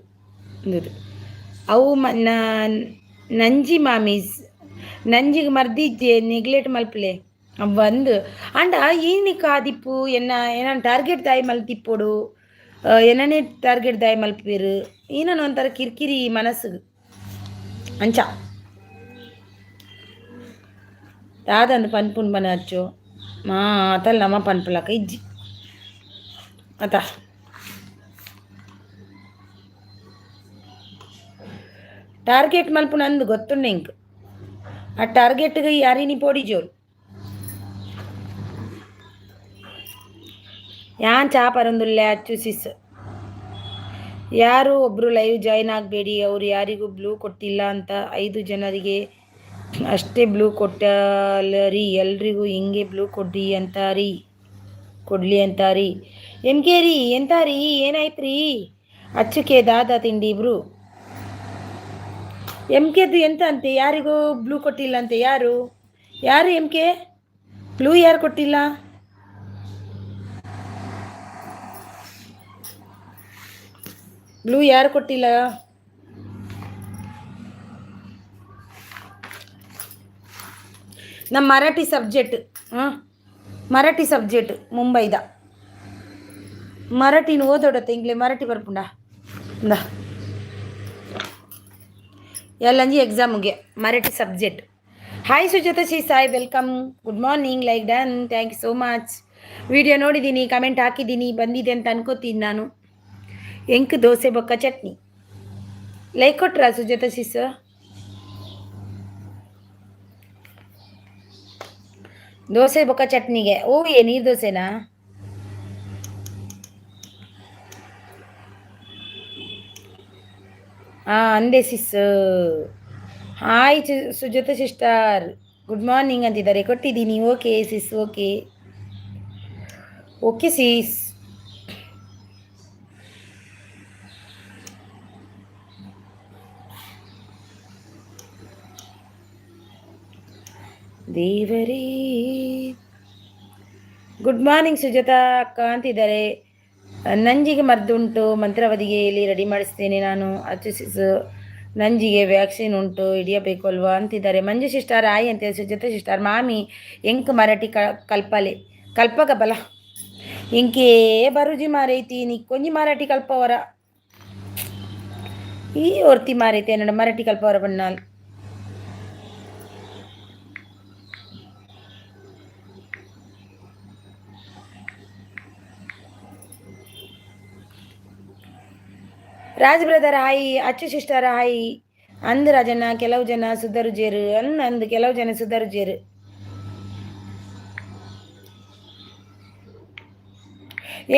ಇಂದು. ಅವು ನಂಜಿ ಮಾಮೀಸ್ ನಂಜಿಗೆ ಮರ್ದಿಜ್ಜೆ, ನೆಗ್ಲೆಕ್ಟ್ ಮಲ್ಪಲೆ ಬಂದು. ಅಂಡ ಈನಿಕ್ ಆದಿಪ್ಪು ಎನ್ನ ಏನ ಟಾರ್ಗೆಟ್ ದಾಯಿ ಮಲ್ತಿಪ್ಪೊಡು, ಎನ್ನನೇ ಟಾರ್ಗೆಟ್ ದಾಯಿ ಮಲ್ಪೇರು ಈನನ ಒಂಥರ ಕಿರಿಕಿರಿ ಮನಸ್ಸು. ಅಂಚ ದಾದಂದು ಪನ್ಪುಂಡು ಮನ ಅಚ್ಚು ಮಾತಲ್ಲ ನಮ್ಮ ಪನ್ಪುಲಕ ಇಜ್ಜಿ ಅತ. ಟಾರ್ಗೆಟ್ ಮಲ್ಪುನ ಅಂದು ಗೊತ್ತುಂಡು ಎಂಕ್. ಆ ಟಾರ್ಗೆಟ್ಗೆ ಯಾರಿನಿ ಪೋಡಿಜೋರು. ಯಾನ್ ಚಾ ಪರೊಂದುಲ್ಲೆ ಅಚ್ಚು ಸಿಸ್. ಯಾರು ಒಬ್ಬರು ಲೈವ್ ಜಾಯಿನ್ ಆಗಬೇಡಿ, ಅವರು ಯಾರಿಗೂ ಬ್ಲೂ ಕೊಟ್ಟಿಲ್ಲ ಅಂತ. ಐದು ಜನರಿಗೆ ಅಷ್ಟೇ ಬ್ಲೂ ಕೊಟ್ಟಲ್ಲ ರೀ. ಎಲ್ರಿಗೂ ಹಿಂಗೆ ಬ್ಲೂ ಕೊಡ್ರಿ ಅಂತಾರಿ, ಕೊಡಲಿ ಅಂತಾರಿ. ಎಮ್ ಕೆ ರೀ, ಎಂತ ರೀ, ಏನಾಯ್ತು ರೀ? ಅಚ್ಚುಕೆ ದಾದಾ ತಿಂಡಿ ಇಬ್ರು. ಎಮ್ ಕೆದು ಎಂತ ಅಂತೆ? ಯಾರಿಗೂ ಬ್ಲೂ ಕೊಟ್ಟಿಲ್ಲ ಅಂತೆ. ಯಾರು ಯಾರು M K blue ಯಾರು ಕೊಟ್ಟಿಲ್ಲ? ಬ್ಲೂ ಯಾರು ಕೊಟ್ಟಿಲ್ಲ? ನಮ್ಮ ಮರಾಠಿ ಸಬ್ಜೆಕ್ಟ್, ಹಾಂ, ಮರಾಠಿ ಸಬ್ಜೆಕ್ಟ್ ಮುಂಬೈದ. ಮರಾಠಿನ ಓದೋಡತ್ತೆ ಇಂಗ್ಲೆ ಮರಾಠಿ ಬರ್ಪುಂಡ ಇಂದ ಎಲ್ಲಂಜಿ ಎಕ್ಸಾಮ್ಗೆ Marathi subject. Hi Sujata Shri Sai, welcome, good morning, like done, thank you so much. Video ನೋಡಿದ್ದೀನಿ, ಕಮೆಂಟ್ ಹಾಕಿದ್ದೀನಿ, ಬಂದಿದೆ ಅಂತ ಅನ್ಕೋತೀನಿ ನಾನು. ಎಂಕ್ ದೋಸೆ ಬೊಕ್ಕ ಚಟ್ನಿ. ಲೈಕ್ ಕೊಟ್ರಾ ಸುಜಾತ ಸಿಸ್? ದೋಸೆ ಬೊಕ್ಕ ಚಟ್ನಿಗೆ. ಓ, ಏ ನೀರು ದೋಸೆನಾ? ಹಾಂ ಅಂದೆ sis. Hi Sujata sister, good morning ಅಂತಿದ್ದಾರೆ, ಕೊಟ್ಟಿದ್ದೀನಿ. Okay sis, okay okay sis. ದೇವರೇ, ಗುಡ್ ಮಾರ್ನಿಂಗ್ ಸುಜಾತ ಅಕ್ಕ ಅಂತಿದ್ದಾರೆ. ನಂಜಿಗೆ ಮದ್ದುಂಟು, ಮಂತ್ರಾವಧಿಗೆ ಇಲ್ಲಿ ರೆಡಿ ಮಾಡಿಸ್ತೇನೆ ನಾನು. ಅಚ್ಚು ಸಿಸ್, ನಂಜಿಗೆ ವ್ಯಾಕ್ಸಿನ್ ಉಂಟು, ಹಿಡಿಯಬೇಕು ಅಲ್ವಾ ಅಂತಿದ್ದಾರೆ. ಮಂಜು ಸಿಸ್ಟರ್ ಆಯ್ ಅಂತೆ. ಸುಜಾತ ಸಿಸ್ಟರ್ ಮಾಮಿ ಎಂಕ್ ಮರಾಠಿ ಕಲ್ಪಲೆ ಕಲ್ಪಕ ಬಲ ಎಂಕೇ ಬರುಜಿ ಮಾರೈತಿ ನೀ ಕೊಂಜಿ ಮರಾಠಿ ಕಲ್ಪವರ ಈ ಒರ್ತಿ ಮಾರೈತಿ ಅನ್ನೋಡ Marathi ಕಲ್ಪವರ ಬಣ್ಣಾಲ್. Raj brother hi, Achchu sister hi. ಅಂದು ರಾಜಣ್ಣ ಕೆಲವು ಜನ ಸುಧರುಜೇರು ಅನ್ ಅಂದು ಕೆಲವು ಜನ ಸುಧರುಜೇರು.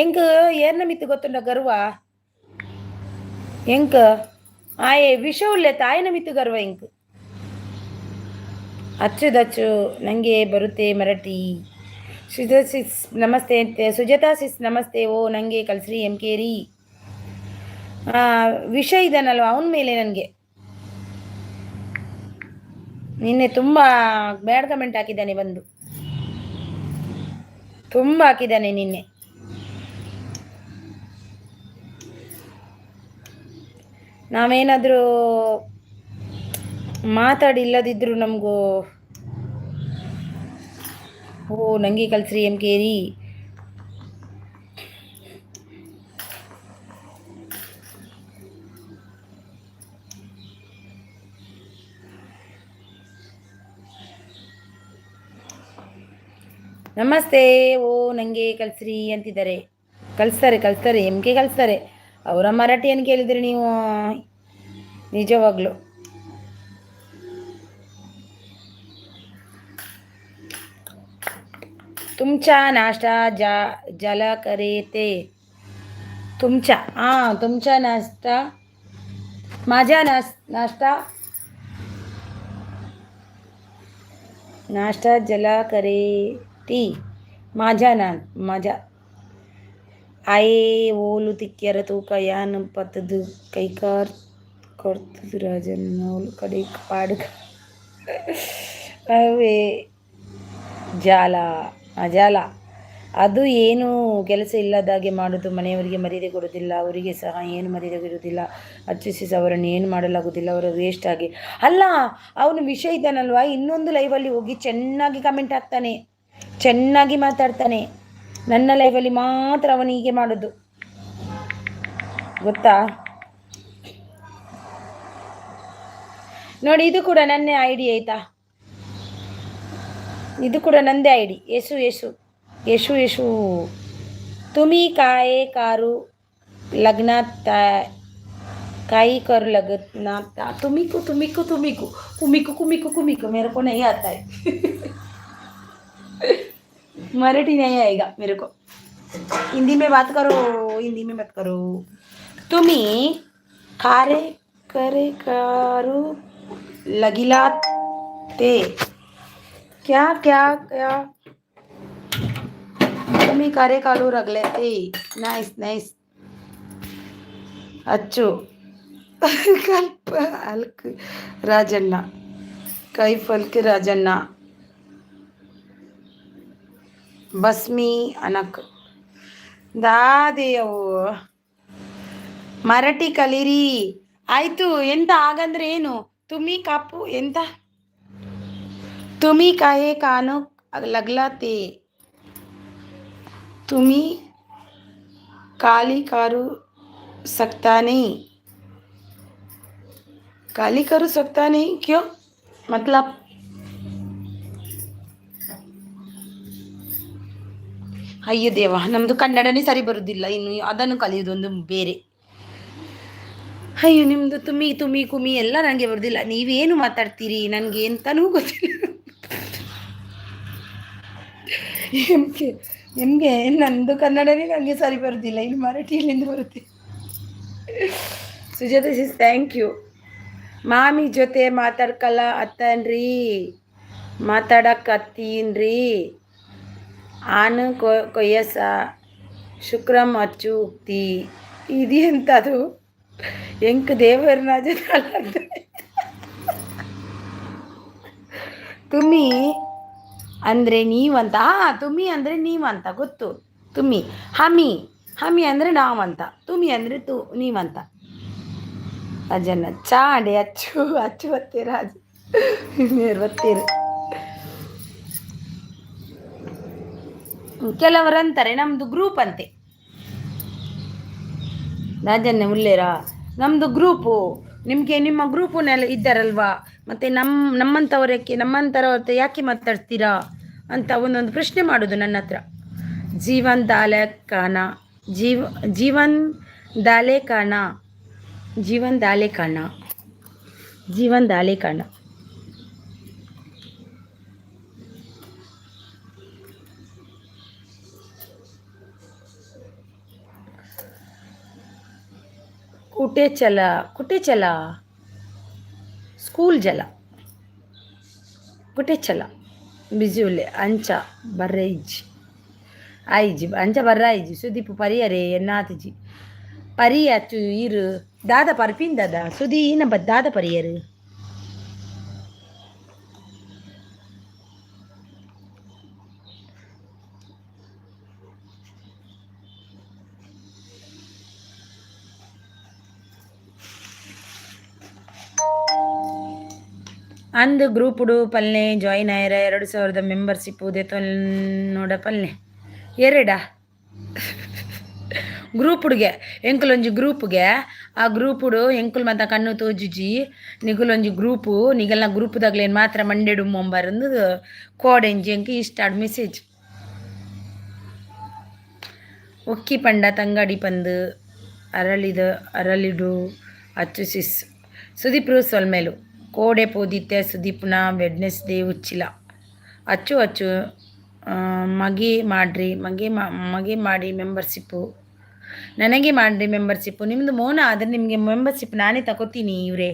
ಎಂಕ್ ಏರ್ನ ಮಿತ್ತು ಗೊತ್ತುಂಡ ಗರ್ವ ಎಂಕ್ ಆಯೆ ವಿಷ ಉಲ್ಲೆ ತಾಯಿನ ಮಿತ್ತು ಗರ್ವ ಎಂಕ್. ಅಚ್ಚುದಚ್ಚು ನನಗೆ ಬರುತ್ತೆ ಮರಾಠಿ. ಸುಜಾ ಸಿಸ್ ನಮಸ್ತೆ ಅಂತೆ. ಸುಜಾತಾ ಸಿಸ್ ನಮಸ್ತೆ. ಓ ನನಗೆ ಕಲ್ಸ್ರಿ ಎಮ್ ಕೆ ರೀ. ವಿಷ ಇದ್ದಾನಲ್ವ ಅವನ ಮೇಲೆ ನನಗೆ ನಿನ್ನೆ ತುಂಬ ಬ್ಯಾಡ್ ಕಮೆಂಟ್ ಹಾಕಿದ್ದಾನೆ ಬಂದು, ತುಂಬ ಹಾಕಿದ್ದಾನೆ ನಿನ್ನೆ. ನಾವೇನಾದರೂ ಮಾತಾಡಿಲ್ಲದಿದ್ದರೂ ನಮಗೂ ಓ ನನಗೆ ಕಲ್ಸ್ರಿ ಎಮ್ ಕೆ ರೀ. ನಮಸ್ತೆ. ಓ ನನಗೆ ಕಲ್ಸ್ರಿ ಅಂತಿದ್ದಾರೆ. ಕಲಿಸ್ತಾರೆ ಕಲಿಸ್ತಾರೆ, ಎಮ್ ಕೆ ಕಲಿಸ್ತಾರೆ. ಅವರ ಮರಾಠಿಯನ್ನು ಕೇಳಿದ್ರಿ ನೀವು ನಿಜವಾಗ್ಲೂ. ತುಮಚಾ ನಾಷ್ಟಾ ಜಲ ಕರೇತೆ ತುಮಚಾ ಹಾಂ ತುಮಚಾ ನಾಷ್ಟಾ माझा नाश्ता नाश्ता जला करे టీ माझा ನಾ माझा ಆಯೇ ಓಲು ತಿಕ್ಯರ ತೂಕ ಯಾನ್ ಪತ್ತದು ಕೈಕಾರ್ ಕೊಡ್ತದು ರಾಜನ್ ಓಲು ಕಡೆ ಪಾಡುಗ ಅವೇ ಜಾಲ ಜಾಲ ಅದು ಏನು ಕೆಲಸ ಇಲ್ಲದಾಗೆ ಮಾಡೋದು. ಮನೆಯವರಿಗೆ ಮರ್ಯಾದೆ ಕೊಡೋದಿಲ್ಲ, ಅವರಿಗೆ ಸಹ ಏನು ಮರ್ಯಾದೆ ಇರುವುದಿಲ್ಲ. ಅಚ್ಚಿಸಿಸ್ ಅವರನ್ನು ಏನು ಮಾಡಲಾಗುವುದಿಲ್ಲ, ಅವರು ವೇಸ್ಟ್ ಆಗಿ ಅಲ್ಲ. ಅವನು ವಿಷಯ ಇದ್ದಾನಲ್ವ, ಇನ್ನೊಂದು ಲೈವಲ್ಲಿ ಹೋಗಿ ಚೆನ್ನಾಗಿ ಕಮೆಂಟ್ ಹಾಕ್ತಾನೆ, ಚೆನ್ನಾಗಿ ಮಾತಾಡ್ತಾನೆ. ನನ್ನ ಲೈಫಲ್ಲಿ ಮಾತ್ರ ಅವನು ಹೀಗೆ ಮಾಡೋದು ಗೊತ್ತಾ? ನೋಡಿ, ಇದು ಕೂಡ ನನ್ನ I D ಆಯಿತಾ? ಇದು ಕೂಡ ನಂದೇ I D. Yesu Yesu Yesu Yesu ತುಮಿ ಕಾಯೆ ಕಾರು ಲಗ್ನ ಕಾಯಿ कर लगना तुमिको तुमिको तुमिको कुमिको कुमिको कुमिको मेरे को नहीं आता है मराठी नहीं आएगा मेरे को। हिंदी में बात करो, हिंदी में बात करो। तुम्ही खारे करे करू लगिला ते क्या क्या क्या तुम्ही कारे कालू रगले ते. ನೈಸ್ ನೈಸ್ ಅಚ್ಚು. ಕಲ್ಪ ಅಲ್ಕ್ ರಾಜಣ್ಣ, ಕೈಫಲ್ಕ್ ರಾಜಣ್ಣ, ಬಸ್ಮಿ ಅನಕ್ ದಾದೆಯವು. ಮರಾಠಿ ಕಲೀರಿ. ಆಯ್ತು. ಎಂತ ಹಾಗಂದ್ರೆ ಏನು? ತುಮಿ ಕಾಪು ಎಂತ? ತುಮಿ ಕಾಯೆ ಕಾನು ಲಗ್ಲಾತೆ, ತುಮಿ ಖಾಲಿ ಕಾರು सकता नहीं, खाली करू सकता नहीं क्यों? मतलब ಅಯ್ಯೋ ದೇವ, ನಮ್ಮದು ಕನ್ನಡನೇ ಸರಿ ಬರುವುದಿಲ್ಲ, ಇನ್ನು ಅದನ್ನು ಕಲಿಯುವುದು ಒಂದು ಬೇರೆ. ಅಯ್ಯೋ, ನಿಮ್ಮದು ತುಮಿ ತುಮಿ ಕುಮಿ ಎಲ್ಲ ನನಗೆ ಬರುವುದಿಲ್ಲ. ನೀವೇನು ಮಾತಾಡ್ತೀರಿ ನನಗೆ ಎಂತನೂ ಗೊತ್ತಿಲ್ಲ. ನಿಮಗೆ ನಿಮಗೆ ನಂದು ಕನ್ನಡನೇ ನನಗೆ ಸರಿ ಬರುವುದಿಲ್ಲ, ಇನ್ನು ಮರಾಠಿಯಲ್ಲಿಂದ ಬರುತ್ತೆ? ಸುಜಾತ ಸಿಸ್, thank you. ಮಾಮಿ ಜೊತೆ ಮಾತಾಡ್ಕಲ್ಲ ಅತ್ತನ್ರಿ, ಮಾತಾಡಕತ್ತೀನ್ರಿ. ಆನು ಕೊಯ್ಯಸ ಶುಕ್ರಂ ಅಚ್ಚು ಉಕ್ತಿ. ಇದು ಎಂತದು? ಎಂಕ್ ದೇವರನ ಜೊತೆ. ತುಮಿ ಅಂದರೆ ನೀವಂತ. ಹಾಂ, ತುಮಿ ಅಂದರೆ ನೀವಂತ ಗೊತ್ತು. ತುಮಿ, ಹಮಿ. ಹಮಿ ಅಂದರೆ ನಾವಂತ, ತುಮಿ ಅಂದರೆ ತು ನೀವಂತ. ಅಜನ್ನ ಚಾಂಡೆ ಅಚ್ಚು ಅಚ್ಚು ಬತ್ತೀರ ನೇರು ಬತ್ತೀರು. ಕೆಲವರು ಅಂತಾರೆ ನಮ್ಮದು ಗ್ರೂಪ್ ಅಂತೆ. ರಾಜಣ್ಣ ಉಲ್ಲೇರಾ? ನಮ್ಮದು ಗ್ರೂಪು. ನಿಮಗೆ ನಿಮ್ಮ ಗ್ರೂಪುನೆಲ್ಲ ಇದ್ದಾರಲ್ವಾ? ಮತ್ತು ನಮ್ಮಂಥವರಕ್ಕೆ ನಮ್ಮಂಥವ್ರ ಯಾಕೆ ಮಾತಾಡ್ತೀರಾ ಅಂತ ಒಂದೊಂದು ಪ್ರಶ್ನೆ ಮಾಡೋದು ನನ್ನ ಹತ್ರ. ಜೀವನ್ ದಾಲೆ ಕಾನ, ಜೀವ ಜೀವನ್ ದಾಲೆ ಕಾನ, ಜೀವನ್ ದಾಲೆ ಕಾಣ, ಜೀವನ್ ದಾಲೆ ಕಾಣ. कुठे चला, कुठे चला? स्कूल जला, कुठे चला? ಬಿಸಿ ಉಲ್ಲೆ. ಅಂಚ ಬರ್ರೆ ಇಜ್ಜಿ ಆಯ್ಜಿ, ಅಂಚ ಬರ್ರ ಆಯ್ಜಿ. ಸುದೀಪ್ ಪರಿಯರೆ ಎನ್ನಾತಿಜಿ ಪರಿ ಅಚ್ಚು ಇರು. ದಾದ ಪರ್ಪಿನ್ ದಾದ ಸುದೀ ನಮ್ಮ ದಾದ ಪರಿಯರು. ಅಂದು ಗ್ರೂಪುಡು ಪಲ್ನೆ ಜಾಯಿನ್ ಆಯರ 2000 ಮೆಂಬರ್ಶಿಪ್ ನೋಡ ಪಲ್ನೆ ಎರಡ ಗ್ರೂಪುಡುಗೆ. ಎಂಕುಲೊಂಜಿ ಗ್ರೂಪ್ಗೆ, ಆ ಗ್ರೂಪುಡು ಎಂಕುಲು ಮಾತ ಕಣ್ಣು ತೋಜುಜಿ. ನಿಗುಲೊಂಜಿ ಗ್ರೂಪು, ನಿಗಲ್ನ ಗ್ರೂಪುದಾಗ್ಲೇನು ಮಾತ್ರ ಮಂಡೆಡು ಮೊಂಬಾರಂದು ಕೋಡೆಂಜಿ ಎಂಕ್ ಇಷ್ಟಾಡ್ ಮೆಸೇಜ್. ಒಕ್ಕಿ ಪಂಡ ತಂಗಡಿ ಪಂದು ಅರಳಿದ ಅರಳಿಡು ಅಚ್ಚು ಸಿಸ್. ಸುದೀಪ್ರು ಸೊಲ್ಮೇಲು ಕೋಡೆ ಪೋದಿತ್ತೆ ಸುದೀಪ್ನ ವೆಡ್ನೆಸ್ಡೇ ಉಚ್ಚಿಲ. ಅಚ್ಚು ಅಚ್ಚು ಮಗೆ ಮಾಡ್ರಿ, ಮಗೆ ಮಗೆ ಮಾಡಿ ಮೆಂಬರ್ಶಿಪ್ಪು. ನನಗೆ ಮಾಡಿರಿ ಮೆಂಬರ್ಶಿಪ್ಪು. ನಿಮ್ಮದು ಮೌನ ಆದರೆ ನಿಮಗೆ ಮೆಂಬರ್ಶಿಪ್ ನಾನೇ ತಗೋತೀನಿ ಇವರೇ,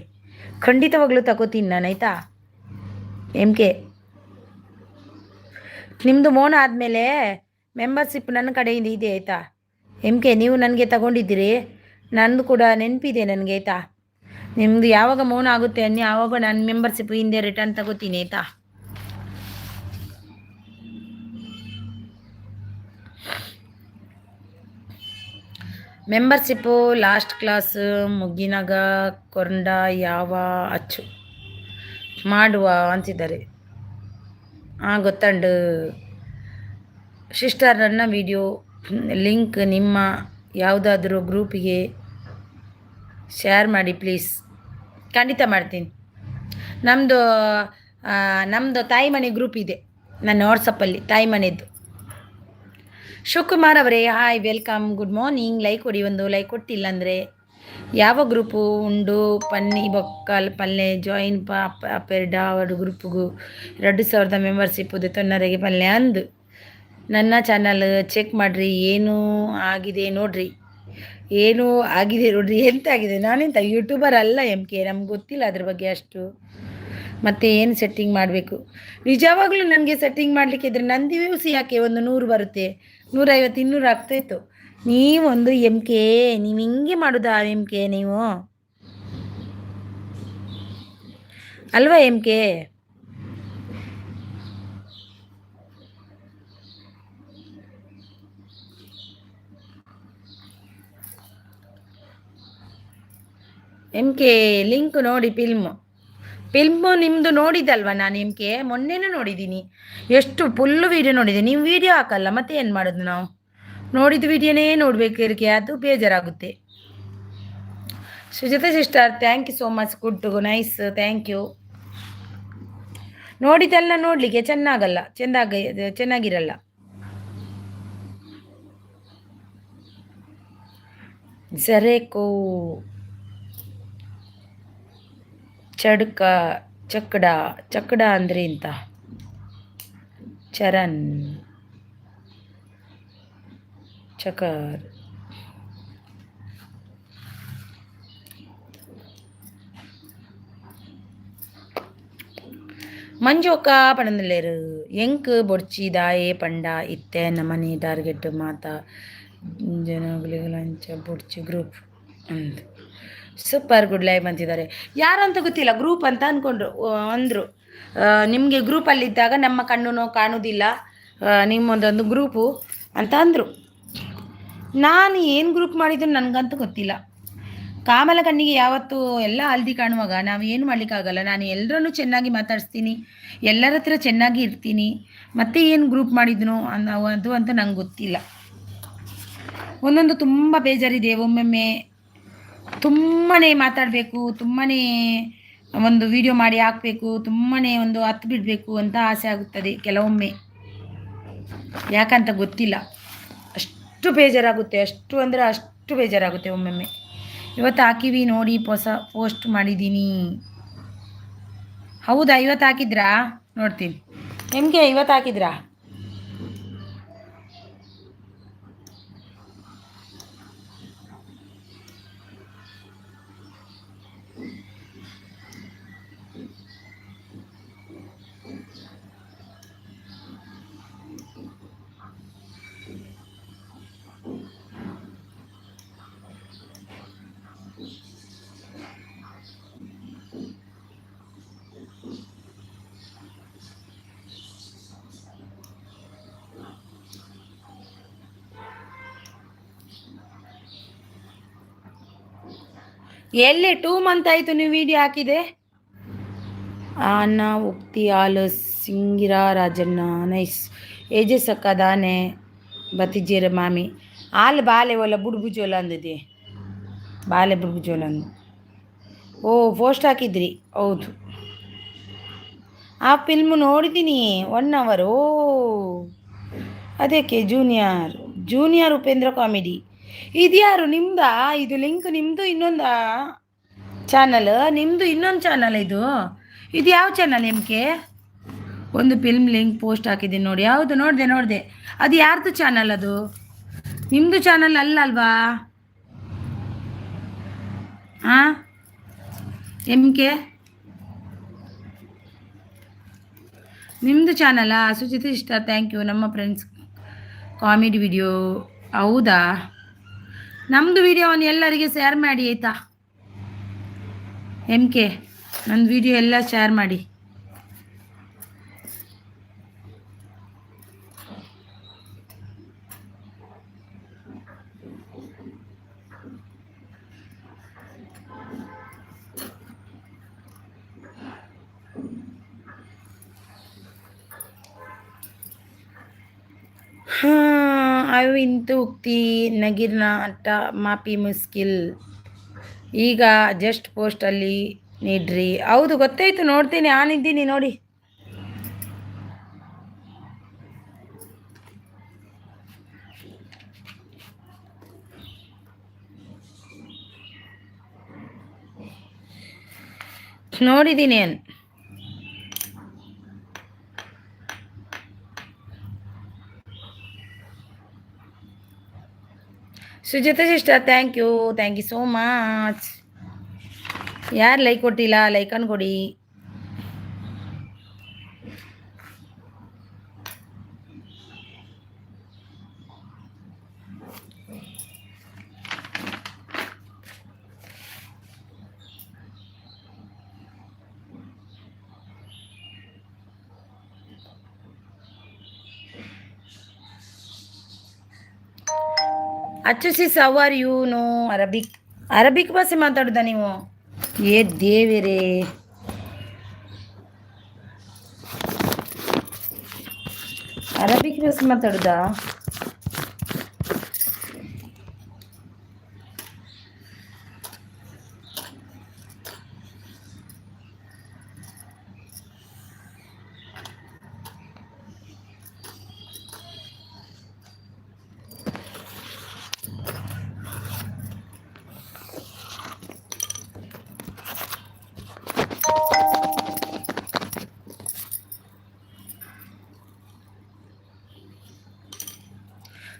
ಖಂಡಿತವಾಗ್ಲೂ ತಗೋತೀನಿ ನಾನು, ಆಯಿತಾ? ಎಮ್ ಕೆ, ನಿಮ್ಮದು ಮೌನ ಆದಮೇಲೆ ಮೆಂಬರ್ಶಿಪ್ ನನ್ನ ಕಡೆಯಿಂದ ಇದೆ, ಆಯಿತಾ? ಎಮ್ ಕೆ, ನೀವು ನನಗೆ ತಗೊಂಡಿದ್ದೀರಿ, ನಂದು ಕೂಡ ನೆನಪಿದೆ ನನಗೆ, ಆಯಿತಾ? ನಿಮ್ಮದು ಯಾವಾಗ ಮೌನ ಆಗುತ್ತೆ ಅನ್ನಿ, ಆವಾಗ ನಾನು ಮೆಂಬರ್ಶಿಪ್ ಹಿಂದೆ ರಿಟರ್ನ್ ತಗೋತೀನಿ, ಆಯಿತಾ? ಮೆಂಬರ್ಶಿಪ್ಪು ಲಾಸ್ಟ್ ಕ್ಲಾಸ್ ಮುಗಿನಾಗ ಕೊಂಡ ಯಾವ ಅಚ್ಚು ಮಾಡುವ ಅಂತಿದ್ದಾರೆ. ಹಾಂ, ಗೊತ್ತಂಡು ಸಿಸ್ಟರ್. ನನ್ನ ವಿಡಿಯೋ ಲಿಂಕ್ ನಿಮ್ಮ ಯಾವುದಾದ್ರೂ ಗ್ರೂಪಿಗೆ ಶೇರ್ ಮಾಡಿ ಪ್ಲೀಸ್. ಖಂಡಿತ ಮಾಡ್ತೀನಿ. ನಮ್ಮದು ನಮ್ಮದು ತಾಯಿ ಮನೆ ಗ್ರೂಪ್ ಇದೆ ನನ್ನ ವಾಟ್ಸಪ್ಪಲ್ಲಿ, ತಾಯಿ ಮನೆಯದ್ದು. ಶಿವಕುಮಾರ್ ಅವರೇ, hi, welcome, good morning. Like ಕೊಡಿ ಒಂದು. ಲೈಕ್ ಕೊಟ್ಟಿಲ್ಲ ಅಂದರೆ. ಯಾವ ಗ್ರೂಪು ಉಂಡು ಪನ್ನಿ ಬೊಕ್ಕಲ್ ಪಲ್ಲೆ ಜಾಯಿನ್ ಪೆರ್ಡ ಅವಡು ಗ್ರೂಪ್ಗೂ 2000 ಮೆಂಬರ್ಶಿಪ್ ತೊನ್ನರೆಗೆ ಪಲ್ಲೆ ಅಂದು. ನನ್ನ ಚಾನಲ್ ಚೆಕ್ ಮಾಡಿರಿ, ಏನು ಆಗಿದೆ ನೋಡ್ರಿ, ಏನು ಆಗಿದೆ ನೋಡ್ರಿ. ಎಂತ ಆಗಿದೆ? ನಾನೆಂತ ಯೂಟ್ಯೂಬರ್ ಅಲ್ಲ ಎಮ್ ಕೆ, ನಮ್ಗೆ ಗೊತ್ತಿಲ್ಲ ಅದ್ರ ಬಗ್ಗೆ ಅಷ್ಟು. ಮತ್ತೆ ಏನು ಸೆಟ್ಟಿಂಗ್ ಮಾಡಬೇಕು? ನಿಜವಾಗ್ಲೂ ನನಗೆ ಸೆಟ್ಟಿಂಗ್ ಮಾಡಲಿಕ್ಕೆ ಇದ್ರೆ ನಂದು ವ್ಯೂಸ್ ಯಾಕೆ ಒಂದು 100 ಬರುತ್ತೆ, 150 200 ಆಗ್ತಾಯಿತ್ತು. ನೀವೊಂದು ಎಮ್ ಕೆ, ನೀವು ಹಿಂಗೆ ಮಾಡೋದಾ ಎಮ್ ಕೆ ನೀವು ಅಲ್ವಾ M K? M K link ನೋಡಿ. ಫಿಲ್ಮು ಫಿಲ್ಮು ನಿಮ್ಮದು ನೋಡಿದ್ದಲ್ವ ನಾನು ಎಮ್ ಕೆ? ಮೊನ್ನೆನೂ ನೋಡಿದ್ದೀನಿ, ಎಷ್ಟು ಫುಲ್ಲು ವೀಡಿಯೋ ನೋಡಿದ್ದೀನಿ. ನೀವು ವೀಡಿಯೋ ಹಾಕಲ್ಲ, ಮತ್ತೆ ಏನು ಮಾಡೋದು ನಾವು? ನೋಡಿದ ವೀಡಿಯೋನೇ ನೋಡಬೇಕು ಇರಕ್ಕೆ, ಅದು ಬೇಜಾರಾಗುತ್ತೆ. Sujatha sister, thank you so much. Good to nice, thank you. ನೋಡಿದ್ದೆಲ್ಲ ನೋಡಲಿಕ್ಕೆ ಚೆನ್ನಾಗಲ್ಲ, ಚೆಂದಾಗಿ ಚೆನ್ನಾಗಿರಲ್ಲ. ಸರೇಕೋ ಚಡ್ಕ ಚಕ್ಕಡ ಚಕ್ಕಡ ಅಂದರೆ ಇಂತ ಚರಣ್ ಚಕರ್. ಮಂಜು ಅಕ್ಕ ಪಣಂದಲೇರು ಎಂಕ್ ಬೊಡ್ಚಿ ದಾಯೆ ಪಂಡ ಇತ್ತೆ ನಮನೆ ಟಾರ್ಗೆಟ್ ಮಾತ ಜನಗಳಿಗೆ ಬೊಡ್ಚಿ ಗ್ರೂಪ್ ಅಂತ. ಸೂಪರ್ ಗುಡ್ ಲೈಫ್ ಅಂತಿದ್ದಾರೆ. ಯಾರು ಅಂತ ಗೊತ್ತಿಲ್ಲ, ಗ್ರೂಪ್ ಅಂತ ಅಂದ್ಕೊಂಡ್ರು ಅಂದರು. ನಿಮಗೆ ಗ್ರೂಪಲ್ಲಿದ್ದಾಗ ನಮ್ಮ ಕಣ್ಣು ಕಾಣೋದಿಲ್ಲ, ನಿಮ್ಮದೊಂದು ಗ್ರೂಪು ಅಂತ ಅಂದರು. ನಾನು ಏನು ಗ್ರೂಪ್ ಮಾಡಿದ್ರು ನನಗಂತೂ ಗೊತ್ತಿಲ್ಲ. ಕಾಮಲ ಕಣ್ಣಿಗೆ ಯಾವತ್ತೂ ಎಲ್ಲ ಹಲ್ದಿ ಕಾಣುವಾಗ ನಾವು ಏನು ಮಾಡಲಿಕ್ಕಾಗಲ್ಲ. ನಾನು ಎಲ್ಲರನ್ನೂ ಚೆನ್ನಾಗಿ ಮಾತಾಡಿಸ್ತೀನಿ, ಎಲ್ಲರ ಹತ್ರ ಚೆನ್ನಾಗಿ ಇರ್ತೀನಿ. ಮತ್ತೆ ಏನು ಗ್ರೂಪ್ ಮಾಡಿದ್ನು ಅನ್ನೋ ಅದು ಅಂತ ನಂಗೆ ಗೊತ್ತಿಲ್ಲ. ಒಂದೊಂದು ತುಂಬ ಬೇಜಾರಿದೆ. ಒಮ್ಮೊಮ್ಮೆ ತುಂಬಾ ಮಾತಾಡಬೇಕು, ತುಂಬಾ ಒಂದು ವಿಡಿಯೋ ಮಾಡಿ ಹಾಕಬೇಕು, ತುಂಬಾ ಒಂದು ಹತ್ತು ಬಿಡಬೇಕು ಅಂತ ಆಸೆ ಆಗುತ್ತದೆ ಕೆಲವೊಮ್ಮೆ. ಯಾಕಂತ ಗೊತ್ತಿಲ್ಲ, ಅಷ್ಟು ಬೇಜಾರಾಗುತ್ತೆ. ಅಷ್ಟು ಅಂದರೆ ಅಷ್ಟು ಬೇಜಾರಾಗುತ್ತೆ ಒಮ್ಮೊಮ್ಮೆ. ಇವತ್ತು ಹಾಕಿವಿ ನೋಡಿ, ಹೊಸ ಪೋಸ್ಟ್ ಮಾಡಿದ್ದೀನಿ. ಹೌದಾ? ಇವತ್ತು ಹಾಕಿದ್ರಾ? ನೋಡ್ತೀನಿ. ನಿಮಗೆ ಇವತ್ತು ಹಾಕಿದ್ರಾ? ಎಲ್ಲಿ 2 ಮಂತ್ ಆಯಿತು ನೀವು ವಿಡಿಯೋ ಹಾಕಿದೆ? ಅನ್ನ ಉಕ್ತಿ ಹಾಲು ಸಿಂಗಿರ ರಾಜಣ್ಣ ನೈಸ್ ಏಜಸ್ ಅಕ್ಕ ದಾನೆ ಬತ್ತಿಜೀರ ಮಾಮಿ ಹಾಲು ಬಾಲೆ ಒಲ್ಲ ಬುಡ್ಬುಜೋಲ ಅಂದಿದೆ, ಬಾಲೆ ಬುಡ್ಬುಜೋಲ ಅಂದು. ಓ, ಪೋಸ್ಟ್ ಹಾಕಿದ್ರಿ? ಹೌದು, ಆ ಫಿಲ್ಮ್ ನೋಡಿದ್ದೀನಿ, 1 ಅವರ್. ಓ, ಅದಕ್ಕೆ ಜೂನಿಯರ್ ಜೂನಿಯರ್ ಉಪೇಂದ್ರ ಕಾಮಿಡಿ. ಇದ್ಯಾರು ನಿಮ್ದಾ? ಇದು ಲಿಂಕ್ ನಿಮ್ಮದು ಇನ್ನೊಂದಾ ಚಾನಲ್? ನಿಮ್ಮದು ಇನ್ನೊಂದು ಚಾನಲ್ ಇದು? ಇದು ಯಾವ ಚಾನಲ್ ಎಮ್ ಕೆ? ಒಂದು ಫಿಲ್ಮ್ ಲಿಂಕ್ ಪೋಸ್ಟ್ ಹಾಕಿದ್ದೀನಿ ನೋಡಿ. ಯಾವುದು? ನೋಡಿದೆ ನೋಡಿದೆ. ಅದು ಯಾರ್ದು ಚಾನಲ್? ಅದು ನಿಮ್ಮದು ಚಾನಲ್ ಅಲ್ಲ ಅಲ್ವಾ? ಹಾಂ ಎಮ್ ಕೆ, ನಿಮ್ಮದು ಚಾನಲಾ? ಸುಚಿತ ಇಷ್ಟ, thank you. ನಮ್ಮ ಫ್ರೆಂಡ್ಸ್ ಕಾಮಿಡಿ ವಿಡಿಯೋ. ಹೌದಾ? ನಮ್ಮದು ವಿಡಿಯೋವನ್ನು ಎಲ್ಲರಿಗೆ ಶೇರ್ ಮಾಡಿ ಆಯಿತಾ? ಎಮ್ ಕೆ, ನನ್ನ ವಿಡಿಯೋ ಎಲ್ಲ ಶೇರ್ ಮಾಡಿ. ಹಾಂ, ಇಂತು ಉಕ್ತಿ ನಗಿರ್ನ ಅಟ್ಟ ಮಾಪಿ ಮುಸ್ಕಿಲ್. ಈಗ ಜಸ್ಟ್ ಪೋಸ್ಟಲ್ಲಿ ನೀಡ್ರಿ. ಹೌದು, ಗೊತ್ತಾಯ್ತು, ನೋಡ್ತೀನಿ, ಆನಿದ್ದೀನಿ ನೋಡಿ. ನೋಡಿದ್ದೀನಿ ನಾನು. Sujatha sister, thank you, thank you so much. ಯಾರು ಲೈಕ್ ಕೊಟ್ಟಿಲ್ಲ, ಲೈಕನ್ನು ಕೊಡಿ. Achu sis, how are you? No Arabic. Arabic ಭಾಷೆ ಮಾತಾಡುದಾ ನೀವು? ಏ ದೇವರೇ. ಅರಬಿಕ್ ಭಾಷೆ ಮಾತಾಡುದಾ?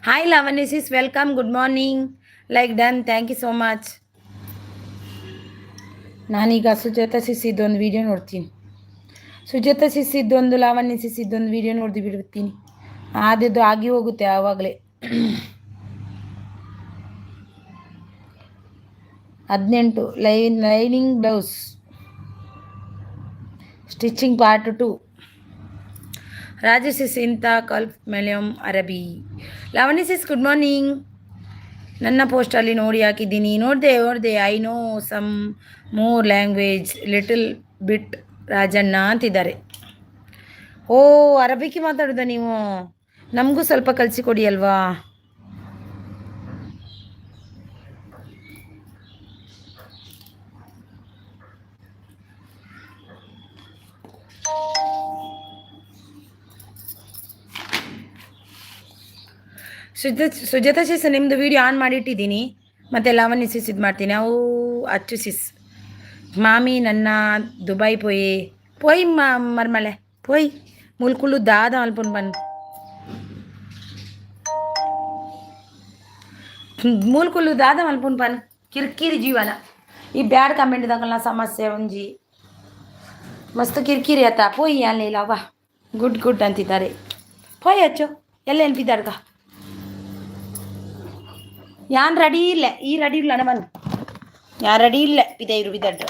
Hi Lavanya sis, welcome, good morning. Like done, thank you so much. ನಾನೀಗ ಸುಜಾತ ಸಿಸ್ ಇದೊಂದು ವಿಡಿಯೋ ನೋಡ್ತೀನಿ. ಸುಜಾತ ಸಿಸ್ ಇದ್ದೊಂದು, ಲಾವಣ್ಯ ಸಿಸ್ ಇದ್ದೊಂದು ವಿಡಿಯೋ ನೋಡ್ದು ಬಿಡ್ತೀನಿ. ಆದದ್ದು ಆಗಿ ಹೋಗುತ್ತೆ ಆವಾಗಲೇ. 18 lining blouse stitching part 2. Rajesh sis ಇಂಥ ಕಲ್ಪ್ ಮೆಲಿಯಂ ಅರಬಿ. Lavanya sis, good morning. ನನ್ನ ಪೋಸ್ಟಲ್ಲಿ ನೋಡಿ ಹಾಕಿದ್ದೀನಿ, ನೋಡಿದೆ ನೋಡಿದೆ. I know some more language little bit Rajanna ಅಂತಿದ್ದಾರೆ. ಓ, ಅರಬಿಕ್ ಮಾತಾಡೋದಾ ನೀವು? ನಮಗೂ ಸ್ವಲ್ಪ ಕಲಿಸಿಕೊಡಿ ಅಲ್ವಾ? ಸುಜಾತ ಸಿಸ್, ನಿಮ್ಮದು ವೀಡಿಯೋ ಆನ್ ಮಾಡಿಟ್ಟಿದ್ದೀನಿ. ಮತ್ತು ಲಾವಣ್ಯ ಸಿಸ್ ಇದು ಮಾಡ್ತೀನಿ. ಅವು ಅಚ್ಚು ಸಿಸ್ ಮಾಮಿ ನನ್ನ ದುಬೈ ಪೋಯಿ ಪೋಯ್ ಮರ್ಮಲೆ ಪೋಯ್ ಮುಲ್ಕುಲು ದಾದ ಅಲ್ಪುನ್ ಬನ್ ಮೂಲ್ಕುಲು ದಾದ ಮಲ್ಪುನ್ ಪನ್ ಕಿರ್ಕಿರಿ ಜೀವನ. ಈ ಬ್ಯಾಡ್ ಕಮೆಂಟ್ ದಾಕಲ್ನ ಸಮಸ್ಯೆ ಒಂಜಿ ಮಸ್ತ್ ಕಿರ್ಕಿರಿ ಆತ. ಪೋಯಿ ಅಲ್ಲಿ ಲವ್ವ ಗುಡ್ ಗುಡ್ ಅಂತಿದ್ದಾರೆ. ಪೋಯ್ ಅಚ್ಚು ಎಲ್ಲ ನೆನಪಿದ್ದಾರ್ಗ. ಯಾನ್ ರೆಡಿ ಇಲ್ಲ, ಈ ರೆಡಿ ಇಲ್ಲ ನಮ್ಮನ್ ಯಾನ್ ರೆಡಿ ಇಲ್ಲ. ಪಿದೈರು ಬಿದಡ್ರ.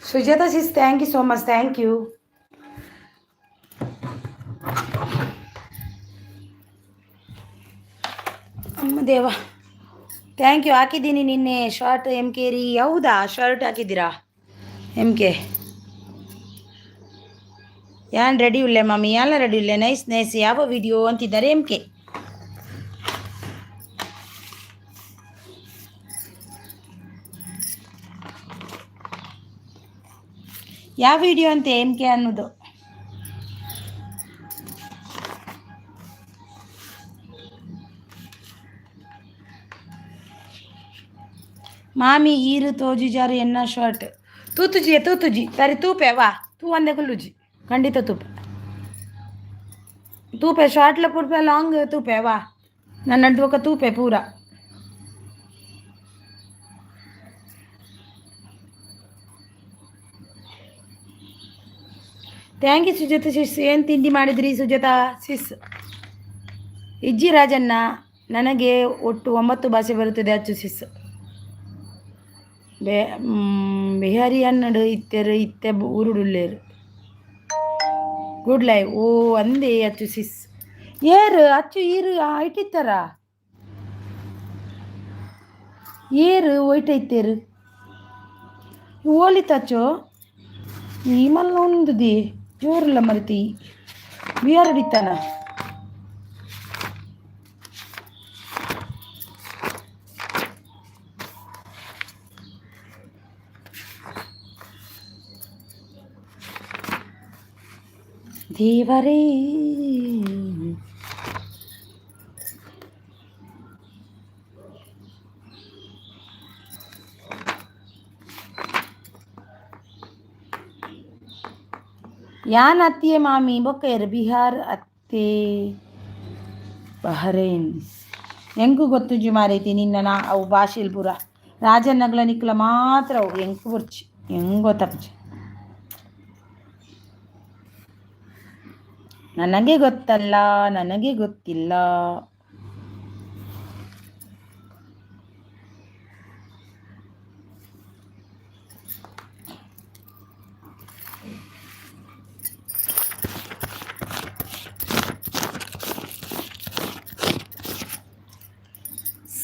Sujatha sis, thank you so much, thank you. ಅಮ್ಮ ದೇವ, thank you. ಹಾಕಿದ್ದೀನಿ ನಿನ್ನೆ ಶಾರ್ಟ್ ಎಮ್ ಕೆ ರೀ. ಹೌದಾ, ಶರ್ಟ್ ಹಾಕಿದ್ದೀರಾ ಎಮ್ ಕೆ? ಯಾನ್ ರೆಡಿ ಉಲ್ಲೆ ಮಾಮಿ, ಎಲ್ಲ ರೆಡಿ ಉಲ್ಲೆ. ನೈಸ್ ನೈಸ್, ಯಾವ ವಿಡಿಯೋ ಅಂತಿದ್ದಾರೆ ಎಮ್ ಕೆ. ಯಾವ ವಿಡಿಯೋ ಅಂತ ಎಮ್ ಕೆ ಅನ್ನೋದು. ಮಾಮಿ ಈರು ತೋಜುಜಾರು ಎನ್ನ ಶರ್ಟ್ ತೂತುಜಿ ತೂತುಜಿ ಸರಿ ತೂಪೆ ವಾ ತೂ ಒಂದೇ ಕುಲ್ಲುಜಿ ಖಂಡಿತ ತೂಪೆ ತೂಪೆ ಶಾರ್ಟ್ಲ ಪೂರ್ಪೆ ಲಾಂಗ್ ತೂಪೆ ವಾ ನನ್ನ ఒక ತೂಪೆ ಪೂರ. Thank you Sujatha sis. ಏನು ತಿಂಡಿ ಮಾಡಿದ್ರಿ ಸುಜಾತ ಸಿಸ್? ಇಜ್ಜಿ ರಾಜಣ್ಣ, ನನಗೆ ಒಟ್ಟು 9 ಭಾಷೆ ಬರುತ್ತದೆ ಅಚ್ಚು ಸಿಸ್. ಬೆ ಬಿಹಾರಿ ಅನ್ನಡು ಇತ್ತೆರು ಇತ್ತೆ ಊರುಡುಲ್ಲೇರು. ಗುಡ್ ಲೈವ್ ಓ ಅಂದೇ ಅಚ್ಚು ಸಿಸ್. ಏರು ಅಚ್ಚು ಈರು ಐಟಿತ್ತಾರ ಏರು ಒಯ್ಟೈತೇರು ಓಲಿತಚ್ಚು ಈ ಮಲ್ಲ ಉಂದುದಿ ಜೋರುಲ್ಲ ಮರಿತಿ ಬಿಹಾರ್ ಹಿಡಿತಾನ. ದೇವರೇ ಯಾನ್ ಅತ್ತಿಯೇ ಮಾಮಿ ಬೊಕ್ಕ ಬಿಹಾರ್ ಅತ್ತೆ ಬಹರೇನ್ ಎಂಕು ಗೊತ್ತುಜಿ ಮಾರೈತಿ ನಿನ್ನ ನಾ ಅವು ಭಾಷೆಲ್ ಪೂರ ರಾಜನಗ್ಲ ನಿಕ್ಲ ಮಾತ್ರ ಅವು ಎಂಕು ಬುರ್ಚಿ ಎಂಗ್ ಗೊತ್ತಪ್ಚಿ ನನಗೆ ಗೊತ್ತಲ್ಲ, ನನಗೆ ಗೊತ್ತಿಲ್ಲ.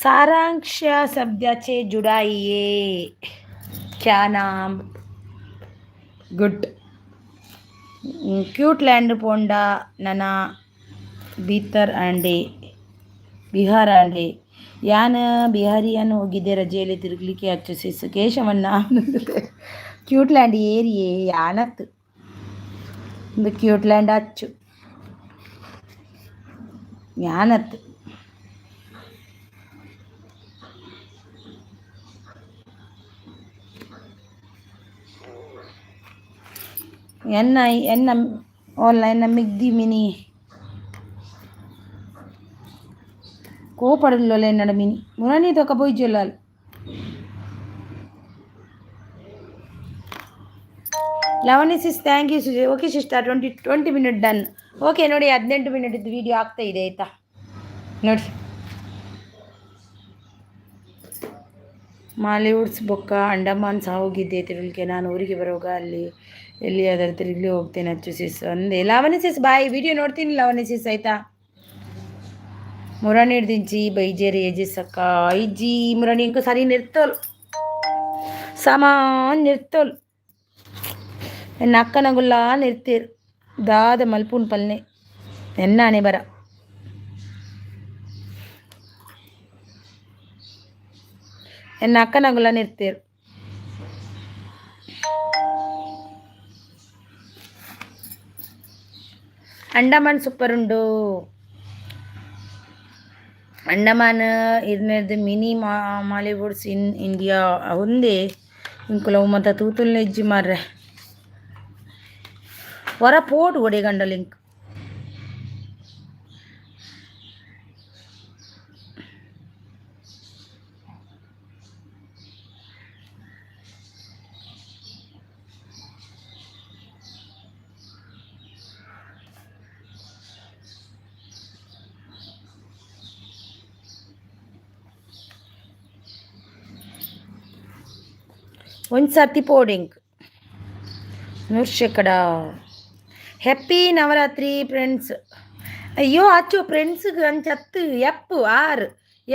सारांश शब्दाचे जुड़ाइए क्या नाम? ಗುಡ್. ಕ್ಯೂಟ್ ಲ್ಯಾಂಡ್ ಪೋಂಡ ನನ ಬೀತರ್ ಆಂಡೆ ಬಿಹಾರ ಆಂಡೆ. ಯಾನ್ ಬಿಹಾರಿಯನ್ ಹೋಗಿದ್ದೆ ರಜೆಯಲ್ಲಿ ತಿರುಗಲಿಕ್ಕೆ ಅಚ್ಚು ಸಿಸ್ ಕೇಶವಣ್ಣ. ಕ್ಯೂಟ್ ಲ್ಯಾಂಡ್ ಏರಿಯೇ ಯಾನತ್ ಒಂದು ಕ್ಯೂಟ್ ಲ್ಯಾಂಡ್ ಅಚ್ಚು ಯಾನತ್. ಎನ್ನ ಎನ್ನ ಓಲ್ಲ ಎನ್ನ ಮಿಗ್ದಿ ಮಿನಿ ಕೋಪಡಲ್ಲ ಎನ್ನಡ ಮಿನಿ ಮುರಣಿ ತೊಕ ಪೊಯ್ಜೊಲ್ಲಾಲ್. Lavani sis, thank you Sujay. Okay sister, 20 minute done. Okay ನೋಡಿ, 18 ಮಿನಿಟ್ ವಿಡಿಯೋ ಆಗ್ತಾ ಇದೆ ಆಯಿತಾ ನೋಡಿ. ಮಾಲಿವುಡ್ಸ್ ಬೊಕ್ಕ ಅಂಡಮಾನ್ ಸಹ ಹೋಗಿದ್ದೆ ತಿರುಗಲಿಕ್ಕೆ. ನಾನು ಊರಿಗೆ ಬರುವಾಗ ಅಲ್ಲಿ ಎಲ್ಲಿಯಾದರೂ ತಿರುಗಲಿ ಹೋಗ್ತೇನೆ ಅಚ್ಚು ಸಿಸ್ ಒಂದೇ. ಲಾವಣಿ ಸಿಸ್ ಬಾಯ್, ವಿಡಿಯೋ ನೋಡ್ತೀನಿ ಲಾವಣಿ ಸಿಸ್ ಆಯಿತಾ. ಮುರಣಿ ಹಿಡ್ದಿಂಚಿ ಬೈಜೇರಿ ಎಜಿಸಕ್ಕ ಇಜ್ಜಿ ಮುರಣಿ ಇಂಕ ಸರಿ ನಿರ್ತೋಲ್ ಸಾಮಾನ್ ನಿರ್ತೋಲ್. ಎನ್ನ ಅಕ್ಕನಗುಲ್ಲ ನಿರ್ತೀರ್ ದಾದ ಮಲ್ಪುನ್ ಪಲ್ನೆ ಎನ್ನಾನೆ ಬರ. ಎನ್ನ ಅಕ್ಕನಗುಲ್ಲ ನಿರ್ತೀರ್. ಅಂಡಮಾನ್ ಸೂಪರ್ ಉಂಡು. ಅಂಡಮಾನ್ ಇರ್ನೆರ್ದು ಮಿನಿ ಮಾಲಿವುಡ್ಸ್ ಇನ್ ಇಂಡಿಯಾ ಒಂದೇ. ಇಂಕುಲ ಮತ್ತ ತೂತುಲ್ನ ಇಜ್ಜಿ ಮಾರ್ರೆ. ಹೊರ ಪೋಟು ಒಡೆಗಂಡ ಲಿಂಕ್. ಒಂದು ಸರ್ತಿ ಪೋಡಿಂಗ್ ನೂರು ಶೇಕಡ. Happy Navratri friends. ಅಯ್ಯೋ ಅಚ್ಚು ಫ್ರೆಂಡ್ಸ್ಗೆ ಅಂಚತ್ತು ಎಫ್ ಆರ್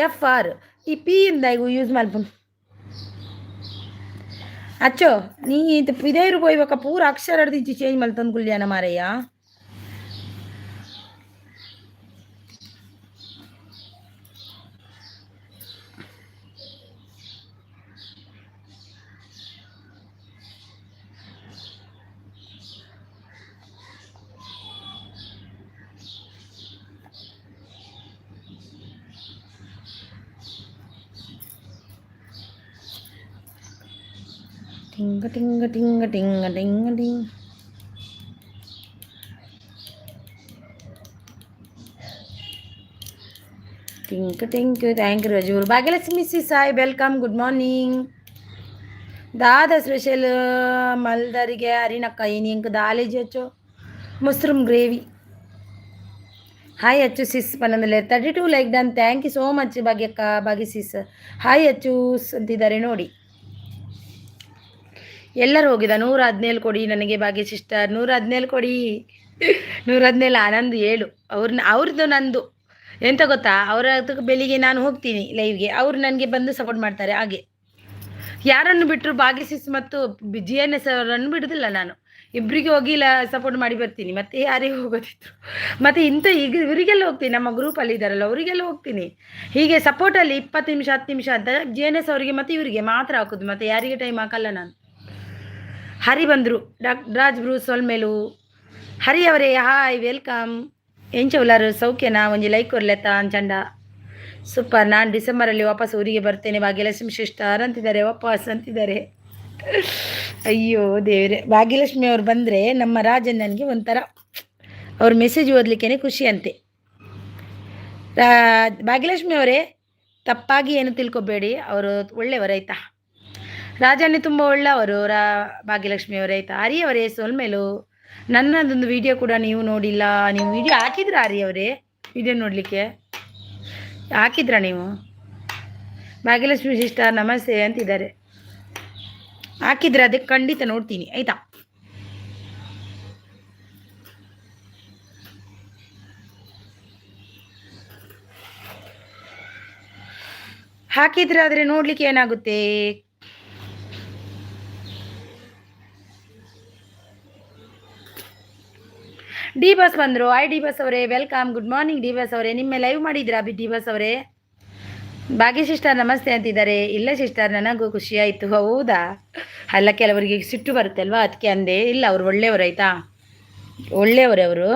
ಎಫ್ ಆರ್ ಈ ಪಿ ಇಂದ ಯೂಸ್ ಮಲ್ಪುನು ಅಚ್ಚೋ. ನೀ ಪಿದೇರು ಪೋಯ್ಬಕ ಪೂರ ಅಕ್ಷರ ದಿಂಚಿ ಚೇಂಜ್ ಮಲ್ತೊಂದು ಕುಲ್ಯಾನ ಮಾರಯ್ಯ. ಟಿಂಗ ಟಿಂಗ ಟಿಂಗ ಟಿಂಗ ಟಿಂಗ ಟಿಂಗ್. ಟಿಂಕ್ ಟಿಂಕ್. Thank you ರಜೂರ್. Bhagyalakshmi sis, hi, welcome, good morning. ದಾದ ಸ್ಪೆಷಲ್ ಮಲ್ದರಿಗೆ ಅರಿನಕ್ಕ ಇನಿ ಇಂಕ್ ದಾಲೇಜಿ ಅಚ್ಚು ಮಶ್ರೂಮ್ ಗ್ರೇವಿ. ಹಾಯ್ ಅಚ್ಚು ಸಿಸ್ ಪನ್ನೊಂದಲೆ. 32 like done, thank you so much ಭಾಗ್ಯಕ್ಕ. Bhagya Sis hi ಅಚ್ಚೂಸ್ ಅಂತಿದ್ದಾರೆ ನೋಡಿ. ಎಲ್ಲರೂ ಹೋಗಿದ. 117 ಕೊಡಿ ನನಗೆ ಭಾಗ್ಯ ಸಿಸ್ಟರ್, 117 ಕೊಡಿ, 117. ಆನಂದ್ 7 ಅವ್ರನ್ನ ಅವ್ರದ್ದು ನಂದು ಎಂತ ಗೊತ್ತಾ, ಅವರ ಬೆಳಿಗ್ಗೆ ನಾನು ಹೋಗ್ತೀನಿ ಲೈವ್ಗೆ, ಅವರು ನನಗೆ ಬಂದು ಸಪೋರ್ಟ್ ಮಾಡ್ತಾರೆ. ಹಾಗೆ ಯಾರನ್ನು ಬಿಟ್ಟರು ಭಾಗ್ಯಸಿಸ್ ಮತ್ತು ಜಿ ಎನ್ ಎಸ್ ಅವರನ್ನು ಬಿಡೋದಿಲ್ಲ ನಾನು. ಇಬ್ಬರಿಗೆ ಹೋಗಿ ಇಲ್ಲ ಸಪೋರ್ಟ್ ಮಾಡಿ ಬರ್ತೀನಿ. ಮತ್ತೆ ಯಾರಿಗೆ ಹೋಗೋದಿದ್ರು ಮತ್ತು ಇಂಥ ಈಗ ಇವರಿಗೆಲ್ಲ ಹೋಗ್ತೀನಿ, ನಮ್ಮ ಗ್ರೂಪಲ್ಲಿ ಇದ್ದಾರಲ್ಲ ಅವರಿಗೆಲ್ಲ ಹೋಗ್ತೀನಿ. ಹೀಗೆ ಸಪೋರ್ಟಲ್ಲಿ 20 ನಿಮಿಷ 10 ನಿಮಿಷ ಅಂತ ಜಿ ಎನ್ ಎಸ್ ಅವರಿಗೆ ಮತ್ತು ಇವರಿಗೆ ಮಾತ್ರ ಹಾಕೋದು, ಮತ್ತು ಯಾರಿಗೆ ಟೈಮ್ ಹಾಕಲ್ಲ ನಾನು. ಹರಿ ಬಂದರು, ಡಾಕ್ ರಾಜ್ ಬ್ರೂ ಸೊಲ್ಮೇಲು. ಹರಿ ಅವರೇ ಹಾಯ್, welcome. ಎಂಚ ಉಲ್ಲಾರು ಸೌಖ್ಯನಾ? ಒಂಜಿ ಲೈಕ್ ಕೊರ್ಲೆತ್ತ ಅಂಚಂಡ. ಸೂಪರ್. ನಾನು ಡಿಸೆಂಬರಲ್ಲಿ ವಾಪಸ್ ಊರಿಗೆ ಬರ್ತೇನೆ ಭಾಗ್ಯಲಕ್ಷ್ಮಿ ಸಿಸ್ಟರ್ ಅಂತಿದ್ದಾರೆ, ವಾಪಸ್ ಅಂತಿದ್ದಾರೆ. ಅಯ್ಯೋ ದೇವರೇ, ಭಾಗ್ಯಲಕ್ಷ್ಮಿ ಅವ್ರು ಬಂದರೆ ನಮ್ಮ ರಾಜಣ್ಣನಿಗೆ ಒಂಥರ ಅವ್ರ ಮೆಸೇಜ್ ಓದಲಿಕ್ಕೇ ಖುಷಿ ಅಂತೆ. ಭಾಗ್ಯಲಕ್ಷ್ಮಿ ಅವರೇ, ತಪ್ಪಾಗಿ ಏನು ತಿಳ್ಕೊಬೇಡಿ, ಅವರು ಒಳ್ಳೆಯವರಾಯ್ತಾ. ರಾಜಣ್ಣ ತುಂಬ ಒಳ್ಳೆಯವರು ಭಾಗ್ಯಲಕ್ಷ್ಮಿ ಅವರೇ ಆಯಿತಾ. ಹರಿಯವರೇ ಸೊಲ್ಮೇಲು, ನನ್ನದೊಂದು ವಿಡಿಯೋ ಕೂಡ ನೀವು ನೋಡಿಲ್ಲ. ನೀವು ವಿಡಿಯೋ ಹಾಕಿದ್ರಾ ಹರಿಯವರೇ? ವಿಡಿಯೋ ನೋಡಲಿಕ್ಕೆ ಹಾಕಿದ್ರಾ ನೀವು? ಭಾಗ್ಯಲಕ್ಷ್ಮಿ ಸಿಸ್ಟರ್ ನಮಸ್ತೆ ಅಂತಿದ್ದಾರೆ. ಹಾಕಿದ್ರೆ ಅದಕ್ಕೆ ಖಂಡಿತ ನೋಡ್ತೀನಿ ಆಯಿತಾ. ಹಾಕಿದ್ರೆ ಆದರೆ ನೋಡಲಿಕ್ಕೆ ಏನಾಗುತ್ತೆ? ಡಿ ಬಸ್ ಬಂದರು. I D bus ಅವರೇ welcome, good morning D boss ಅವರೇ. ನಿಮ್ಮ ಲೈವ್ ಮಾಡಿದ್ರಾ ಡಿ ಬಸ್ ಅವರೇ? ಭಾಗ್ಯ ಸಿಸ್ಟರ್ ನಮಸ್ತೆ ಅಂತಿದ್ದಾರೆ. ಇಲ್ಲ ಸಿಸ್ಟರ್, ನನಗೂ ಖುಷಿಯಾಯಿತು. ಹೌದಾ? ಅಲ್ಲ, ಕೆಲವರಿಗೆ ಸಿಟ್ಟು ಬರುತ್ತೆ ಅಲ್ವಾ, ಅದಕ್ಕೆ ಅಂದೆ. ಇಲ್ಲ, ಅವರು ಒಳ್ಳೆಯವರು ಆಯಿತಾ, ಒಳ್ಳೆಯವರೇ ಅವರು.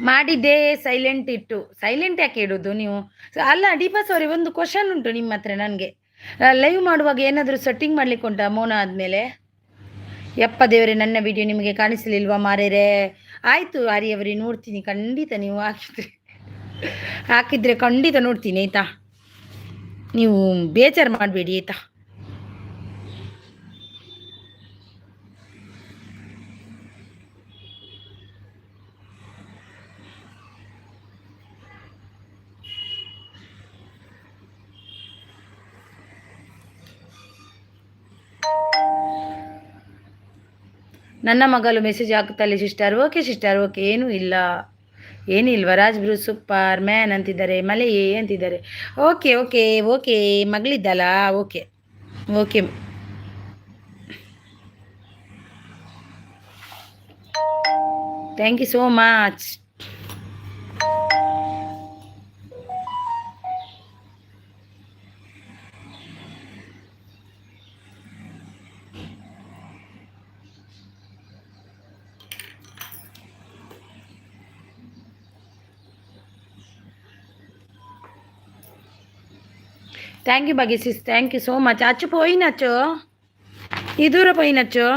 ಮಾಡಿದ್ದೆ ಸೈಲೆಂಟ್ ಇಟ್ಟು. ಸೈಲೆಂಟ್ ಯಾಕೆ ಇಡೋದು ನೀವು? ಅಲ್ಲ ದೀಪಾ ಅವರೇ, ಒಂದು ಕ್ವಶನ್ ಉಂಟು ನಿಮ್ಮ ಹತ್ರ ನನಗೆ. ಲೈವ್ ಮಾಡುವಾಗ ಏನಾದರೂ ಸೆಟ್ಟಿಂಗ್ ಮಾಡ್ಲಿಕ್ಕೆ ಉಂಟಾ ಮೌನ ಆದಮೇಲೆ? ಯಪ್ಪ ದೇವರೇ, ನನ್ನ ವಿಡಿಯೋ ನಿಮಗೆ ಕಾಣಿಸಲಿಲ್ವಾ ಮಾರೇರೆ? ಆಯಿತು ಆರ್ಯವರೇ, ನೋಡ್ತೀನಿ ಖಂಡಿತ. ನೀವು ಹಾಕಿದರೆ ಹಾಕಿದರೆ ಖಂಡಿತ ನೋಡ್ತೀನಿ ಆಯಿತಾ. ನೀವು ಬೇಜಾರು ಮಾಡಬೇಡಿ ಆಯಿತಾ. ನನ್ನ ಮಗಳು ಮೆಸೇಜ್ ಹಾಕುತ್ತಲ್ಲ ಸಿಸ್ಟರ್. Okay sister, okay. ಏನೂ ಇಲ್ಲ, ಏನಿಲ್ವ. ರಾಜ್ ಬ್ರೂ ಸೂಪರ್ ಮ್ಯಾನ್ ಅಂತಿದ್ದಾರೆ, ಮಲೆಯೇ ಅಂತಿದ್ದಾರೆ. ಓಕೆ ಓಕೆ ಓಕೆ, ಮಗಳಿದ್ದಲ್ಲ, okay okay. Thank you so much. Thank you Bhagya sis, thank you so much. Achu పోయినచ్చు, ఈ దూర పోయినచ్చు,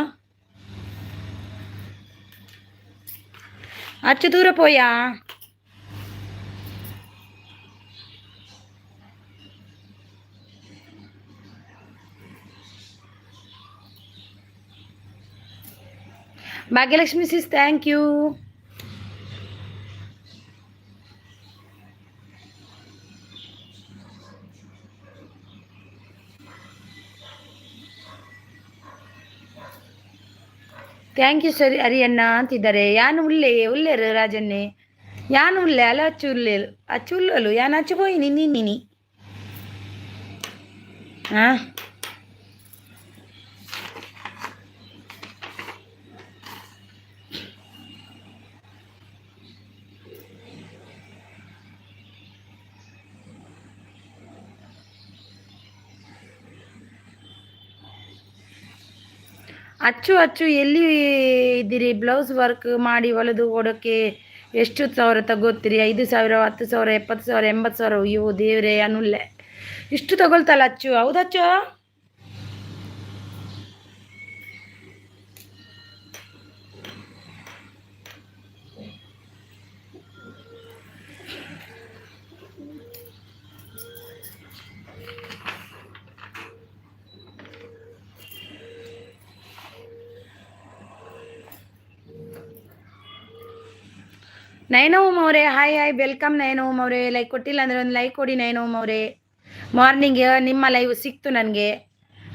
అచ్చు దూర పోయా. Bhagyalakshmi sis thank you. Thank you sir. ಹರಿಯಣ್ಣ ಅಂತಿದ್ದಾರೆ. ಯಾನು ಉಲ್ಲೆ ಉಲ್ಲೇರು ರಾಜನ್ನೇ, ಯಾನು ಉಲ್ಲೆ ಅಲ್ಲ ಅಚ್ಚು ಉಲ್ಲೇಲು ಅಚ್ಚು ಉಲ್ಲಲು ಯಾನು ಅಚ್ಚು ಪೋಯಿನಿ ನಿನ್ನಿನಿ ಹಾಂ. ಅಚ್ಚು ಅಚ್ಚು ಎಲ್ಲಿ ಇದ್ದೀರಿ? ಬ್ಲೌಸ್ ವರ್ಕ್ ಮಾಡಿ ಹೊಲಿದು ಕೊಡೋಕ್ಕೆ ಎಷ್ಟು ಸಾವಿರ ತಗೋತೀರಿ? 5,000, 10,000, 70,000, 80,000? ಅಯ್ಯೋ ದೇವರೇ, ಅನ್ನುಲ್ಲೆ ಇಷ್ಟು ತಗೊಳ್ತಲ್ಲ ಅಚ್ಚು. ಹೌದಚ್ಚು? ನಯನೋಮ್ ಅವರೇ ಹಾಯ್ ಹಾಯ್, welcome ನಯನೋಮ್ ಅವರೇ. ಲೈಕ್ ಕೊಟ್ಟಿಲ್ಲ ಅಂದರೆ ಒಂದು ಲೈಕ್ ಕೊಡಿ ನಯನೋಮ್ ಅವರೇ. ಮಾರ್ನಿಂಗ್ ನಿಮ್ಮ ಲೈವ್ ಸಿಕ್ತು ನನಗೆ,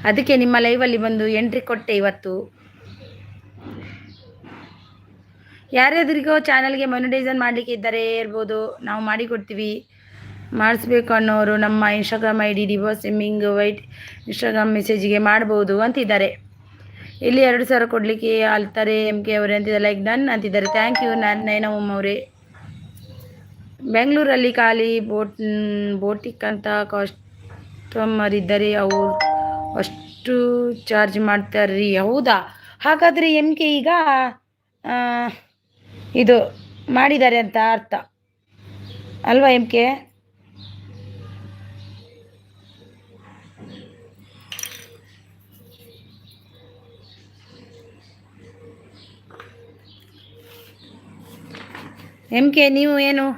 ಅದಕ್ಕೆ ನಿಮ್ಮ ಲೈವಲ್ಲಿ ಬಂದು ಎಂಟ್ರಿ ಕೊಟ್ಟೆ ಇವತ್ತು. ಯಾರ್ಯಾದ್ರಿಗೋ ಚಾನಲ್ಗೆ ಮೊನಿಟೈಸನ್ ಮಾಡಲಿಕ್ಕೆ ಇದ್ದಾರೆ ಇರ್ಬೋದು, ನಾವು ಮಾಡಿಕೊಡ್ತೀವಿ. ಮಾಡಿಸ್ಬೇಕು ಅನ್ನೋರು ನಮ್ಮ ಇನ್ಸ್ಟಾಗ್ರಾಮ್ I D ಡಿವೋ ಸಿಮ್ಮಿಂಗ್ ವೈಟ್ ಇನ್ಸ್ಟಾಗ್ರಾಮ್ ಮೆಸೇಜಿಗೆ ಮಾಡ್ಬೋದು ಅಂತಿದ್ದಾರೆ. ಇಲ್ಲಿ 2,000 ಕೊಡಲಿಕ್ಕೆ ಅಲ್ತಾರೆ ಎಮ್ ಕೆ ಅವರೇ ಅಂತಿದ್ದಾರೆ. ಲೈಕ್ ಡನ್ ಅಂತಿದ್ದಾರೆ. Thank you ನಾನು ನಯನವಮ್ಮ ಅವರೇ. ಬೆಂಗಳೂರಲ್ಲಿ ಖಾಲಿ ಬೋಟಿಕ್ ಅಂತ ಕಸ್ಟಮರ್ ಇದ್ದರೆ ಅವರು ಅಷ್ಟು ಅಷ್ಟು ಚಾರ್ಜ್ ಮಾಡ್ತಾರ್ರಿ. ಹೌದಾ? ಹಾಗಾದರೆ ಎಮ್ ಕೆ ಈಗ ಇದು ಮಾಡಿದ್ದಾರೆ ಅಂತ ಅರ್ಥ ಅಲ್ವಾ M K? M K ನೀವು ಏನು?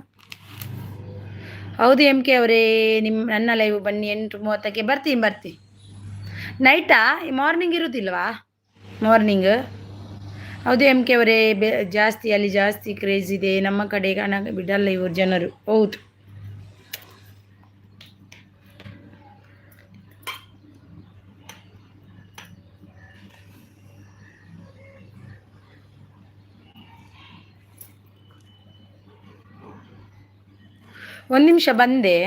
ಹೌದು ಎಮ್ ಕೆ ಅವರೇ, ನಿಮ್ಮ ನನ್ನ ಲೈವ್ ಬನ್ನಿ 8:30ಕ್ಕೆ ಬರ್ತೀನಿ ಬರ್ತೀನಿ. ನೈಟಾ? ಮಾರ್ನಿಂಗ್ ಇರುವುದಿಲ್ವಾ? ಮಾರ್ನಿಂಗ್. ಹೌದು ಎಮ್ ಕೆ ಅವರೇ, ಜಾಸ್ತಿ ಅಲ್ಲಿ ಜಾಸ್ತಿ ಕ್ರೇಜ್ ಇದೆ ನಮ್ಮ ಕಡೆ, ಹಣ ಬಿಡಲ್ಲ ಇವರು ಜನರು. ಹೌದು. ಒಂದು ನಿಮಿಷ ಬಂದೆ.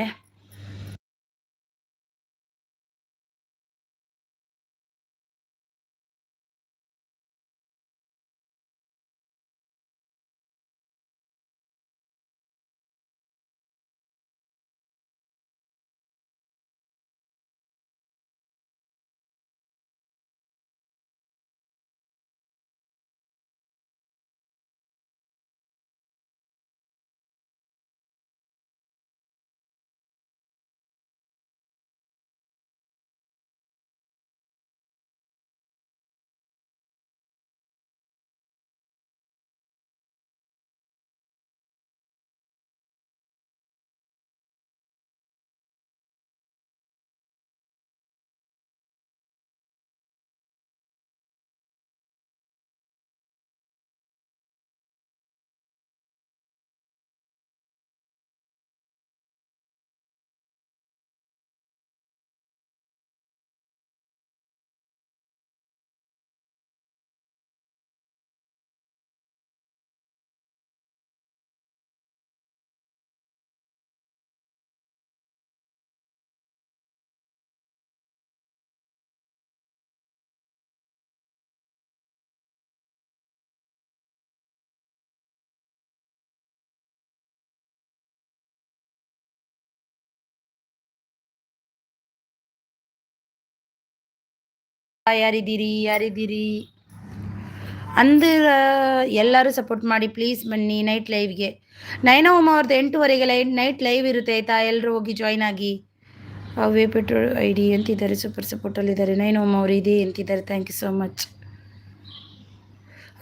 ಯಾರಿದ್ದೀರಿ ಯಾರಿದ್ದೀರಿ ಅಂದ್ರೆ ಎಲ್ಲರೂ ಸಪೋರ್ಟ್ ಮಾಡಿ ಪ್ಲೀಸ್. ಬನ್ನಿ ನೈಟ್ ಲೈವ್ಗೆ. ನಯನ ಉಮಾ ಅವ್ರದ್ದು 8:30ಗೆ ನೈಟ್ ಲೈವ್ ಇರುತ್ತೆ ಆಯಿತಾ? ಎಲ್ಲರೂ ಹೋಗಿ ಜಾಯ್ನ್ ಆಗಿ. ಅವೇ ಪೆಟ್ರೋಲ್ ಐಡಿ ಅಂತಿದ್ದಾರೆ, ಸೂಪರ್ ಸಪೋರ್ಟಲ್ಲಿದ್ದಾರೆ. ನಯನ ಉಮಾ ಅವರು ಇದೆ ಅಂತಿದ್ದಾರೆ. Thank you so much.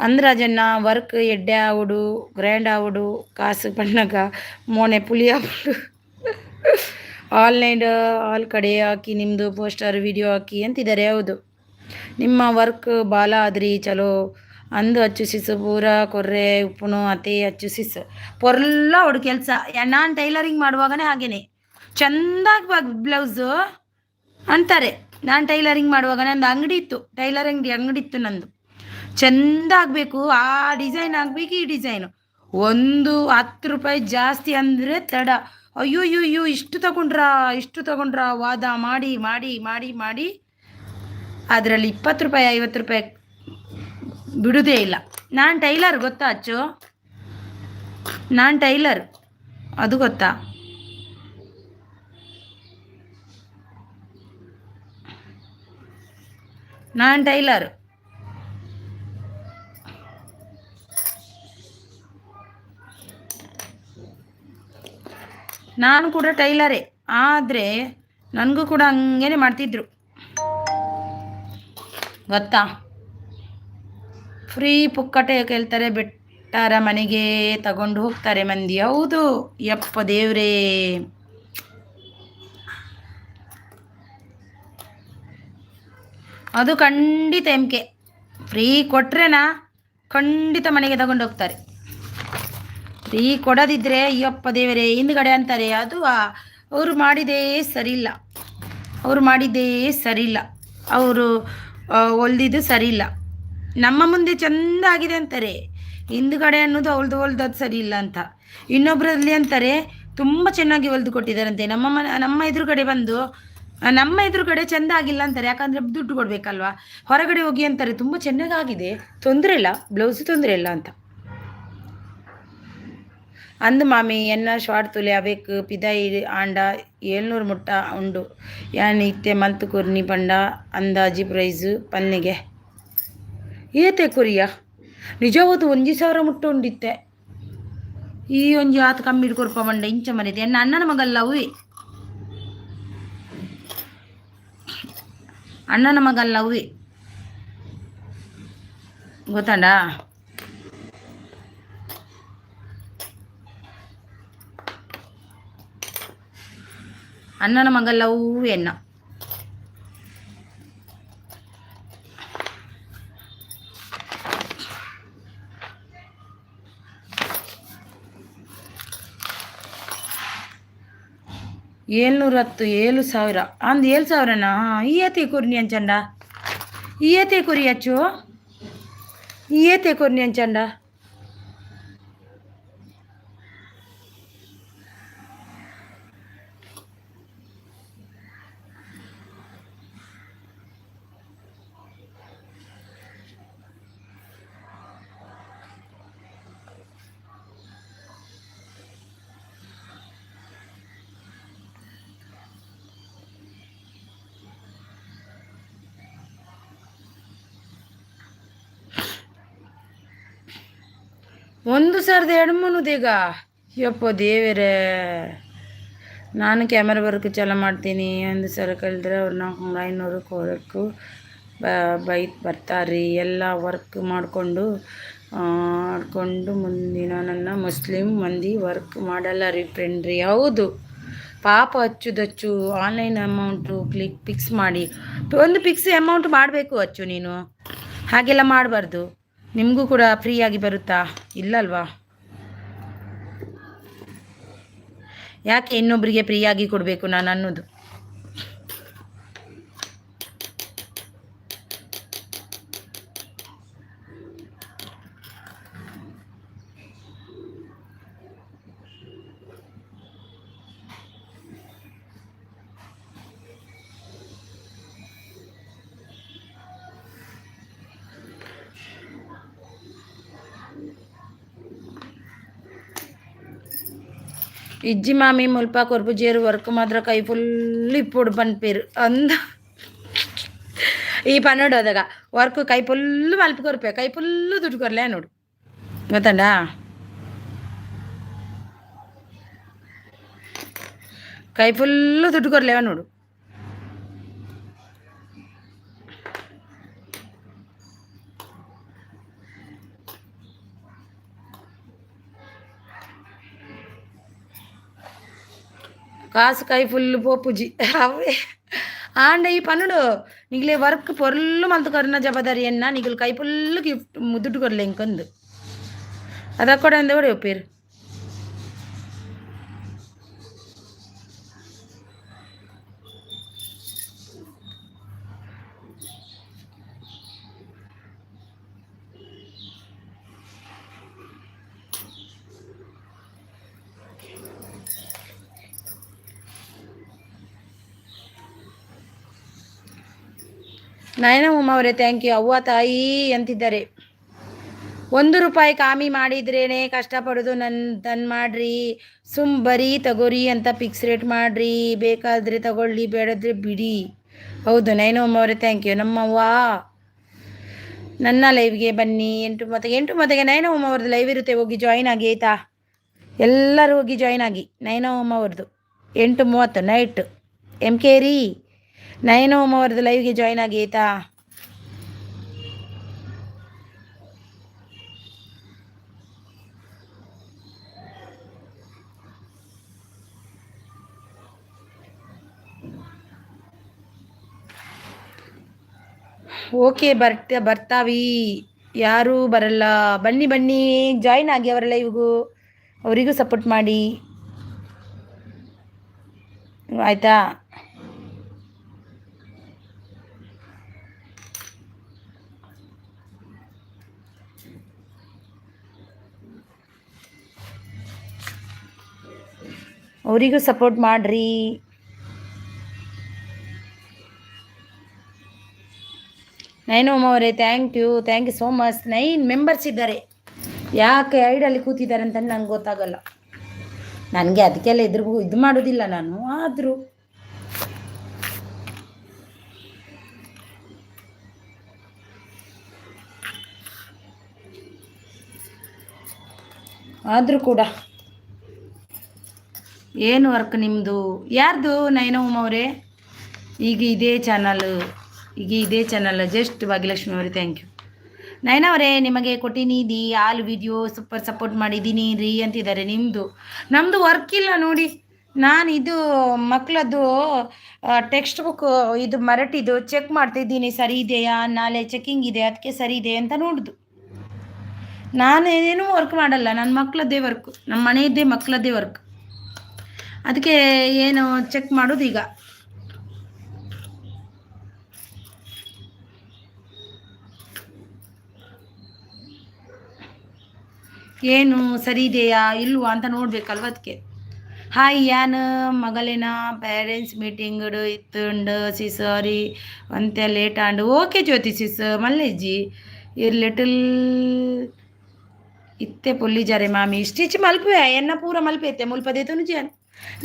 ಅಂದ್ರಾಜಣ್ಣ work ಎಡ್ಡೆ ಆವಡು, ಗ್ರ್ಯಾಂಡ್ ಆವಡು, ಕಾಸು ಪಣ್ಣಗ ಮೋನೆ ಪುಲಿ ಆವಡು. ಆನ್ಲೈನ್ ಆಲ್ ಕಡೆ ಹಾಕಿ ನಿಮ್ಮದು ಪೋಸ್ಟರ್ ವಿಡಿಯೋ ಹಾಕಿ ಅಂತಿದ್ದಾರೆ. ಹೌದು, ನಿಮ್ಮ ವರ್ಕ್ ಬಾಲ ಆದ್ರಿ ಚಲೋ ಅಂದು ಅಚ್ಚು ಸಿಸು ಪೂರ ಕೊರ್ರೆ ಉಪ್ಪುನು ಅತೆ ಅಚ್ಚು ಸಿಸ್ ಪೊರ್ಲ ಅವಡು ಕೆಲಸ. ನಾನು ಟೈಲರಿಂಗ್ ಮಾಡುವಾಗನೇ ಹಾಗೇನೆ ಚಂದಾಗಿ ಬ್ಲೌಸು ಅಂತಾರೆ. ನಾನು ಟೈಲರಿಂಗ್ ಮಾಡುವಾಗ ನಂದು ಅಂಗಡಿ ಇತ್ತು, ಟೈಲರ್ ಅಂಗಡಿ ಅಂಗಡಿ ಇತ್ತು ನಂದು. ಚಂದ ಆಗಬೇಕು, ಆ ಡಿಸೈನ್ ಆಗಬೇಕು, ಈ ಡಿಸೈನು. ಒಂದು 10 ರೂಪಾಯಿ ಜಾಸ್ತಿ ಅಂದರೆ ತಡ, ಅಯ್ಯೋ ಅಯ್ಯೋ ಅಯ್ಯೋ ಇಷ್ಟು ತಗೊಂಡ್ರಾ ಇಷ್ಟು ತಗೊಂಡ್ರಾ ವಾದ ಮಾಡಿ ಮಾಡಿ ಮಾಡಿ ಮಾಡಿ ಅದರಲ್ಲಿ 20 ರೂಪಾಯಿ 50 ರೂಪಾಯಿ ಬಿಡುವುದೇ ಇಲ್ಲ. ನಾನು ಟೈಲರ್ ಗೊತ್ತಾ ಅಚ್ಚು? ನಾನು ಟೈಲರ್, ಅದು ಗೊತ್ತಾ? ನಾನು ಟೈಲರ್. ನಾನು ಕೂಡ ಟೈಲರೇ, ಆದರೆ ನನಗೂ ಕೂಡ ಹಂಗೇನೆ ಮಾಡ್ತಿದ್ರು ಗೊತ್ತಾ? ಫ್ರೀ ಪುಕ್ಕಟೆ ಕೇಳ್ತಾರೆ, ಬೆಟ್ಟಾರ ಮನೆಗೆ ತಗೊಂಡು ಹೋಗ್ತಾರೆ ಮಂದಿ. ಹೌದು ಯಪ್ಪ ದೇವ್ರೇ. ಅದು ಖಂಡಿತ M K free ಕೊಟ್ರೆನಾ ಖಂಡಿತ ಮನೆಗೆ ತಗೊಂಡು ಹೋಗ್ತಾರೆ. ಫ್ರೀ ಕೊಡದಿದ್ದರೆ ಅಯ್ಯಪ್ಪ ದೇವರೇ ಹಿಂದ್ಗಡೆ ಅಂತಾರೆ ಅದು ಅವರು ಮಾಡಿದೇ ಸರಿಯಿಲ್ಲ, ಅವರು ಮಾಡಿದ್ದೇ ಸರಿಯಿಲ್ಲ, ಅವರು ಹೊಲ್ದಿದ್ದು ಸರಿಯಿಲ್ಲ, ನಮ್ಮ ಮುಂದೆ ಚೆಂದ ಆಗಿದೆ ಅಂತಾರೆ, ಹಿಂದ್ಗಡೆ ಅನ್ನೋದು ಅವಳ್ದು ಹೊಲ್ದದ್ದು ಸರಿ ಇಲ್ಲ ಅಂತ. ಇನ್ನೊಬ್ಬರಲ್ಲಿ ಅಂತಾರೆ ತುಂಬ ಚೆನ್ನಾಗಿ ಹೊಲ್ದು ಕೊಟ್ಟಿದ್ದಾರಂತೆ, ನಮ್ಮ ಮನೆ ನಮ್ಮ ಎದುರುಗಡೆ ಬಂದು ನಮ್ಮ ಎದುರುಗಡೆ ಚೆಂದ ಆಗಿಲ್ಲ ಅಂತಾರೆ, ಯಾಕಂದರೆ ದುಡ್ಡು ಕೊಡಬೇಕಲ್ವಾ. ಹೊರಗಡೆ ಹೋಗಿ ಅಂತಾರೆ ತುಂಬ ಚೆನ್ನಾಗಾಗಿದೆ, ತೊಂದರೆ ಇಲ್ಲ, ಬ್ಲೌಸು ತೊಂದರೆ ಇಲ್ಲ ಅಂತ. ಅಂದು ಮಾಮಿ ಎನ್ನ ಶಾರ್ಟ್ ತುಲೆ ಅವೇಕ್ ಪಿದಾಯಿ ಆಂಡ 700 ಮುಟ್ಟ ಉಂಡು ಯಾನ್ ಇತ್ತೆ ಮಲ್ತ್ ಕೊರ್ನಿ ಪಂಡ ಅಂದಾಜಿ ಪ್ರೈಸ್ ಪನ್ನೆಗೆ ಏತೆ ಕೊರಿಯ ನಿಜವತ್ತು 1000 ಮುಟ್ಟ ಉಂಡಿತ್ತೆ ಈ ಒಂಜಿ ಆತ್ ಕಮ್ಮಿಡ್ ಕೊರ್ಪ ಪಂಡ ಇಂಚ ಮನೆತೆ ಎನ್ನ ಅಣ್ಣನ ಮಗಲ್ಲ ಅವೇ ಅಣ್ಣನ ಮಗಲ್ಲ ಅವೇ ಗೊತ್ತಾಂಡಾ. ಅಣ್ಣನ ಮಗಲ್ಲ ಎನ್ನ 710 7000 ಅಂದ್ 7000ನಾ ಈ ಏತೆ ಕೊರ್ನಿ ಅಂಚಂಡ ಈ ಏತೆ ಕೊರಿ ಅಚ್ಚು ಈ ಏತೆ ಕೊರ್ನಿ ಅಂಚಂಡ. 1000 200 ಈಗ ಯಪ್ಪ ದೇವರೇ. ನಾನು ಕ್ಯಾಮ್ರಾ ವರ್ಕ್ ಚಾಲ ಮಾಡ್ತೀನಿ. 1000 ಕಳೆದ್ರೆ ಅವ್ರು 400 500 ಕೊಡೋಕ್ಕೂ ಬೈತ್ ಬರ್ತಾರೆ. ಎಲ್ಲ ವರ್ಕ್ ಮಾಡಿಕೊಂಡು ಆಡ್ಕೊಂಡು ಮುಂದಿನ ನನ್ನ ಮುಸ್ಲಿಂ ಮಂದಿ ವರ್ಕ್ ಮಾಡಲ್ಲ ರೀ ಫ್ರೆಂಡ್ರಿ. ಹೌದು ಪಾಪ ಹಚ್ಚುದಚ್ಚು ಆನ್ಲೈನ್ ಅಮೌಂಟು ಕ್ಲಿಕ್ ಫಿಕ್ಸ್ ಮಾಡಿ ಒಂದು ಫಿಕ್ಸ್ ಅಮೌಂಟ್ ಮಾಡಬೇಕು ಅಚ್ಚು ನೀನು, ಹಾಗೆಲ್ಲ ಮಾಡಬಾರ್ದು. ನಿಮಗೂ ಕೂಡ ಫ್ರೀಯಾಗಿ ಬರುತ್ತಾ ಇಲ್ಲಲ್ವಾ? ಯಾಕೆ ಇನ್ನೊಬ್ಬರಿಗೆ ಫ್ರೀಯಾಗಿ ಕೊಡಬೇಕು ನಾನು ಅನ್ನೋದು. ಇಜ್ಜಿ ಮಾಮಿ ಮುಲ್ಪ ಕೊರ್ಪುಜೇರು ವರ್ಕ್ ಮಾತ್ರ ಕೈ ಫುಲ್ ಇಪ್ಪೊಡು ಪನ್ಪೇರು ಅಂದ ಈ ಪನ್ನೊಡು ಅದಾಗ ವರ್ಕ್ ಕೈ ಫುಲ್ಲು ಮಲ್ಪ ಕೊರ್ಪೆ ಕೈ ಫುಲ್ಲು ದುಡ್ಡು ಕೊರ್ಲೆ ನೋಡು ಗೊತ್ತಂಡಾ. ಕೈ ಫುಲ್ಲು ದುಡ್ಡು ಕೊರ್ಲೇವ ನೋಡು. ಕಾಸು ಕೈ ಫುಲ್ ಪೋಪುಜಿ ಅವೇ ಆಂಡ ಈ ಪನ್ನುಡು ನಿಗ್ಲೆ ವರ್ಕ್ ಪೊರ್ಲು ಮಲ್ತ್ ಕೊರ್ನ ಜವಾಬ್ದಾರಿ ಎನ್ನ ನಿಗುಲು ಕೈ ಫುಲ್ ಗಿಫ್ಟ್ ದುಡ್ಡು ಕೊರ್ಲೆ ಇಂಕೊಂದು ಅದ ಕೊಡ ಅಂದ ಒಪ್ಪೇರು. ನಯನ ಉಮ್ಮ ಅವರೇ thank you. ಅವ್ವ ತಾಯಿ ಅಂತಿದ್ದಾರೆ. 1 ರೂಪಾಯಿ ಕಾಮಿ ಮಾಡಿದ್ರೇ ಕಷ್ಟಪಡೋದು ನನ್ನ ತನ್ ಮಾಡ್ರಿ, ಸುಮ್ ಬರೀ ತಗೋರಿ ಅಂತ ಫಿಕ್ಸ್ ರೇಟ್ ಮಾಡ್ರಿ, ಬೇಕಾದರೆ ತಗೊಳ್ಳಿ ಬೇಡದ್ರೆ ಬಿಡಿ. ಹೌದು ನಯನ ಉಮ್ಮ ಅವರೇ thank you. ನಮ್ಮವ್ವ ನನ್ನ ಲೈವ್ಗೆ ಬನ್ನಿ 8:30ಕ್ಕೆ. 8:30ಕ್ಕೆ ನಯನ ಉಮ್ಮ ಅವ್ರದ್ದು ಲೈವ್ ಇರುತ್ತೆ, ಹೋಗಿ ಜಾಯಿನ್ ಆಗಿ ಆಯಿತಾ? ಎಲ್ಲರೂ ಹೋಗಿ ಜಾಯಿನ್ ಆಗಿ. ನಯನ ಉಮ್ಮ ಅವ್ರದ್ದು 8:30 ನೈಟ್. ಎಮ್ ಕೆ ರೀ ನಯನ ಉಮ್ಮ ಅವ್ರದ್ದು ಲೈವ್ಗೆ ಜಾಯಿನ್ ಆಗಿ ಆಯಿತಾ? ಓಕೆ ಬರ್ತಾವಿ, ಯಾರೂ ಬರಲ್ಲ. ಬನ್ನಿ ಬನ್ನಿ ಜಾಯಿನ್ ಆಗಿ ಅವರ ಲೈವ್ಗೂ, ಅವರಿಗೂ ಸಪೋರ್ಟ್ ಮಾಡಿ ಆಯಿತಾ? ಅವರಿಗೂ ಸಪೋರ್ಟ್ ಮಾಡಿರಿ. ನೈನ್ ಓಮ್ ಅವರೇ thank you, thank you so much. 9 members ಇದ್ದಾರೆ, ಯಾಕೆ ಐಡಲ್ಲಿ ಕೂತಿದ್ದಾರೆ ಅಂತ ನಂಗೆ ಗೊತ್ತಾಗಲ್ಲ. ನನಗೆ ಅದಕ್ಕೆಲ್ಲ ಎದುರು ಇದು ಮಾಡೋದಿಲ್ಲ ನಾನು. ಆದರೂ ಆದರೂ ಕೂಡ ಏನು ವರ್ಕ್ ನಿಮ್ಮದು? ಯಾರ್ದು ನಯನ ಉಮ್ಮ ಅವರೇ? ಈಗ ಇದೇ ಚಾನಲ್, ಈಗ ಇದೇ ಚಾನಲ್. ಜಸ್ಟ್ ಭಾಗ್ಯಲಕ್ಷ್ಮಿ ಅವರೇ, thank you. ನಯನ ಅವರೇ, ನಿಮಗೆ ಕೊಟ್ಟಿನಿ the all video, super support ಮಾಡಿದ್ದೀನಿ ರೀ ಅಂತಿದ್ದಾರೆ. ನಿಮ್ಮದು ನಮ್ಮದು ವರ್ಕ್ ಇಲ್ಲ ನೋಡಿ. ನಾನು ಇದು ಮಕ್ಕಳದ್ದು ಟೆಕ್ಸ್ಟ್ ಬುಕ್ ಇದು ಮರಟಿದು ಚೆಕ್ ಮಾಡ್ತಿದ್ದೀನಿ, ಸರಿ ಇದೆಯಾ, ನಾಳೆ ಚೆಕಿಂಗ್ ಇದೆ, ಅದಕ್ಕೆ ಸರಿ ಇದೆ ಅಂತ ನೋಡುದು. ನಾನು ಏನೂ ವರ್ಕ್ ಮಾಡಲ್ಲ, ನನ್ನ ಮಕ್ಕಳದ್ದೇ ವರ್ಕ್, ನಮ್ಮ ಮನೆಯದ್ದೇ ಮಕ್ಕಳದ್ದೇ ವರ್ಕ್. ಅದಕ್ಕೆ ಏನು ಚೆಕ್ ಮಾಡೋದು ಈಗ. ಏನು ಸರಿ ಇದೆಯಾ ಇಲ್ವಾ ಅಂತ ನೋಡಬೇಕಲ್ವ ಅದಕ್ಕೆ. ಹಾಯ್, ಯಾನ್ ಮಗಲಿನ ಪೇರೆಂಟ್ಸ್ ಮೀಟಿಂಗ್ ಇತ್ತುಂಡು ಸಿ, ಸಾರಿ ಒಂತೆ ಲೇಟ್ ಆಂಡ್. ಓಕೆ ಜ್ಯೋತಿ ಸಿಸ್, ಮಲ್ಲೆಜ್ಜಿ ಇರ್ ಲಿಟಲ್ ಇತ್ತೆ ಪೊಲ್ಲಿಜಾರೆ ಮಾಮಿ. ಸ್ಟಿಚ್ ಮಲ್ಪುವೆ ಎನ್ನ ಪೂರ ಮಲ್ಪೈತೆ ಮುಲ್ಪದೇತನು ಜಿಯಾನ್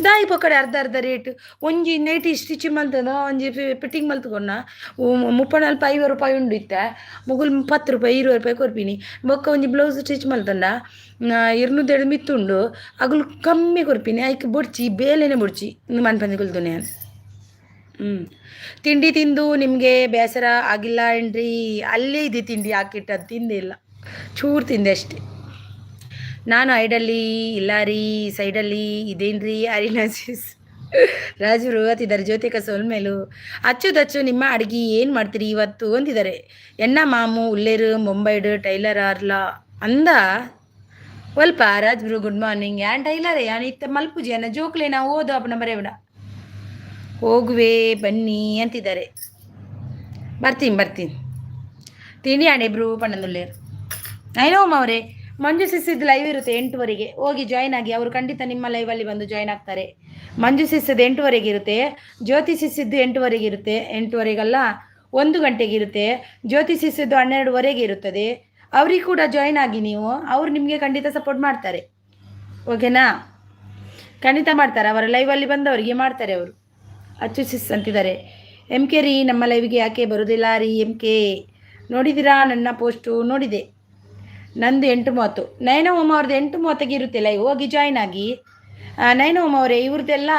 ದಾಯಿ ಪೊಕ್ಕಡೆ ಅರ್ಧ ಅರ್ಧ ರೇಟ್. ಒಂಜಿ ನೈಟಿ ಸ್ಟಿಚ್ ಮಲ್ತದ, ಒಂಜಿ ಫಿಟ್ಟಿಂಗ್ ಮಲ್ತುಕೊನ್ನ 30 40 50 ರೂಪಾಯಿ ಉಂಡು ಇತ್ತೆ. ಮುಗುಲ್ 10 ರೂಪಾಯಿ 20 ರೂಪಾಯಿ ಕೊರ್ಪಿನಿ. ಬೊಕ್ಕ ಒಂಜಿ ಬ್ಲೌಸ್ ಸ್ಟಿಚ್ ಮಲ್ತಂಡ 200 ಮಿತ್ತುಂಡು, ಅಗುಲು ಕಮ್ಮಿ ಕೊರ್ಪಿನಿ. ಐಕ್ ಬೊಡ್ಚಿ, ಬೇಲೆನೆ ಬೊಡ್ಚಿ ಇಂದು ಮನ್ಪಂದೆ ಕುಲ್ದುನೆ. ತಿಂಡಿ ತಿಂದು ನಿಮಗೆ ಬೇಸರ ಆಗಿಲ್ಲ ಏನ್ರಿ? ಅಲ್ಲೇ ಇದೆ ತಿಂಡಿ ಹಾಕಿಟ್ಟದ್ದು, ತಿಂದೇ ಇಲ್ಲ, ಚೂರು ತಿಂದೆ ಅಷ್ಟೆ ನಾನು. ಐಡಲ್ಲಿ ಇಲ್ಲ ರೀ, ಸೈಡಲ್ಲಿ ಇದೇನ್ರಿ. ಅರಿನಾಸಿಸ್ ರಾಜರು ಅಂತಿದ್ದಾರೆ. ಜ್ಯೋತಿಕ ಸೊಲ್ಮೇಲು ಅಚ್ಚುದಚ್ಚು. ನಿಮ್ಮ ಅಡ್ಗೆ ಏನು ಮಾಡ್ತೀರಿ ಇವತ್ತು ಅಂತಿದ್ದಾರೆ. ಎನ್ನ ಮಾಮು ಉಲ್ಲೇರು ಮುಂಬೈಡು ಟೈಲರ್ ಆರ್ಲ ಅಂದ ಒಲ್ಪ. ರಾಜ್ಬ್ರು ಗುಡ್ ಮಾರ್ನಿಂಗ್. ಯಾನ್ ಟೈಲರ್ ಯಾನ್ ಇತ್ತ ಮಲ್ಪುಜಿ ಅನ್ನ ಜೋಕ್ಲೆ ನಾವು ಓದು ಅಪ್ಪನ ಬರೇವಿಡ ಹೋಗುವೆ ಬನ್ನಿ ಅಂತಿದ್ದಾರೆ. ಬರ್ತೀನಿ ಬರ್ತೀನಿ. ತಿಂಡಿ ಆಡಿಬ್ರು ಪಣ್ಣಂದುಲ್ಲೇರು. ನೈನೋಮ್ ಅವರೇ, ಮಂಜು ಸಿಸ್ಸಿದ್ದು ಲೈವ್ ಇರುತ್ತೆ 8ವರೆಗೆ, ಹೋಗಿ ಜಾಯ್ನ್ ಆಗಿ. ಅವರು ಖಂಡಿತ ನಿಮ್ಮ ಲೈವಲ್ಲಿ ಬಂದು ಜಾಯ್ನ್ ಆಗ್ತಾರೆ. ಮಂಜು ಸಿಸ್ಸದ್ದು 8ವರೆಗೆ ಇರುತ್ತೆ. ಜ್ಯೋತಿ ಸಿಸ್ಸಿದ್ದು 8ವರೆಗೆ ಇರುತ್ತೆ. 8ವರೆಗಲ್ಲ, 1 ಗಂಟೆಗೆ ಇರುತ್ತೆ. ಜ್ಯೋತಿ ಸಿಸ್ಸಿದ್ದು 12ವರೆಗೆ ಇರುತ್ತದೆ. ಅವ್ರಿಗೆ ಕೂಡ ಜಾಯ್ನ್ ಆಗಿ ನೀವು. ಅವರು ನಿಮಗೆ ಖಂಡಿತ ಸಪೋರ್ಟ್ ಮಾಡ್ತಾರೆ, ಓಕೆನಾ? ಖಂಡಿತ ಮಾಡ್ತಾರೆ. ಅವರ ಲೈವಲ್ಲಿ ಬಂದವರಿಗೆ ಮಾಡ್ತಾರೆ ಅವರು. ಅಚ್ಚು ಸಿಸ್ ಅಂತಿದ್ದಾರೆ. ಎಮ್ ಕೆ ರೀ, ನಮ್ಮ ಲೈವ್ಗೆ ಯಾಕೆ ಬರೋದಿಲ್ಲ ರೀ ಎಮ್ ಕೆ? ನೋಡಿದ್ದೀರಾ ನನ್ನ ಪೋಸ್ಟು? ನೋಡಿದೆ. ನಂದು 8:30, ನಯನ ಓಮ್ ಅವ್ರದ್ದು 8:30ಕ್ಕೆ ಇರುತ್ತೆ ಲೈವ್, ಹೋಗಿ ಜಾಯ್ನ್ ಆಗಿ. ನಯನ ಓಮ್ ಅವರೇ, ಇವ್ರದ್ದೆಲ್ಲ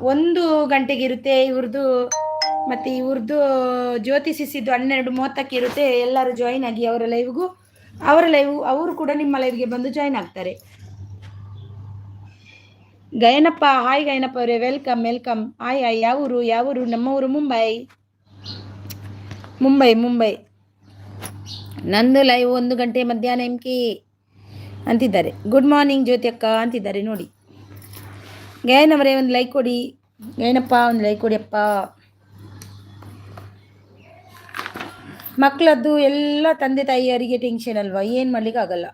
1 ಗಂಟೆಗೆ ಇರುತ್ತೆ ಇವ್ರದ್ದು. ಮತ್ತು ಇವ್ರದ್ದು ಜ್ಯೋತಿ ಸಿಸಿದ್ದು 12:30ಕ್ಕೆ ಇರುತ್ತೆ. ಎಲ್ಲರೂ ಜಾಯ್ನ್ ಆಗಿ ಅವರ ಲೈವ್ಗೂ. ಅವರ ಲೈವ್, ಅವರು ಕೂಡ ನಿಮ್ಮ ಲೈವ್ಗೆ ಬಂದು ಜಾಯ್ನ್ ಆಗ್ತಾರೆ. ಗಯನಪ್ಪ, ಹಾಯ್ ಗಯನಪ್ಪ ಅವರೇ, welcome welcome. Hi hi. ಯಾವ ಊರು, ಯಾವ ಊರು? ನಮ್ಮ ಊರು ಮುಂಬೈ, ಮುಂಬೈ ಮುಂಬೈ. ನಂದು ಲೈವ್ 1 ಗಂಟೆ ಮಧ್ಯಾಹ್ನ ಎಮ್ ಕೆ ಅಂತಿದ್ದಾರೆ. ಗುಡ್ ಮಾರ್ನಿಂಗ್ ಜ್ಯೋತಿ ಅಕ್ಕ ಅಂತಿದ್ದಾರೆ ನೋಡಿ. ಗಯನವರೇ, ಒಂದು ಲೈಕ್ ಕೊಡಿ. ಗಯನಪ್ಪ, ಒಂದು ಲೈಕ್ ಕೊಡಿ ಅಪ್ಪ. ಮಕ್ಕಳದ್ದು ಎಲ್ಲ ತಂದೆ ತಾಯಿಯರಿಗೆ ಟೆನ್ಷನ್ ಅಲ್ವಾ? ಏನು ಮಾಡ್ಲಿಕ್ಕೆ ಆಗಲ್ಲ.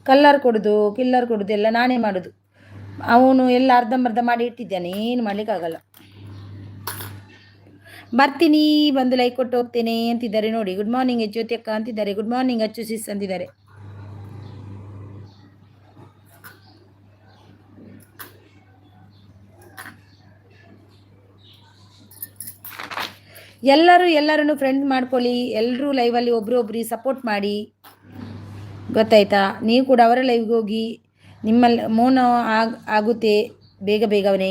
ಕಲ್ಲರ್ ಕೊಡೋದು, ಕಿಲ್ಲರ್ ಕೊಡೋದು ಎಲ್ಲ ನಾನೇ ಮಾಡೋದು. ಅವನು ಎಲ್ಲ ಅರ್ಧಂಬರ್ಧ ಮಾಡಿ ಇಟ್ಟಿದ್ದಾನೆ, ಏನು ಮಾಡಲಿಕ್ಕಾಗಲ್ಲ. ಬರ್ತೀನಿ, ಬಂದು ಲೈಕ್ ಕೊಟ್ಟು ಹೋಗ್ತೇನೆ ಅಂತಿದ್ದಾರೆ ನೋಡಿ. ಗುಡ್ ಮಾರ್ನಿಂಗ್ ಜ್ಯೋತಿ ಅಕ್ಕ ಅಂತಿದ್ದಾರೆ. ಗುಡ್ ಮಾರ್ನಿಂಗ್ ಅಚ್ಚು ಸಿಸ್ ಅಂತಿದ್ದಾರೆ. ಎಲ್ಲರೂ ಎಲ್ಲರನ್ನು ಫ್ರೆಂಡ್ ಮಾಡ್ಕೊಳ್ಳಿ. ಎಲ್ಲರೂ ಲೈವಲ್ಲಿ ಒಬ್ರು ಸಪೋರ್ಟ್ ಮಾಡಿ, ಗೊತ್ತಾಯ್ತಾ? ನೀವು ಕೂಡ ಅವರ ಲೈವ್ಗೆ ಹೋಗಿ. ನಿಮ್ಮಲ್ಲಿ ಮೋನ ಆಗುತ್ತೆ ಬೇಗ ಬೇಗವನೇ.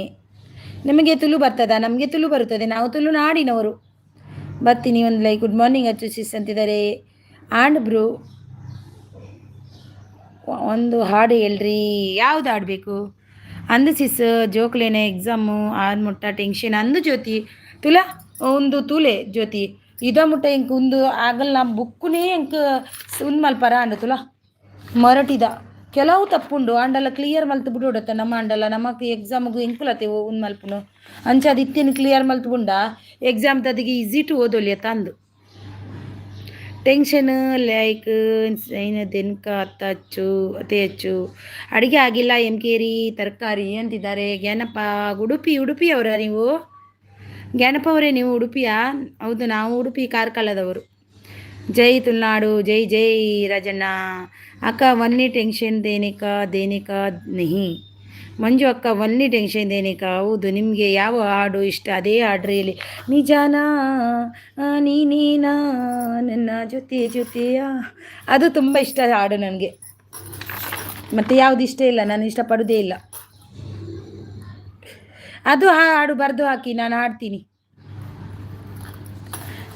ನಿಮಗೆ ತುಳು ಬರ್ತದಾ? ನಮಗೆ ತುಳು ಬರುತ್ತದೆ, ನಾವು ತುಳು ನಾಡಿನವರು. ಬರ್ತೀನಿ, ಒಂದು ಲೈಕ್. ಗುಡ್ ಮಾರ್ನಿಂಗ್ ಅಚ್ಚು ಸಿಸ್ ಅಂತಿದ್ದಾರೆ. ಆಂಡ್ ಬ್ರು, ಒಂದು ಹಾಡು ಹೇಳ್ರಿ. ಯಾವ್ದು ಹಾಡಬೇಕು ಅಂದು ಸಿಸ್? ಜೋಕ್ಲೇನೆ ಎಕ್ಸಾಮು ಆರು ಮುಟ್ಟ ಟೆನ್ಷನ್ ಅಂದು ಜ್ಯೋತಿ. ತುಲಾ ಒಂದು ತೂಲೆ ಜ್ಯೋತಿ, ಇದ ಮುಟ್ಟ ಇಂಕ್ ಒಂದು ಆಗಲ್ಲ. ಬುಕ್ಕುನೇ ಇಂಕ್ ಉಂದು ಮಲ್ಪರ ಅಂಡು ತುಲಾ. ಮರಟಿದ ಕೆಲವು ತಪ್ಪುಂಡು ಆಂಡಲ ಕ್ಲಿಯರ್ ಮಲ್ತು ಬಿಡೋಡತ್ತ ನಮ್ಮ ಆಂಡಲ ನಮಕ್ ಎಕ್ಸಾಮ್ಗು ಎಂಕುಲತೆ ಉಂದು ಮಲ್ಪುನು ಅಂಚ ಅದು ಇತ್ತಿನ ಕ್ಲಿಯರ್ ಮಲ್ತು ಬುಂಡ ಎಕ್ಸಾಮ್ ತದಿಗೆ ಈಸಿ ಟು ಓದೊಲಿಯ ತಂದು. ಟೆನ್ಷನ್ ಲೈಕ್ ದೆನ್ಕ ಅಚ್ಚು ಅತಿ ಹೆಚ್ಚು. ಅಡುಗೆ ಆಗಿಲ್ಲ ಎಮ್ ಕೇರಿ ತರಕಾರಿ ಅಂತಿದ್ದಾರೆ. ಜ್ಞಾನಪ್ಪ, ಉಡುಪಿ, ಉಡುಪಿಯವರ ನೀವು? ಜ್ಞಾನಪ್ಪ ಅವರೇ, ನೀವು ಉಡುಪಿಯಾ? ಹೌದು, ನಾವು ಉಡುಪಿ ಕಾರ್ಕಳದವರು. ಜೈ ತುಳುನಾಡು, ಜೈ ಜೈ ರಾಜಣ್ಣ. ಅಕ್ಕ, ಒನ್ಲಿ ಟೆನ್ಷನ್ ದೇನಿಕ ದೇನಿಕ ನಹಿ. ಮಂಜು ಅಕ್ಕ, ಒನ್ಲಿ ಟೆನ್ಷನ್ ದೇನಿಕ. ಹೌದು. ನಿಮಗೆ ಯಾವ ಹಾಡು ಇಷ್ಟ? ಅದೇ ಹಾಡು ಹೇಳಿ. ನಿಜಾನಾ ನೀನೇನಾ ನನ್ನ ಜೊತೆ ಜೊತೆಯ, ಅದು ತುಂಬ ಇಷ್ಟ ಹಾಡು ನನಗೆ. ಮತ್ತು ಯಾವುದು ಇಷ್ಟ ಇಲ್ಲ, ನಾನು ಇಷ್ಟಪಡೋದೇ ಇಲ್ಲ ಅದು. ಆ ಹಾಡು ಬರೆದು ಹಾಕಿ, ನಾನು ಹಾಡ್ತೀನಿ.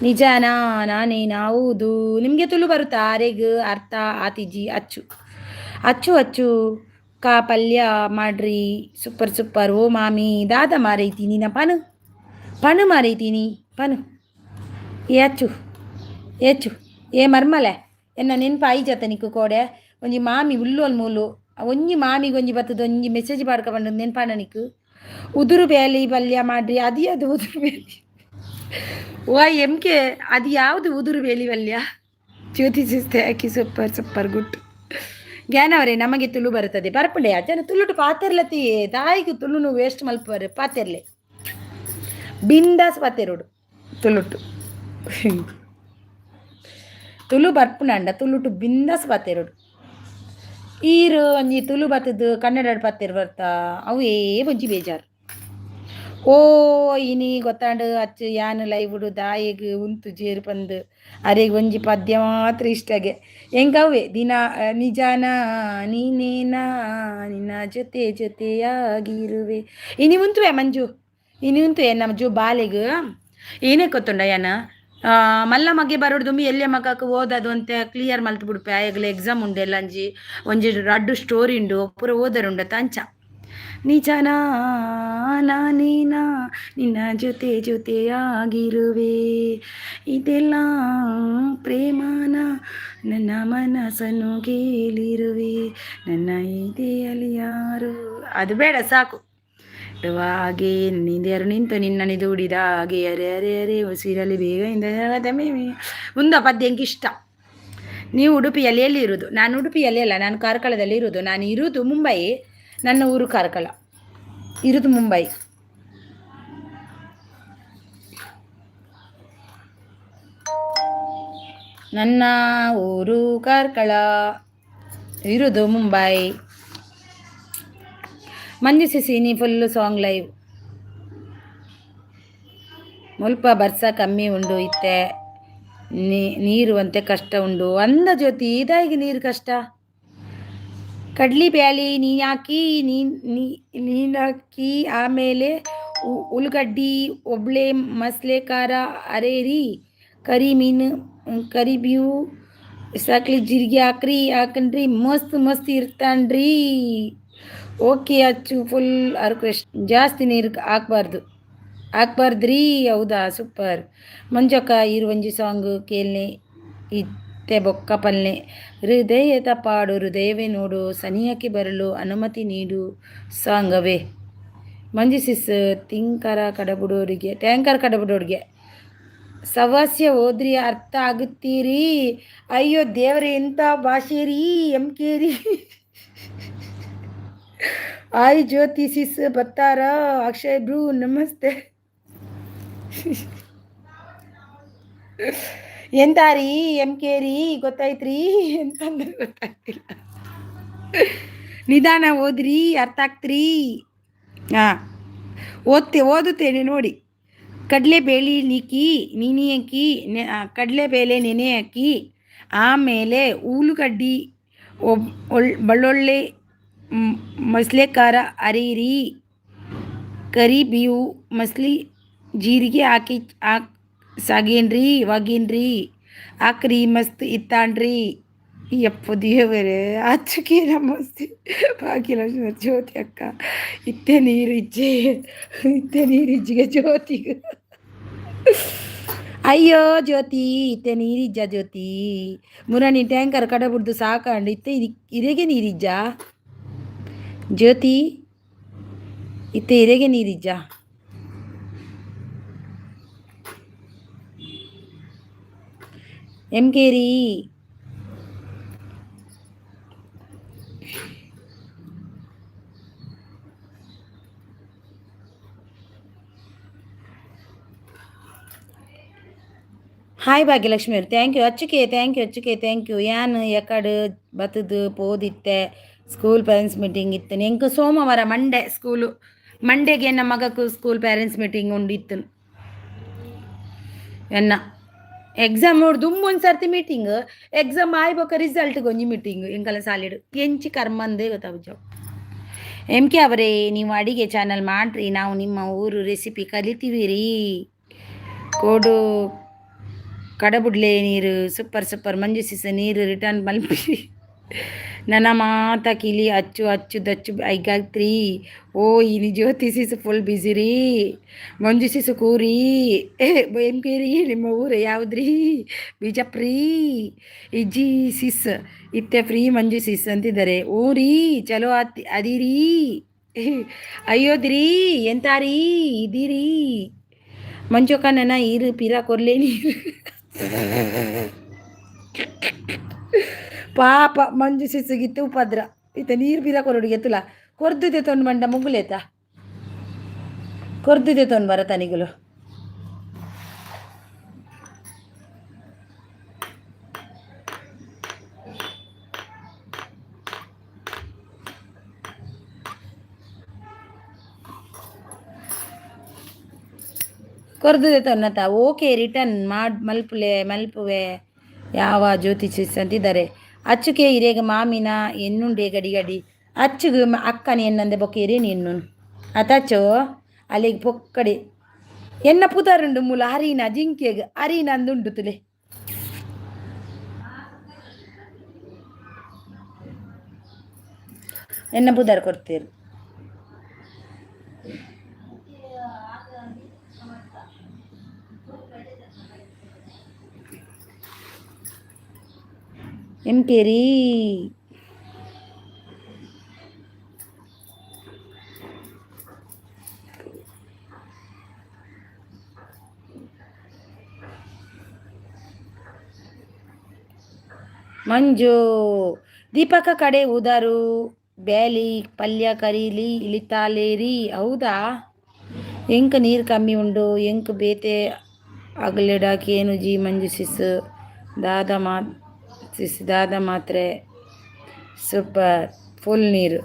ನಿಜಾನಾ ನಾನೇನಾ. ಹೌದು. ನಿಮಗೆ ತುಳು ಬರುತ್ತಾ? ಆರೆಗ್ ಅರ್ಥ ಆತಿಜಿ. ಅಚ್ಚು ಅಚ್ಚು ಅಚ್ಚು ಕಾ ಪಲ್ಯ ಮಾಡ್ರಿ. Super super. ಓ ಮಾಮಿ, ದಾದ ಮಾರೈತಿ ನಿನ್ನ ಪನು ಪನು ಮಾರೈತೀನಿ ಪನು. ಏ ಅಚ್ಚು, ಏಚ್ಚು, ಏ ಮರ್ಮಲೆ, ಎನ್ನ ನೆನ್ಪು ಆಯಿಜತ್ತ ನಿಕ್ಕು? ಕೋಡೆ ಒಂಜಿ ಮಾಮಿ ಉಲ್ಲೋಲ್ ಮೂಲು, ಒಂಜಿ ಮಾಮಿಗೆ ಒಂಜಿ ಬತ್ತದ ಒಂಜಿ ಮೆಸೇಜ್ ಪಾಡ್ಕ ಬಂದು ನೆನ್ಪಾಂಡ ನಿಕ್ಕು? ಉದುರು ಬೇಲಿ ಪಲ್ಯ ಮಾಡ್ರಿ. ಅದು ಅದು ಉದುರು ಬೇಲಿ? ಓ ಎಮ್ ಕೆ, ಅದು ಯಾವುದು ಉದುರು ಬೇಲಿ ಪಲ್ಯ? ಜ್ಯೋತಿ ಸಿಸ್ತೆ ಹಾಕಿ. Super super, good. ಜ್ಞಾನ ಅವರೇ, ನಮಗೆ ತುಳು ಬರುತ್ತದೆ. ಬರ್ಪುಂಡೆ ಜನ ತುಳುಟು ಪಾತೆರ್ಲತಿ. ದಾಯಿಗೆ ತುಳುನು ವೇಸ್ಟ್ ಮಲ್ಪುವರು? ಪಾತೆರ್ಲೆ, ಬಿಂದಾಸ್ ಪಾತೆರೋಡು ತುಳುಟು. ತುಳು ಬರ್ಪುಂಡಂಡ ತುಳುಟು ಬಿಂದಾಸ್ ಪಾತೆರೋಡು. ಈರು ಒಂಜಿ ತುಳು ಬತ್ತದು ಕನ್ನಡ ಪಾತೆರ್ ಬರ್ತಾ, ಅವೇ ಒಂಜಿ ಬೇಜಾರು. ಓ, ಇನಿ ಗೊತ್ತಾಂಡು ಅಚ್ಚು ಯಾನ್ ಲೈವುಡು ದಾಯೆಗ್ ಉಂತು ಜೇರು ಪಂದು. ಅರೆಗ್ ಒಂಜಿ ಪದ್ಯ ಮಾತ್ರ ಇಷ್ಟಗೆ ಎಂಕವ್ವೆ ದಿನ, ನಿಜಾನ ನೀನೇನಾ ನಿನ್ನ ಜೊತೆ ಜೊತೆಯಾಗಿರುವೆ. ಇನಿ ಉಂತುವೆ ಮಂಜು, ಇನಿ ಉಂತುವೆ ನಮ್ಮ ಜೋ ಬಾಲೆಗ್. ಏನೇ ಗೊತ್ತುಂಡ, ಯಾನ ಮಲ್ಲ ಮಗೆ ಬರೋಡು ದುಂಬಿ ಎಲ್ಯ ಮಗಕ್ ಓದದು ಅಂತ ಕ್ಲಿಯರ್ ಮಲ್ತ್ ಬಿಡ್ಪೆ. ಆಯಗ್ಲ ಎಕ್ಸಾಮ್ ಉಂಡು ಎಲ್ಲಂಜಿ ಒಂಜಿ ರಡ್ಡು ಸ್ಟೋರಿ ಉಂಡು, ಪೂರ ಓದರುಂಡ ಅಂಚ. ನಿಜನಾ ನಾನೇನಾ ನಿನ್ನ ಜೊತೆ ಜೊತೆಯಾಗಿರುವೆ, ಇದೆಲ್ಲ ಪ್ರೇಮನ, ನನ್ನ ಮನಸ್ಸನ್ನು ಗೆಲ್ಲಿರುವೆ, ನನ್ನ ಎದೆಯಲ್ಲಿ ಯಾರು. ಅದು ಬೇಡ, ಸಾಕು. ಹಾಗೆ ನಿಂದ್ಯಾರು ನಿಂತು ನಿನ್ನನಿ ದೂಡಿದ ಹಾಗೆ, ಅರೆ ಅರೆ ಅರೆ, ಉಸಿರಲಿ ಬೇಗ ಇಂದ ಉಂದ ಪದ್ಯ ಎಂಕ್ ಇಷ್ಟ. ನೀವು ಉಡುಪಿಯಲ್ಲಿ ಎಲ್ಲಿ ಇರುವುದು? ನಾನು ಉಡುಪಿಯಲ್ಲಿ ಅಲ್ಲ, ನಾನು ಕಾರ್ಕಳದಲ್ಲಿ ಇರುವುದು. ನಾನು ಇರುವುದು ಮುಂಬೈ, ನನ್ನ ಊರು ಕಾರ್ಕಳ, ಇರುವುದು ಮುಂಬೈ. ನನ್ನ ಊರು ಕಾರ್ಕಳ, ಇರುವುದು ಮುಂಬೈ. ಮಂಜು ಸಿಸಿನಿ ಫುಲ್ ಸಾಂಗ್ ಲೈವ್. ಮುಲ್ಪ ಬರ್ಸ ಕಮ್ಮಿ ಉಂಡು ಇತ್ತೆ, ನೀರು ಅಂತೆ ಕಷ್ಟ ಉಂಡು ಅಂದ ಜ್ಯೋತಿ. ಇದಾಗಿ ನೀರು ಕಷ್ಟ. ಕಡ್ಲಿ ಬ್ಯಾಳಿ ನೀನು ಹಾಕಿ, ನೀನು ಹಾಕಿ, ಆಮೇಲೆ ಉಳ್ಳಾಗಡ್ಡಿ, ಒಬ್ಳೆ ಮಸಾಲೆ, ಖಾರ ಅರೇರಿ, ಕರಿ ಮೀನು, ಕರಿಬೇವು ಸಾಕ್ಲಿ, ಜೀರಿಗೆ ಹಾಕ್ರಿ, ಹಾಕನ್ರಿ, ಮಸ್ತ್ ಮಸ್ತ್ ಇರ್ತಾನ್ರಿ. ಓಕೆ ಅಚ್ಚು, ಫುಲ್ ರಿಕ್ವೆಸ್ಟ್. ಜಾಸ್ತಿ ನೀರು ಹಾಕ್ಬಾರ್ದು, ಹಾಕ್ಬಾರ್ದ್ರಿ. ಹೌದಾ? ಸೂಪರ್ ಮಂಜಕ್ಕ. ಈರ್ ಒಂಜಿ ಸಾಂಗ್ ಕೇಳ್ನೆ ಇತ್ತೆ ಬೊಕ್ಕ ಪಲ್ನೆ. ಹೃದಯದ ಪಾಡು ಹೃದಯವೇ ನೋಡು, ಸನಿಹಕ್ಕೆ ಬರಲು ಅನುಮತಿ ನೀಡು ಸಾಂಗ್ ಅವೇ. ಮಂಜು ಸಿಸ್, ತಿಂಕರ ಕಡಬುಡೋರಿಗೆ, ಟ್ಯಾಂಕರ್ ಕಡಬುಡೋರಿಗೆ ಸವಾಸ್ಯ ಓದ್ರಿ, ಅರ್ಥ ಆಗುತ್ತೀರಿ. ಅಯ್ಯೋ ದೇವರೇ, ಎಂಥ ಭಾಷೆ ರೀ ಎಮ್ ಕೆ ರೀ. ಆಯ್ ಜ್ಯೋತಿ ಸಿಸ್ ಬತ್ತಾರ. ಅಕ್ಷಯ್ ಬ್ರೂ, ನಮಸ್ತೆ. ಎಂತ ರೀ ಎಮ್ ಕೆ ರೀ, ಗೊತ್ತಾಯ್ತ್ರಿ? ಎಂತಂದ್ರೆ ಗೊತ್ತಾಗ್ತಿಲ್ಲ. ನಿಧಾನ ಓದ್ರಿ, ಅರ್ಥ ಆಗ್ತ್ರಿ. ಹಾಂ, ಓದ್ತೆ, ಓದುತ್ತೇನೆ ನೋಡಿ. ಕಡಲೆಬೇಳೆ ನೀಕಿ ನೀನಿ ಹಾಕಿ, ಕಡಲೆಬೇಳೆ ನೆನೆ ಹಾಕಿ, ಆಮೇಲೆ ಉಳ್ಳಾಗಡ್ಡಿ, ಒಬ್ ಒಳ್ ಬೆಳ್ಳುಳ್ಳಿ, ಮಸಾಲೆ, ಖಾರ ಅರೀರಿ, ಕರಿಬೇವು, ಮಸ್ಲಿ, ಜೀರಿಗೆ ಹಾಕಿ ಹಾಕ್ ಸಾಗೇನ್ರಿ ವಾಗೇನ್ರಿ ಹಾಕ್ರಿ, ಮಸ್ತ್ ಇತ್ತಾನ್ರಿ. ಯಪ್ಪ ದೇವರೇ, ಆಚುಕಿ ನಮಸ್ತೆ ಭಾಗ್ಯಲಕ್ಷ್ಮಿ. ಜ್ಯೋತಿ ಅಕ್ಕ, ಇತ್ತೆ ನೀರು ಇಜ್ಜೆ, ಇತ್ತೆ ನೀರಿಜ್ಜಿಗೆ ಜ್ಯೋತಿಗೆ. ಅಯ್ಯೋ ಜ್ಯೋತಿ, ಇತ್ತೆ ನೀರಿಜ್ಜ ಜ್ಯೋತಿ? ಮುರಣಿ ಟ್ಯಾಂಕರ್ ಕಡಬುಡ್ದು ಸಾಕಂಡು ಇತ್ತೆ ಇರೆಗೆ ನೀರಿಜ್ಜ ಜ್ಯೋತಿ? ಇತ್ತೆ ಇರೆಗೆ ನೀರಿಜ್ಜ? ಎಮ್ ಕೆ ರೀ. Hi Bhagyalakshmi ಅವರು, thank you. ಅಚ್ಚುಕೆ thank you. ಅಚ್ಚುಕೆ thank you. ಯಾನ್ ಎಕಡ್ ಬತ್ತದು ಪೋದಿತ್ತೆ. School parents meeting ಇತ್ತು ಎಂಕ್ ಸೋಮವಾರ, ಮಂಡೆ ಸ್ಕೂಲು. ಮಂಡೇಗೆ ನಮ್ಮ ಮಗకు school parents meeting ಉಂಡು ಇತ್ತು. ಎನ್ನ ಎಕ್ಸಾಮ್ ದುಮ್ಮು ಒಂದು ಸರ್ತಿ ಮೀಟಿಂಗ್, ಎಕ್ಸಾಮ್ ಆಯ್ಬೊಕ ರಿಸಲ್ಟ್ ಒಂಜಿ ಮೀಟಿಂಗ್. ಎಂಕಲ ಸಾಲಿಡ್ ಎಂಚಿ ಕರ್ಮಂದೇ ಗೊತ್ತಾಗುಜವು. ಎಂ ಕೆ ಅವರೇ, ನೀವು ಅಡಿಗೆ ಚಾನಲ್ ಮಾಡ್ರಿ, ನಾವು ನಿಮ್ಮ ಊರು ರೆಸಿಪಿ ಕಲಿತೀವಿ ರೀ. ಕೋಡು ಕಡಬುಡ್ಲೆ ನೀರು ಸೂಪರ್ ಸೂಪರ್. ಮಂಜು ಸಿಸ ನೀರು ರಿಟರ್ನ್ ಮಲ್ಪಿ. ನನ್ನ ಮಾತ ಕಿಲಿ ಅಚ್ಚು ಅಚ್ಚು ದಚ್ಚು ಐಗಾಗ್ತ್ರಿ. ಓ ಇನಿ ಜ್ಯೋತಿ ಸಿಸ್ ಫುಲ್ ಬ್ಯುಸಿ ರೀ. ಮಂಜು ಸಿಸು ಕೂರಿ. ಎಂ ಕೆ ರೀ, ನಿಮ್ಮ ಊರು ಯಾವುದ್ರಿ? ಬಿಜಪ್ರಿ. ಇಜ್ಜಿ ಸಿಸ್, ಇತ್ತೆ ಫ್ರೀ ಮಂಜು ಸಿಸ್ ಅಂತಿದ್ದಾರೆ. ಊರಿ ಚಲೋ ಆತಿ ಅದಿರಿ. ಅಯ್ಯೋದ್ರಿ, ಎಂತಾರೀ ಇದಿರಿ? ಮಂಜುಕ ನನ್ನ ಈರು ಪಿರ ಕೊರ್ಲೆ ನೀರು. ಪಾಪ ಮಂಜು ಸಿಸುಗಿತ್ತು ಉಪದ್ರ. ಈತ ನೀರು ಪಿರ ಕೊರಡು ಎತ್ತುಲ ಕೊರ್ದುದೆ ತೊಂಡು ಮಂಡ ಮುಗುಲೇತ ಕೊರ್ದುದೆ ತೊಂಡು ಬರ ತನಿಗುಲು. ಕೊರ್ದುದೆ ತೊನ್ನತ. ಓಕೆ, ರಿಟರ್ನ್ ಮಾಡಿ ಮಲ್ಪುಲೆ ಮಲ್ಪುವೆ ಯಾವ ಜ್ಯೋತಿ ಸಿಸ್ ಅಂತಿದ್ದಾರೆ. ಅಚ್ಚುಕೆ ಇರೇಗ ಮಾಮಿನ ಎನ್ನುಂಡೆ ಗಡಿ ಗಡಿ. ಅಚ್ಚುಗು ಅಕ್ಕನ ಎನ್ನಂದೆ ಬೊಕ್ಕ ಇರೇನು ಎನ್ನು ಅತಚ್ಚೋ ಅಲ್ಲಿಗೆ ಪೊಕ್ಕಡಿ ಎನ್ನ ಪುದರುಂಡು ಮೂಲ ಹರಿನ ಜಿಂಕೆಗ್ ಹರಿನ ಅಂದುಂಡು ತುಲೆ. ಎನ್ನ ಪುದರ್ ಕೊಡ್ತೀರಿ? ಎಂ ಕೆ ರೀ, ಮಂಜು ದೀಪಕ ಕಡೆ ಉದಾರು ಬ್ಯಾಲಿ ಪಲ್ಯ ಕರೀಲಿ ಇಳಿತಾಲೇರಿ. ಹೌದಾ? ಎಂಕ್ ನೀರು ಕಮ್ಮಿ ಉಂಡು ಎಂಕ್ ಬೇತೆ ಅಗಲೆಡಾಕಿ ಏನು ಜಿ. ಮಂಜು ಸಿಸ್ ದಾದ ಮಾ ಸಿಸ್ ದಾದ ಮಾತ್ರೆ. ಸೂಪರ್. ಫುಲ್ ನೀರು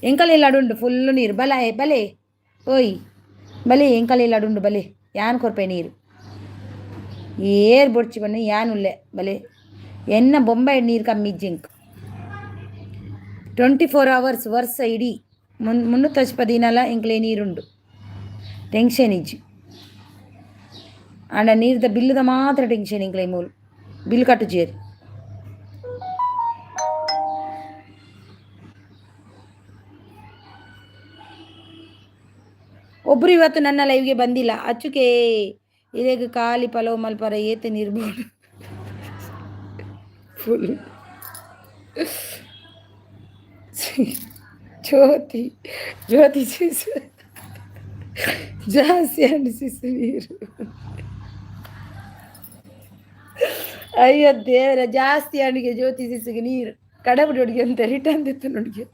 ಎಂಕಲ್ ಲಡುಂಡು, ಫುಲ್ ನೀರು. ಬಲ ಬಲೆ ಓಯ್ ಬಲೆ, ಎಂಕಲ್ ಲಡುಂಡು ಬಲೆ. ಯಾನ್ ಕೊರ್ಪೆ ನೀರು? ಏರ್ ಬೊಡ್ಚಿ ಬಣ್ಣ ಯಾನುಲ್ಲೆ ಬಲೆ. ಎನ್ನ ಬೊಂಬೈ ನೀರು ಕಮ್ಮಿ ಜಿಂಕ್. 24 ಅವರ್ಸ್ ವರ್ಷ ಇಡೀ ಮುನ್ನೂತ್ತೊಚ್ಪ ದಿನಲ ಎಂಕ್ಲೆ ನೀರುಂಡು, ಟೆನ್ಷನ್ ಇಜ್ಜಿ. ಆಂಡ ನೀರ್ದ ಬಿಲ್ಲುದ ಮಾತ್ರ ಟೆನ್ಷನ್ ಎಂಕ್ಲೆ. ಮೂಲು ಬಿಲ್ ಕಟ್ಟುಜೇರು. ಒಬ್ರು ಇವತ್ತು ನನ್ನ ಲೈವ್ಗೆ ಬಂದಿಲ್ಲ. ಅಚ್ಚುಕೆ ಇದೇಗ ಖಾಲಿ ಪಲವ್ ಮಲ್ಪರ ಏತೆ ನೀರ್ಬೋದು ಫುಲ್. ಜ್ಯೋತಿ ಜ್ಯೋತಿ ಸಿಸು ಜಾಸ್ತಿ ಅಂಡ್ ಸಿಸು ನೀರು. ಅಯ್ಯೋ ದೇವರ, ಜಾಸ್ತಿ ಅಣಿಗೆ ಜ್ಯೋತಿ ಸಿಸುಗೆ ನೀರು ಕಡಬಡಿ ಹುಡುಗಿ ಅಂತ ರಿಟರ್ನ್ ದಿತ್ತು ನೋಡಿಗೆ.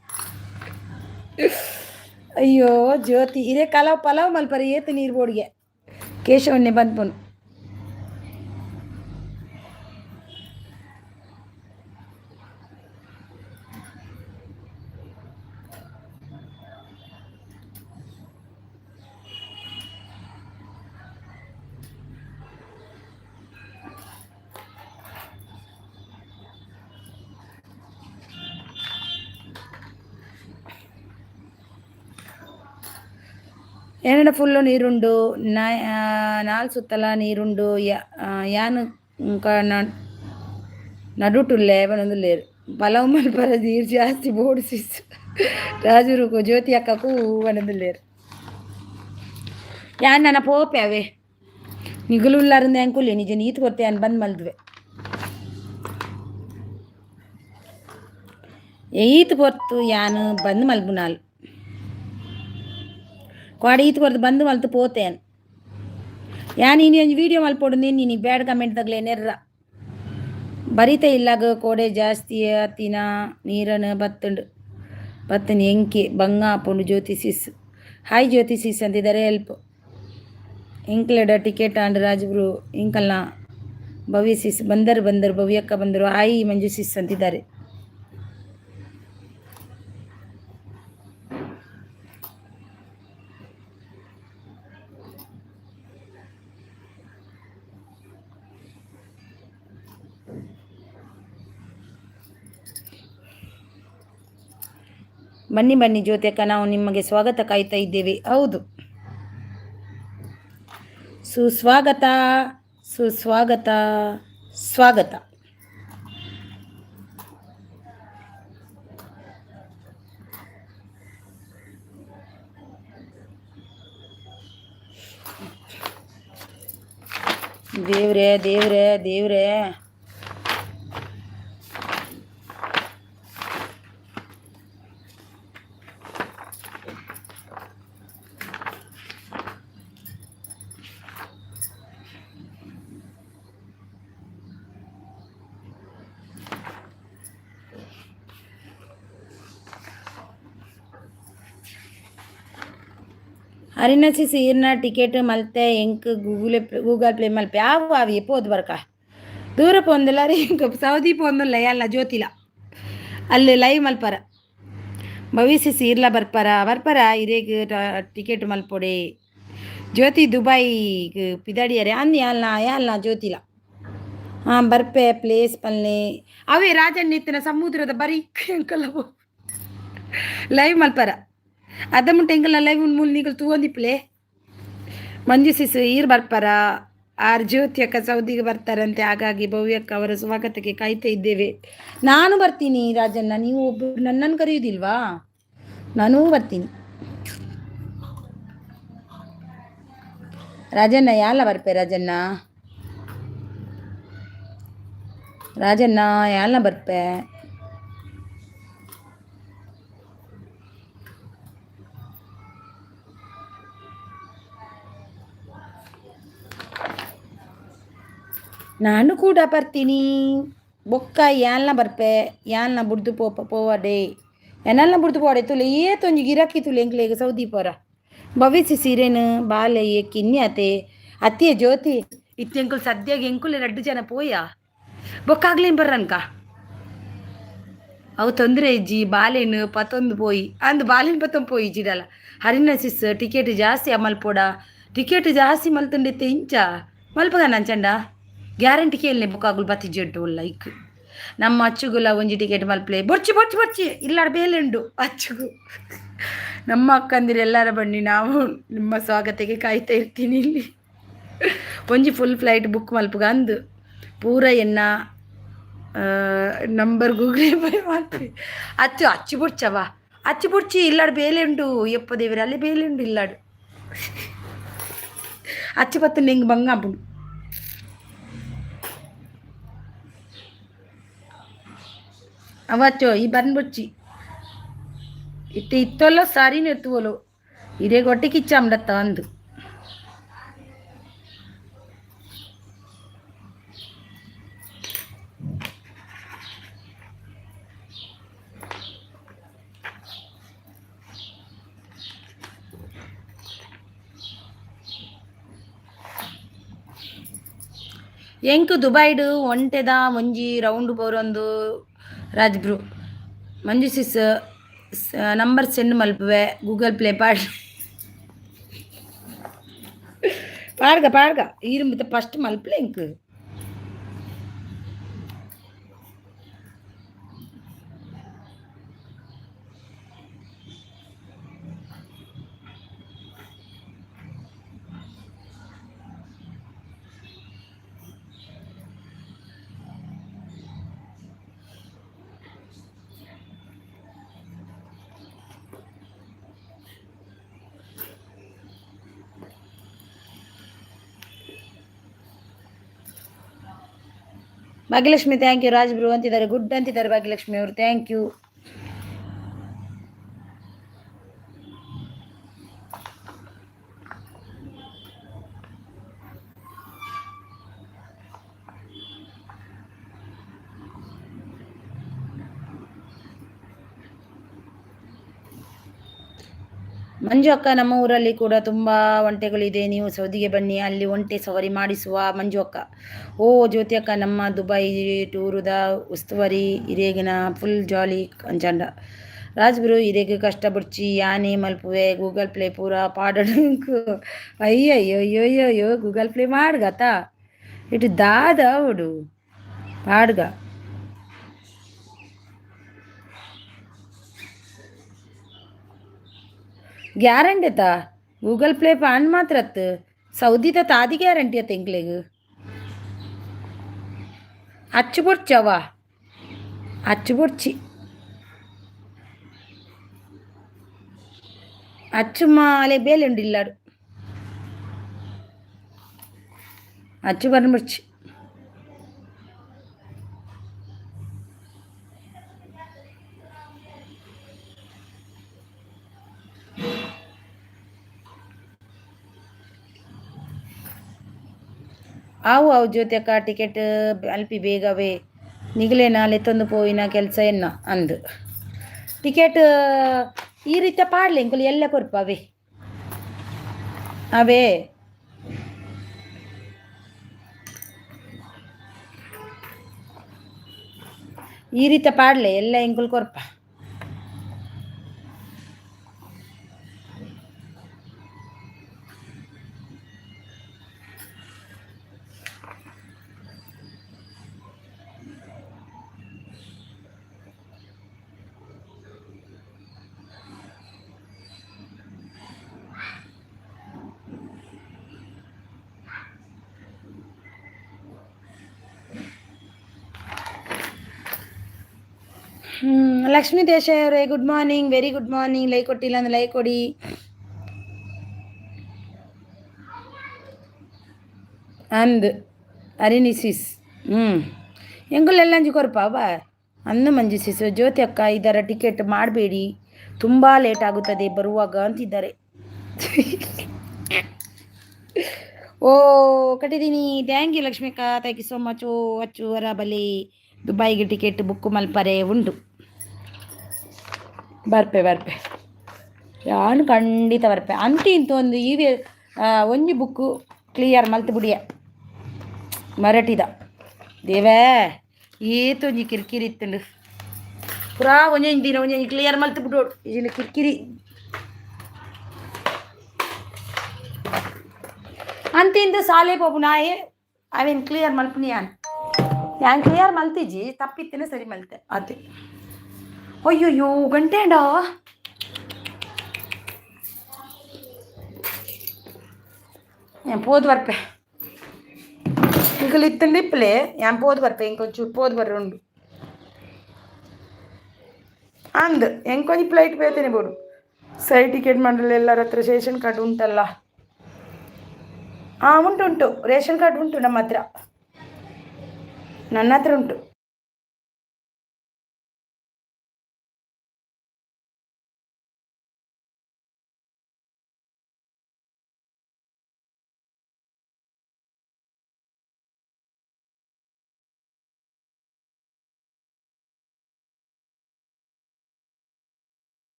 ಅಯ್ಯೋ ಜ್ಯೋತಿ, ಇದೇ ಕಲಾವ್ ಪಲಾವ್ ಮಲ್ಪರ ಏತು ನೀರು ಬೋಡಿಗೆ. ಕೇಶವನ್ನೇ ಬಂದ್ಪನು. ಏನಡ ಫುಲ್ಲು ನೀರುಂಡು, ನಾಲ್ ಸುತ್ತಲ ನೀರುಂಡು. ಯಾನ್ ನಡುಟುಲ್ಲೆ ಬನೊಂದುಲ್ಲೇರು. ಪಲವು ಮಲ್ಪರ ನೀರು ಜಾಸ್ತಿ ಬೋಡು ಸಿಸ್ ರಾಜುರುಕು ಜ್ಯೋತಿ ಅಕ್ಕకు ಬನೊಂದುಲ್ಲೇರು. ಯಾನ್ ನನ್ನ ಪೋಪೆ ಅವೇ ನಿಗುಲು ಉಲ್ಲಾರಂದ ಅಂಕುಲೆ ನಿಜ ನೀತು ಕೊರ್ತೆ. ಯಾನ್ ಬಂದ್ ಮಲ್ದುವೆ. ಈತ್ ಪೊರ್ತು ಯಾನ್ ಬಂದ್ ಮಲ್ಬುನಾಲ್. ಕ್ವಾಡೆ ಈತ್ ಕೊರ್ದು ಬಂದ್ ಮಲ್ತು ಪೋತೇನ್ ಯಾನ್. ಇನಿ ಒಂಜಿ ವೀಡಿಯೋ ಮಲ್ಪೊಡು ನಿನ್ನಿ ಬ್ಯಾಡ್ ಕಮೆಂಟ್ ತಗ್ಲೆ ನೆರ್ರ ಬರಿತ ಇಲ್ಲಾಗ ಕೋಡೆ ಜಾಸ್ತಿ ಅತ್ತಿನ ನೀರನ್ನು ಬತ್ತುಂಡು ಬತ್ತನ್ ಎಂಕೆ ಬಂಗ ಆಪುಂಡು. ಜ್ಯೋತಿ ಸಿಸ್, ಹಾಯ್ ಜ್ಯೋತಿ ಸಿಸ್ ಅಂತಿದ್ದಾರೆ. ಹೆಲ್ಪ್ ಎಂಕ್ಲೆಡ ಟಿಕೆಟ್ ಆಂಡ್ ರಾಜುಬ್ರು ಎಂಕಲ್ನ ಭವ್ಯ ಸಿಸ್ ಬಂದರು ಬಂದರು, ಭವ್ಯಕ್ಕ ಬಂದರು. ಆಯಿ ಮಂಜು ಸಿಸ್ ಅಂತಿದ್ದಾರೆ. ಬನ್ನಿ ಬನ್ನಿ ಜ್ಯೋತಿ ಅಕ್ಕ, ನಾವು ನಿಮಗೆ ಸ್ವಾಗತ ಕಾಯ್ತಾ ಇದ್ದೇವೆ. ಹೌದು, ಸುಸ್ವಾಗತ ಸುಸ್ವಾಗತ ಸ್ವಾಗತ. ದೇವ್ರೇ ದೇವ್ರೇ ದೇವ್ರೇ. ಅರಿನಸಿ ಸೀರ್ನ ಟಿಕೆಟ್ ಮಲ್ತೆ ಎಂಕ್ ಗೂಗಲ್ ಗೂಗಲ್ ಪೇ ಮಲ್ಪೆ ಆವು ಆವಿ ಪೋದು ಬರ್ಕ ದೂರ ಪೋಂದಿಲ್ಲ ರೀ. ಎಂಕ್ ಸೌದಿ ಪೋಂದಿಲ್ಲ ಎಲ್ಲ ಜ್ಯೋತಿಲ ಅಲ್ಲಿ ಲೈವ್ ಮಲ್ಪರ. ಭವಿಷ್ಯ ಸೀರ್ಲ ಬರ್ಪರ ಬರ್ಪರ ಇರೇಗ್ ಟಿಕೆಟ್ ಮಲ್ಪೊಡೆ. ಜ್ಯೋತಿ ದುಬೈಗ್ ಪಿದಡಿಯರೆ ಅಂದ್ ಯಾಲ್ನ ಯಾಲ್ನ ಜ್ಯೋತಿಲ. ಹಾಂ, ಬರ್ಪೆ ಪ್ಲೇಸ್ ಪಲ್ನೆ ಅವೇ ರಾಜಣ್ಣ ಇತ್ತಿನ ಸಮುದ್ರದ ಬರೀ ಎಂಕಲ್ಲ ಲೈವ್ ಮಲ್ಪರ. ಅದ ಮುಟ್ಟ ಎಂಕಲ್ನ ಲೈವ್ ಮೂಲ ನಿಕಲ್ ತೂವೊಂದಿಪ್ಪಲೆ. ಮಂಜು ಸಿಸು ಈರ್ ಬರ್ಪರ. ಆರ್ ಜ್ಯೋತಿ ಅಕ್ಕ ಸೌದಿಗೆ ಬರ್ತಾರಂತೆ, ಹಾಗಾಗಿ ಭವ್ಯಕ್ಕ ಅವರ ಸ್ವಾಗತಕ್ಕೆ ಕಾಯ್ತಾ ಇದ್ದೇವೆ. ನಾನು ಬರ್ತೀನಿ ರಾಜಣ್ಣ, ನೀವು ಒಬ್ಬರು ನನ್ನನ್ನು ಕರೆಯುವುದಿಲ್ವಾ? ನಾನೂ ಬರ್ತೀನಿ ರಾಜಣ್ಣ. ಯಾಲ ಬರ್ಪೆ ರಾಜಣ್ಣ? ರಾಜಣ್ಣ ಯಾಲ ಬರ್ಪೆ? ನಾನು ಕೂಡ ಬರ್ತೀನಿ. ಬೊಕ್ಕ ಯಾಲ್ನ ಬರ್ಪೆ? ಯಾಲ್ನ ಬುಡ್ದು ಪೋಪ ಪೋವಡೆ, ಎನಲ್ನ ಬುಡ್ದು ಪೋಡೆ. ತುಲೆ ಏತೊಂಜಿ ಗಿರಾಕಿ ತುಲೆ ಎಂಕ್ಲೆಗ್ ಸೌದಿ ಪೋರ. ಭವಿಷ್ಯ ಸೀರೆನು ಬಾಲೆ ಕಿನ್ಯಾತೆ ಅತ್ತಿಯ ಜ್ಯೋತಿ ಇತ್ತೆ ಎಂಕುಲು ಸದ್ಯಗೆ ಎಂಕುಲೆ ರಡ್ಡು ಜನ ಪೋಯ ಬೊಕ್ಕಾಗ್ಲೇನು ಬರ್ರನ್ಕ. ಅವು ತೊಂದರೆ ಇಜ್ಜಿ, ಬಾಲೆನು ಪತೊಂದು ಪೋಯಿ ಅಂದ್ ಬಾಲೆನ್ ಪತ್ತೊಂದು ಪೋಯಿ ಜಿಡಲ. ಹರಿನ ಸಿಸ್ ಟಿಕೆಟ್ ಜಾಸ್ತಿ ಮಲ್ಪೋಡ. ಟಿಕೆಟ್ ಜಾಸ್ತಿ ಮಲ್ತುಂಡಿತ್ತೆ ಇಂಚ ಮಲ್ಪಗ ನಂಚಂಡ ಗ್ಯಾರಂಟಿ ಕೇಳನೆ ಬೊಕ್ಕಾಗುಲು ಬತ್ತಿಜ್ಜಂಟು ಲೈಕ್. ನಮ್ಮ ಅಚ್ಚುಗುಲ ಒಂಜಿ ಟಿಕೆಟ್ ಮಲ್ಪಲೆ. ಬೊರ್ಚಿ ಬೊರ್ಚಿ ಬೊರ್ಚಿ ಇಲ್ಲಾಡ ಬೇಲೆ ಉಂಡು ಅಚ್ಚುಗು. ನಮ್ಮ ಅಕ್ಕಂದಿರು ಎಲ್ಲರ ಬನ್ನಿ, ನಾವು ನಿಮ್ಮ ಸ್ವಾಗತಕ್ಕೆ ಕಾಯ್ತಾ ಇರ್ತೀನಿ. ಇಲ್ಲಿ ಒಂಜಿ ಫುಲ್ ಫ್ಲೈಟ್ ಬುಕ್ ಮಲ್ಪುಗ ಅಂದು ಪೂರ ಎನ್ನ ನಂಬರ್ ಗೂಗಲ್ ಪೇ ಮಲ್ಪಿ. ಅಚ್ಚು ಅಚ್ಚು ಬುಡ್ಚವ ಅಚ್ಚು ಬುಡ್ಚಿ ಇಲ್ಲಾಡು ಬೇಲೆ ಉಂಡು. ಯಪ್ಪ ದೇವರೇ, ಅಲ್ಲಿ ಬೇಲೆ ಉಂಡು ಇಲ್ಲಾಡು. ಅಚ್ಚು ಪತ್ತು ನಿಂಗೆ ಬಂಗ ಆಪುಂಡು. ಅವಚ್ಚೋ ಈ ಬನ್ಬುಡ್ಚಿ ಇತ್ತೆ ಇತ್ತೊಲ್ಲ ಸಾರಿನ ಎತ್ತುವಲು ಇದೇ ಗೊಟ್ಟೆ ಕಿಚ್ಚಾಂಡತ್ತ ಅಂದು. ಎಂಕ್ ದುಬೈಡ್ ಒಂಟೆದ ಒಂಜಿ ರೌಂಡ್ ಪೋರೊಂದು Raj bro. Manju sis number send ಮಲ್ಪುವೆ, ಗೂಗಲ್ ಪ್ಲೇ ಪಾಡ್ ಪಾಡ್ಗ ಪಾಡ್ಗ ಈರು ಫಸ್ಟ್ ಮಲ್ಪಲೆ ಎಂಕ್. Bhagyalakshmi thank you. Raj bro ಅಂತಿದ್ದಾರೆ, ಗುಡ್ ಅಂತಿದ್ದಾರೆ ಭಾಗ್ಯಲಕ್ಷ್ಮಿ ಅವರು, thank you. ಮಂಜು ಅಕ್ಕ, ನಮ್ಮ ಊರಲ್ಲಿ ಕೂಡ ತುಂಬ ಒಂಟೆಗಳಿದೆ, ನೀವು ಸೌದಿಗೆ ಬನ್ನಿ, ಅಲ್ಲಿ ಒಂಟೆ ಸವಾರಿ ಮಾಡಿಸುವ ಮಂಜು ಅಕ್ಕ. ಓ ಜ್ಯೋತಿ ಅಕ್ಕ, ನಮ್ಮ ದುಬೈ ಟೂರುದ ಉಸ್ತುವಾರಿ ಇರೇಗಿನ ಫುಲ್ ಜಾಲಿ ಅಂಚಂಡ. ರಾಜ್ಗುರು ಇರೆಗ್ ಕಷ್ಟ ಬುಡ್ಚಿ ಯಾನೆ ಮಲ್ಪುವೆ ಗೂಗಲ್ ಪ್ಲೇ ಪೂರ ಪಾಡಂಕು. ಅಯ್ಯಯ್ಯೋ ಅಯ್ಯೋ ಅಯ್ಯೋ, ಗೂಗಲ್ ಪ್ಲೇ ಮಾಡ್ಗತ ಇటు ದಾದ ಅವಡು ಪಾಡ್ಗ. ಗ್ಯಾರಂಟಿ ಅತ್ತ ಗೂಗಲ್ ಪ್ಲೇ ಪಾಂಡ್ ಮಾತ್ರ ಅತ್ತು ಸೌದಿದ ತಾದಿ ಗ್ಯಾರಂಟಿ ಅತ್ತ ಎಂಕ್ಲೆಗ್ ಅಚ್ಚು ಬೊಡ್ಚವ ಅಚ್ಚು ಬೊಡ್ಚಿ ಅಚ್ಚು ಮಾಲೆ ಬೇಲೆ ಉಂಡು ಇಲ್ಲಾಡು ಅಚ್ಚು ಬರ್ಬರ್ಚಿ. ಆವು ಅವು ಜ್ಯೋತಿ ಅಕ್ಕ, ಟಿಕೆಟ್ ಅಲ್ಪಿ ಬೇಗವೇ ನಿಗಲೇನ ಲೆತ್ತೊಂದು ಪೋಯಿನ ಕೆಲಸ ಎನ್ನ ಅಂದು. ಟಿಕೆಟ್ ಈ ರೀತಿ ಪಾಡ್ಲೆ ಎಂಕುಲು ಎಲ್ಲ ಕೊರ್ಪ ಅವೇ ಅವೇ. ಈ ರೀತಿ ಪಾಡ್ಲೆ ಎಲ್ಲ ಎಂಕುಲು ಕೊರ್ಪ. ಲಕ್ಷ್ಮೀ ದೇಸಾಯಿ ಅವರೇ good morning, very good morning. Like ಕೊಟ್ಟಿಲ್ಲ ಅಂದ್ರೆ ಲೈಕ್ ಕೊಡಿ. ಅಂದ್ ಅರಿನಿ ಸಿಸ್. ಎಂಗುಲೆಲ್ಲ ಕೊರಪ ಬಾ ಅಂದು ಮಂಜು ಸಿಸ್. ಜ್ಯೋತಿ ಅಕ್ಕ, ಇದರ ಟಿಕೆಟ್ ಮಾಡಬೇಡಿ, ತುಂಬ ಲೇಟ್ ಆಗುತ್ತದೆ ಬರುವಾಗ ಅಂತಿದ್ದಾರೆ. ಓ ಕಟ್ಟಿದ್ದೀನಿ, thank you Lakshmi ಅಕ್ಕ, thank you so much. ಓ ಅಚ್ಚು ವರ ಬಲಿ ದುಬೈಗೆ ಟಿಕೆಟ್ ಬುಕ್ ಮಲ್ಪರೆ ಉಂಟು. ಬರ್ಪೆ ಬರ್ಪೆ ಯಾನು ಖಂಡಿತ ಬರ್ಪೆ. ಅಂತಿ ಇಂತ ಒಂದು ಈವೆ ಒಂಜಿ ಬುಕ್ಕು ಕ್ಲಿಯರ್ ಮಲ್ತ್ ಬುಡಿಯ ಮರಟಿದ ದೇವೇ ಏತೊಂಜಿ ಕಿರಿಕಿರಿ ಇತ್ತುಂಡು ಪುರಾ ಒಂಜೊಂಜಿ ದಿನ ಒಂಜೊಂಜಿ ಕ್ಲಿಯರ್ ಮಲ್ತ್ ಬಿಡೋಡು ಇಜಿನ ಕಿರಿಕಿರಿ. ಅಂತಿಂದು ಸಾಲೆ ಪೋಪು ನಾಯೆ ಅವೇನು ಕ್ಲಿಯರ್ ಮಲ್ಪುನಿ ಯಾನ್ ಯಾನ್ ಕ್ಲಿಯರ್ ಮಲ್ತಿಜಿ ತಪ್ಪಿತ್ತಿನ ಸರಿ ಮಲ್ತೆ ಅದೇ. ಅಯ್ಯಯ್ಯೋ ಗಂಟೆ ಅಂಡಾ. ഞാൻ ಪೋದು ಬರ್ಪೆ ಇಂಕಲ್ ಇತ್ತಂಡು ಇಪ್ಪಲೆ ಯಾನ್ ಪೋದು ಬರ್ಪೆ ಇಂಕೊಂಚೂರು ಪೋದು ಬರ್ರೆ ಉಂಡು ಅಂದ್ ಎಂಕೊಂಜಿ ಫ್ಲೈಟ್ ಬೇತೇನೆ ಬೋಡು ಸೈ ಟಿಕೆಟ್ ಮಂಡಲ ಎಲ್ಲರ ಹತ್ರ ರೇಷನ್ ಕಾರ್ಡ್ ಉಂಟಲ್ಲ. ಹಾಂ ಉಂಟು ಉಂಟು ರೇಷನ್ ಕಾರ್ಡ್ ಉಂಟು ನಮ್ಮ ಹತ್ರ, ನನ್ನ ಹತ್ರ ಉಂಟು.